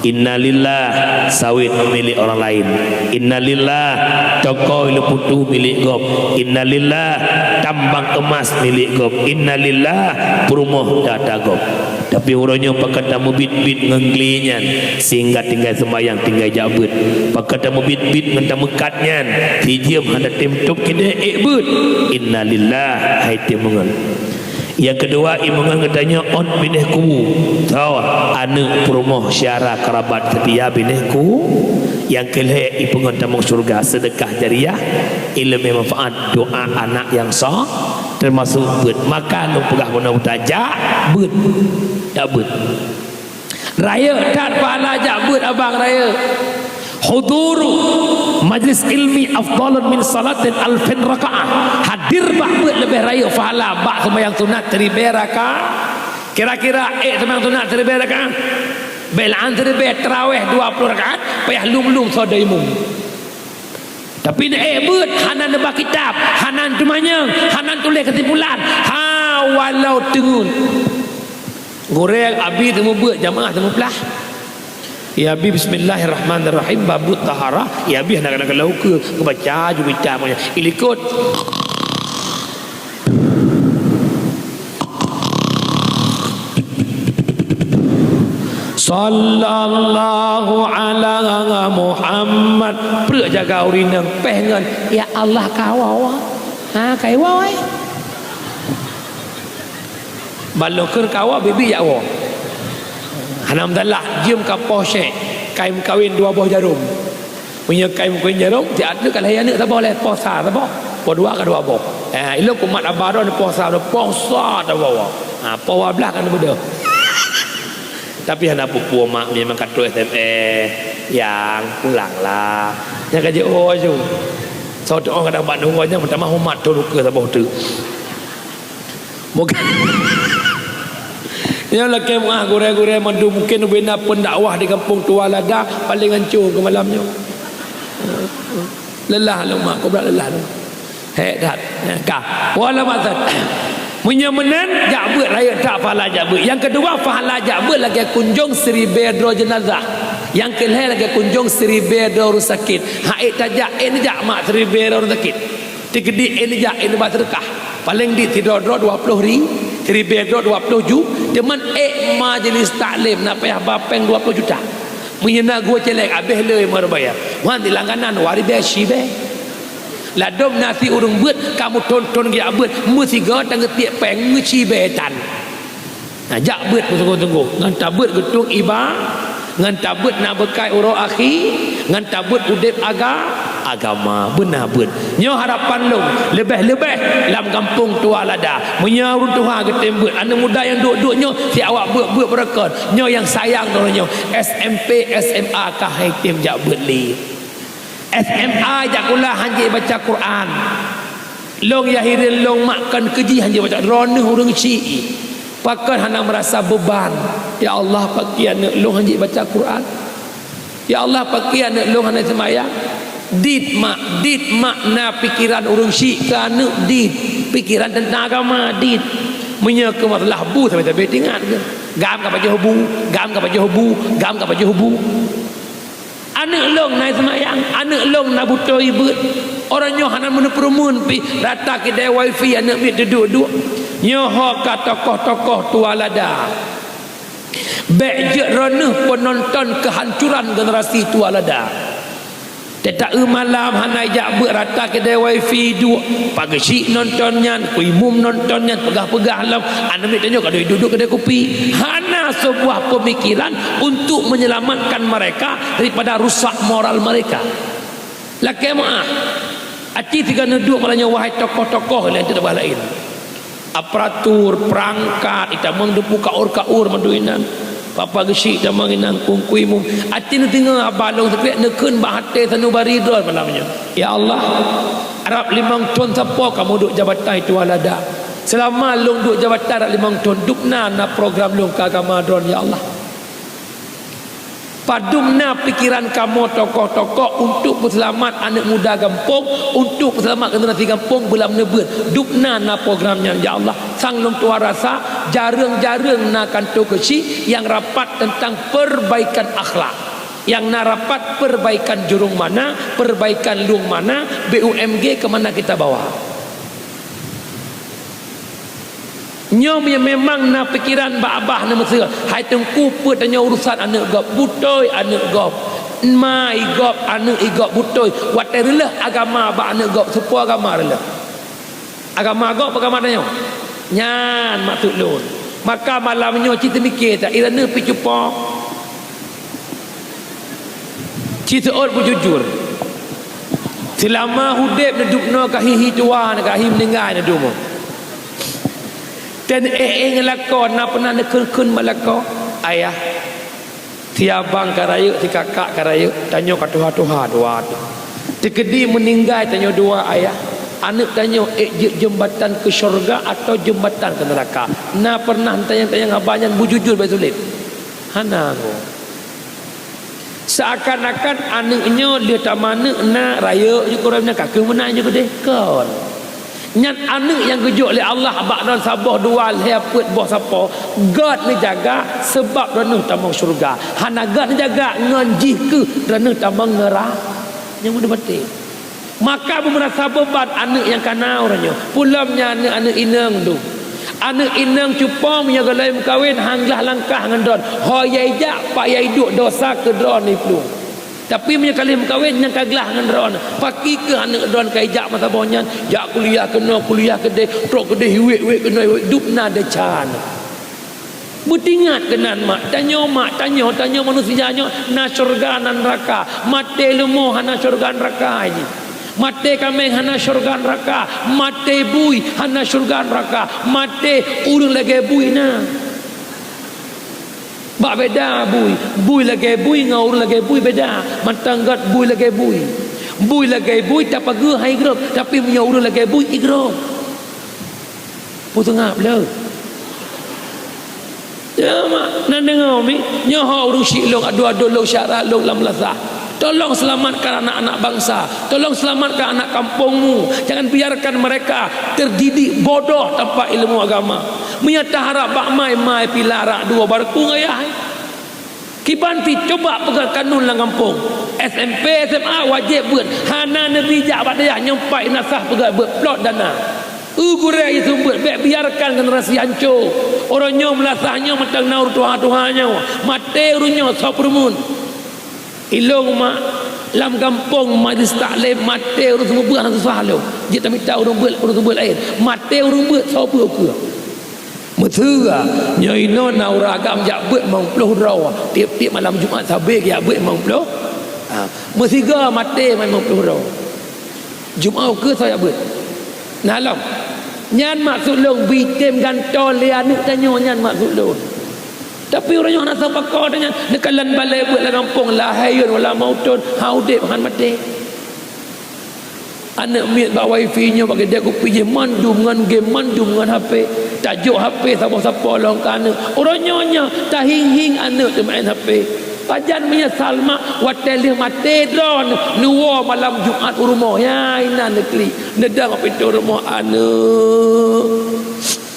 Innalillah, sawét milék ureuëng laén. Innalillah, toko i Leuputu milék gob. Innalillah, tambang eumas milék gob. Innalillah, peurumoh data gob. Tapi uroe nyoe pakon tameubiet-biet ngon kli nyan, sehingga tinggai seumbahyang, tinggai jak beuet. Pakon tameubiet-biet ngon tameukat nyan, sijeuem hana tem tôb keudeh ék beuet. Innalillah, hai tem meungon. Nyang keudua, imeungon geutanyoe ôn binéh kubu. Soe? Aneuk, peurumoh, syedara, kerabat, seutia binéh ku. Nyang keulhèe, ipeungon tamong syeuruga, seudeukah jariah, ileumèe manfaat, doa anak nyang so-, teumasok beuet. Maka lôn peugah bunoe buta, jak beuet. Jak beuet. Rayeuk that pahala jak beuet, abang, rayeuk. Huduru majlis ilmi afdalun min salatin alfin rakaah. Hadir bak beuet leubeh rayeuk pahala bak seumayang sunat siribèe rakaat. Kira-kira ék seumayang sunat siribèe rakaat? Bèk lôn siribèe, tarawih dua ploh rakaat, payah lom-lom soe deuh imum. Tapi na ék beuet, hana neuba kitab, hana teumanyong, hana tuléh keusimpulan. Ha, walau teungeut. Gurèe, abi teumeubeuet, jamaah teumeuplah. Ya, abi, bismillahirrahmanirrahim, babut taharah. Ya, abi, hana keuneuk keu, keubaca ju kitab nyan. Ilikot. Sallallahu ala Muhammad. Preuk jaga ureueng inong, péh ngon, "Ya Allah, kawoe." Ha, kawoe, ai. Ban lôn kheun kawoe, bibi jak woe. Hana masalah, jeuem ka poh syèk, kayém kawen dua boh jarôm. Meunyoe kayém kawen jarôm, siat lé ka lahé aneuk saboh lé, poh sa saboh, poh dua ka dua boh. Eh, ilôn kumat aba droe poh sa, poh sa saboh. Ha, poh dua blah ka neubeudôh. Tapi hana peue-peue mak, memang ka trôh S M S, "Yang, pulanglah." Nyan ka jeuet, "Oh, ju." Soe teuh kadang bak nunggu nyan, meutamah umat trôh lukeue saboh teuk. Bukan. Nyoe lakèe meu'ah gurèe-gurèe mandum, mungken ubena pendakwah di Gampông Tua Lada paléng hancô keu malam nyoe. Lelah lôn mak, kobra lelah lôn. Hék that. Ka. Wala maksud. Meunyoe meunan, jak beuet, rayeuk that pahala jak beuet. Nyang keudua, pahala jak beuet lagèe kunjông siribèe droe jeunazah. Nyang keulhèe lagèe kunjông siribèe droe ureueng sakét. Ha, ék tajak, ék neujak mak siribèe droe ureueng sakét. Teukeudi ék neujak, ék neuba seudeukah. Paléng dit sidroe-droe dua ploh ri-, siribèe droe dua ploh ju, teuma ék majelis taklim na payah ba péng dua ploh juta. Meunyoe na gua célék, abéh le meureubaya. Wan di langganan, dua ribèe siribèe. Ladôm na si ureueng beuet, ka meuthôn-thôn geujak beuet, meusigoe tan geutiek péng, meucibèe tan. Na jak beuet beusunggoh-sunggoh, ngon tabeuet geutueng iba-, ngon tabeuet na beukai uroe akhé, ngon tabeuet udép aga-, agama. Beuna beuet. Nyoe harapan lôn, leubeh-leubeh lam Gampông Tua Lada. Meunyoe ureueng tuha geutem beuet, aneuk muda nyang duek-duek nyoe, si awak beuet-beuet beureukat. Nyoe nyang sayang droeneuh nyoe, S M P, S M A ka han tem jak beuet lé. S M A jak kula han jeuet baca Quran. Lôn nyang hireuen lôn mak kon keu jih han jeuet baca, droeneuh ureueng syiek. Pakon hana meurasa beuban? Ya Allah, pakri aneuk lôn han jeuet baca Quran. Ya Allah, pakri aneuk lôn hana seumayang. Dit mak, dit mak na pikeran ureueng syiek keu aneuk dit. Pikeran teuntang agama dit. Meunyoe keu masalah bu sabe-sabe teuingat keuh. Gam ka pajoh bu, gam ka pajoh bu, gam ka pajoh bu. Aneuk lôn na seumayang, aneuk lôn na beutoe beuet. Uroe nyoe hana meuneuk peureumeun pih, rata keudè wifi aneuk miet teuduek-duek. Nyoe ho ka tokoh-tokoh Tua Lada. Bèk jeuet droeneuh peunonton keuhancuran generasi Tua Lada. Teuta-eu malam hana jak beuet, rata keudè wifi duek, pageusyik nonton nyan, kuimum nonton nyan, peugah-peugah lom, aneuk miet tanyoe ka duek-duek keudè kupi. Hana sebuah pemikiran untuk menyelamatkan mereka daripada rusak moral mereka. Lakèe meu'ah. Aci sigoe neuduek malam nyoe, wahai tokoh-tokoh laén, teuh bah laén. Aparatur, perangkat, itamong deungon kaur-kaur mandum inan. Papa geusyik tamong inan, kungkui mum. Aci neudeungoe haba lôn sikrek neukheun bak até sanubari droe malam nyoe. Ya Allah, rab limong thon sapo kamoe duek jabatan Tua Lada. Seulama lôn duek jabatan rab limong thon, dubna na program lôn keu agama droe, ya Allah. Padum na pikeran kamoe tokoh-tokoh untuk peuseulamat aneuk muda gampông, untuk peuseulamat generasi gampông beulam neubeuet. Dubna na program nyan, ya Allah. Sang lôn tuan rasa, jareueng-jareueng na kantô keusyik nyang rapat teuntang perbaikan akhlak. Nyang na rapat perbaikan jurong mana, perbaikan lueng mana, B U M G ke mana kita bawa. Nyoe memang na pikeran bak babah neuh meuseu, hai teungku, peue tanyoe urusan aneuëk gob, beutôi aneuëk gob, ma i gob, aneuëk i gob, beutôi. Watée reuloh agama bak aneuëk gob, seupôt agama reuloh. Agama gob, agama tanyoe. Nyan maksud lôn. Maka malam nyoe cit teumiké that, i droeneuh pih cupo. Ci seuôt beujujur. Seulama udeb neudub noe ka hi-hi tuha, ka hi meuninggai neudub. Dan éh-éh ngon lakoe, na peunah neukheun-kheun bak lakoe, "Ayah, si abang ka rayeuk, si kakak ka rayeuk, tanyoe ka tuha-tuha dua." Teukeudi meuninggai tanyoe dua, Ayah, aneuëk tanyoe ék jeuet jeumbatan keu syeuruga atawa jeumbatan keu neuraka? Na peunah neutanyong-tanyong haba nyan beujujur, beusulet? Hana ngo. Seakan-akan aneuëk nyoe lheueh tameuaneuk na rayeuk jih, kureueng na ka kheueh meunan jih keudeh. Kon. Nyan aneuëk nyang geujok lé Allah bak droe saboh dua lhée peuet boh sapo, gét neujaga sabab droeneuh tamong syeuruga. Hana gét neujaga ngon jih kheueh droeneuh tamong neura-, nyang meudeubate. Maka beumeurasa beuban aneuëk nyang ka na uroe nyoe. Peulom nyan aneuëk-aneuëk inong dum. Aneuëk inong cupo meunyoe gohlom meukawen, han glah langkah ngon droen. Ho yai jak, pat yai duek, dosa keu droen iplueng. Tapi meunyoe ka lheueh meukawen, nyan ka glah ngon droen. Pakri keuh aneuëk droen ka ijak masa boh nyan, jak kuliah keunoe, kuliah keudeh, trok keudeh, iwet-wet keunoe, iwet, dum na desya. Beutingat keunan mak tanyoe, mak tanyoe, tanyoe manusia nyoe na syeuruga na neuraka. Maté leumo hana syeuruga neuraka jih. Maté kaméng hana syeuruga neuraka. Maté bui hana syeuruga neuraka. Maté ureuëng lagée bui na. Bak beda bui, bui lagée bui ngon ureuëng lagée bui beda. Mantong gét bui lagée bui. Bui lagée bui tapageue hai grop, tapi meunyoe ureuëng lagée bui igrop. Peue teungab le? Ya, mak, na deungoe mi, nyoe ho ureuëng syiek lôn, adoe-adoe lôn, syedara lôn lam meulasah. Tolong selamatkan anak-anak bangsa. Tolong selamatkan anak kampungmu. Jangan biarkan mereka terdidik bodoh tanpa ilmu agama. Meunyoe taharab bak mai, mai pih larak dua barku ngon yah. Kiban pih coba peugah kanun lam gampông. S M P, S M A wajéb beuet. Hana neubi jak bak dayah nyoe pat inasah peugah beuet plot dana. Eu gurée jiseumeubeuet, bék biarkan generasi hanco. Uroe nyoe meulasah nyoe mantong na ureuëng tuha-tuha nyoe. Maté ureuëng nyoe soe peureumeun. Ilong mak lam gampông majlis taklim maté ureuëng seumeubeuet hana susah lom. Jeuet tamita ureuëng beuet, ureuëng seumeubeuet laén. Maté ureuëng beuet soe beuet ukeue. Meuteua, nyoe inoe na ureuëng agam jak beuet limong ploh droe, tieb-tieb malam Jumat sabe geujak beuet limong ploh. Ha, meusigoe maté limong ploh droe. Jumat ukeue soe jak beuet? Na lom. Nyan maksud lôn, beuitem gantoe lé aneuëk tanyoe, nyan maksud lôn. Tapi ureuëng nyoe hana sapa ko tanyan, neukalon balée beuet lam gampông, lahé yôn wala mauton, han udeb han maté. Aneuëk miet bak wifi nyoe bak keudée kupi jih mandum ngon game, mandum ngon H P. Tajok H P saboh sapo lom keu aneuëk. Uroe nyoe nyoe tahieng-hieng aneuëk teumeu'en H P. Pajan meunyeusal mak watée lheueh maté droe neuwoe malam Jumat u rumoh. Ya inan neuklik. Neudong pintoe rumoh aneuëk.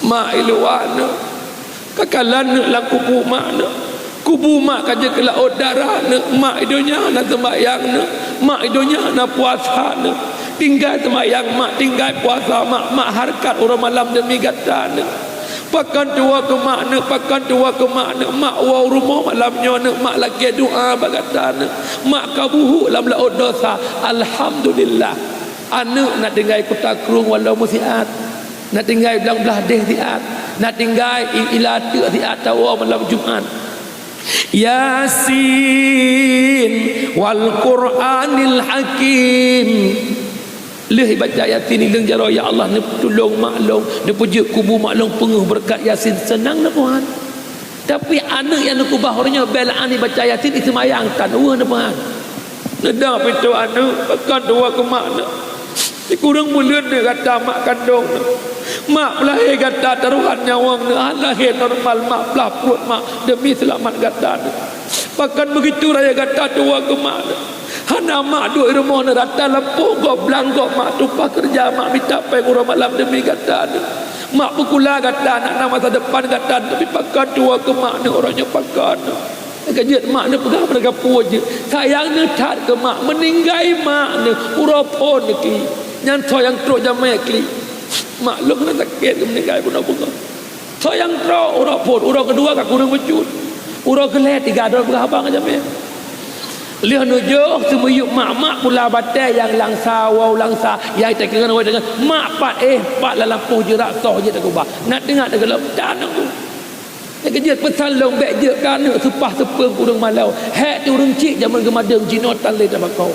Mak i luwa aneuëk. Ka kalon neuëk lam kubu mak neuëk. Kubu mak ka jeuet keu laôt darah neuëk. Mak i donya hana seumbahyang neuëk. Mak i donya hana puasa neuëk. Tinggai seumbahyang mak, tinggai puasa mak, mak hareukat uroe malam deumi gata neuëk. Pakon tuwoe keu mak neuëk, pakon tuwoe keu mak neuëk. Mak woe u rumoh malam nyoe neuëk, mak lakée doá bak gata neuëk. Mak ka buhuk lam laôt dosa. Alhamdulillah. Aneuëk na tinggai kuta krueng walau meusiat. Na tinggai blang blaih deh siat, na tinggai i-, ila teuk siat tawoe malam Jumat. Yasin wal Qur'anil Hakim. Lheueh ibaca Yasin ileueng jaroe, "Ya Allah, neutulông mak lông, neupeujeuet kubu mak lông peungeuh beureukat Yasin," seunang neupuhan. Tapi aneuëk nyang neukeubah uroe nyoe bela aneuëk baca Yasin, iseumayang tan weueh neupuhan. Neudong pintoe aneuëk, pakon tuwoe keu mak neuëk. Sikureueng buleuen neuëk gata mak kandong neuëk. Mak peulahé gata tarohan nyawöng neuëk, han lahé normal mak, peulaih pruet mak deumi seulamat gata neuëk. Pakon beugitu raya gata tuwoe keu mak neuëk. Hana mak duek i rumoh neuëk, rata lampôh gob, blang gob mak tumpah keureuja mak mita péng uroe malam deumi gata neuëk. Mak peukula gata, nak na masa depan gata, tapi pakon tuwoe keu mak neuëk uroe nyoe pakon neuëk. Ka jeuet mak neupeugah meureuka puwoe jeuet. Sayang neuh that keu mak, meuninggai mak neuh uroe phon neuklik. Nyan soe nyang trok jamé klik. Mak lôn hana sakét keu meuninggai bunoe beungoh. Ho nyang trok uroe phon, uroe keudua ka kureueng bacut. Uroe keulhèe tiga droe peugah haba ngon jamèe. Lheueh neujôh seumiyueb mak-mak pula batèe nyang langsa, woe langsa, nyang teukeungon, woe teukeungon. Mak pat, eh, pat lam lampôh jeurak soh jeuet takubah. Na teungoh teugeulom, dan aku. Nyang keujeuet peusan lôn, bèk jeuet keu aneuk seupah seupeueng ureueng malèe. Hék teuh ureueng chik jameun geumadeueng jinoe tan lé tabako.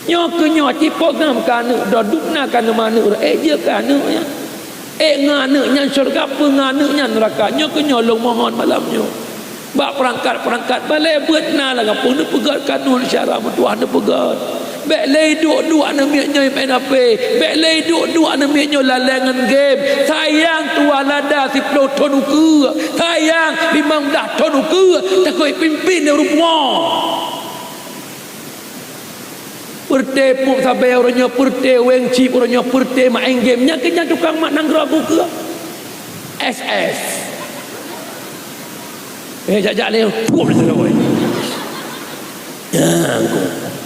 Nyoe keuh nyoe cit program keu aneuk droe, dum na ka neuma aneuk droe, ék jeuet keu aneuk nyan. Ék ngon aneuk nyan syeuruga, peue ngon aneuk nyan neuraka. Nyoe keuh nyoe lôn mohon malam nyoe. Bak peurangkat-peurangkat balèe beuet na lam gampông neupeugèt kanun syara meutuah neupeugèt. Bèk lé duek-duek aneuk miet nyoe main H P. Bèk lé duek-duek aneuk miet nyoe lalèe ngon game. Sayang tuah lada siplôh thôn ukeue. Sayang limong blah thôn ukeue. Takot pimpin lé ureueng pungo. Peureute pup sabé uroe nyoe, peureute weng chip uroe nyoe, peureute maén game. Nyan keuh nyan tukang mat nanggroe ukeue. S S. Eh, jak-jak lé, pup lé. Nah,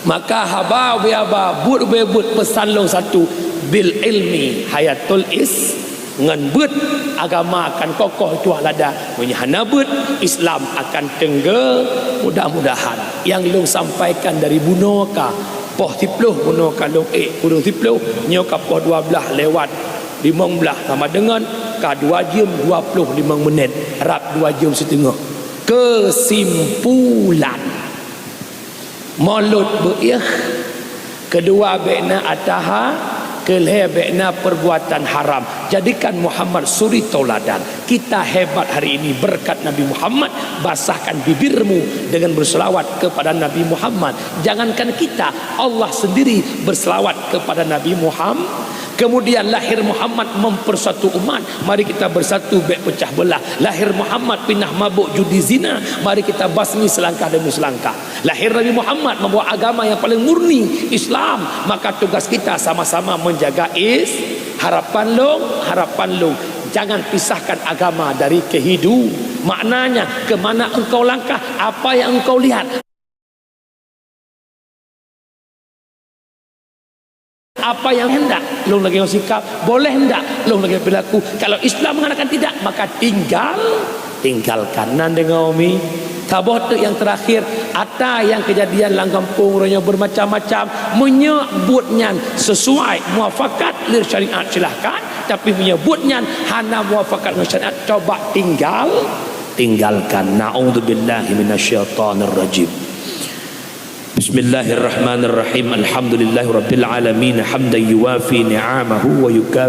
maka haba ubé haba, buet ubé buet, peusan lôn satu, bil ilmi hayatul is. Ngon beuet agama akan kokoh tuah lada. Meunyoe hana beuet, Islam akan teunggeu. Mudah-mudahan nyang lôn sampaikan dari bunoe ka poh siplôh, bunoe ka lôn ék kureueng siplôh, nyoe ka poh dua blah lewat limong blah sama deungon ka dua jeuem dua plôh limong menit, rab dua jeuem siteungoh. Keusimpulan. Mulod beuieh, keudua bèk na ataha, keulhèe bèk na perbuatan haram. Jadikan Muhammad suri tauladan. Kita hebat hari ini berkat Nabi Muhammad, basahkan bibirmu dengan berselawat kepada Nabi Muhammad. Jangankan kita, Allah sendiri berselawat kepada Nabi Muhammad. Kemudian lahir Muhammad mempersatu umat. Mari kita bersatu, bèk pecah belah. Lahir Muhammad pinah mabuk judi zina. Mari kita basmi selangkah demi selangkah. Lahir Nabi Muhammad membawa agama yang paling murni, Islam. Maka tugas kita sama-sama menjaga is-, harapan lôn, harapan lôn. Jangan pisahkan agama dari kehidu-, maknanya, ke mana engkau langkah, apa yang engkau lihat. Apa yang hendak lôn lagèe sikap, boleh ndak lôn lagèe perilaku. Kalau Islam mengatakan tidak, maka tinggal, tinggalkan. Nan deungö mi. Saboh teuk nyang terakhir, ata nyang keujadian lam gampông uroe nyoe bermacam-macam. Meunyoe buet nyan sesuai muafakat lé syariat, silahkan. Tapi meunyoe buet nyan hana muafakat ngon syariat, coba tinggal, tinggalkan. Na'udzubillahi minasyaitonirrajim. Bismillahirrahmanirrahim. Alhamdulillahirabbil alamin. Hamdan yuwafi ni'amahu wa yukafi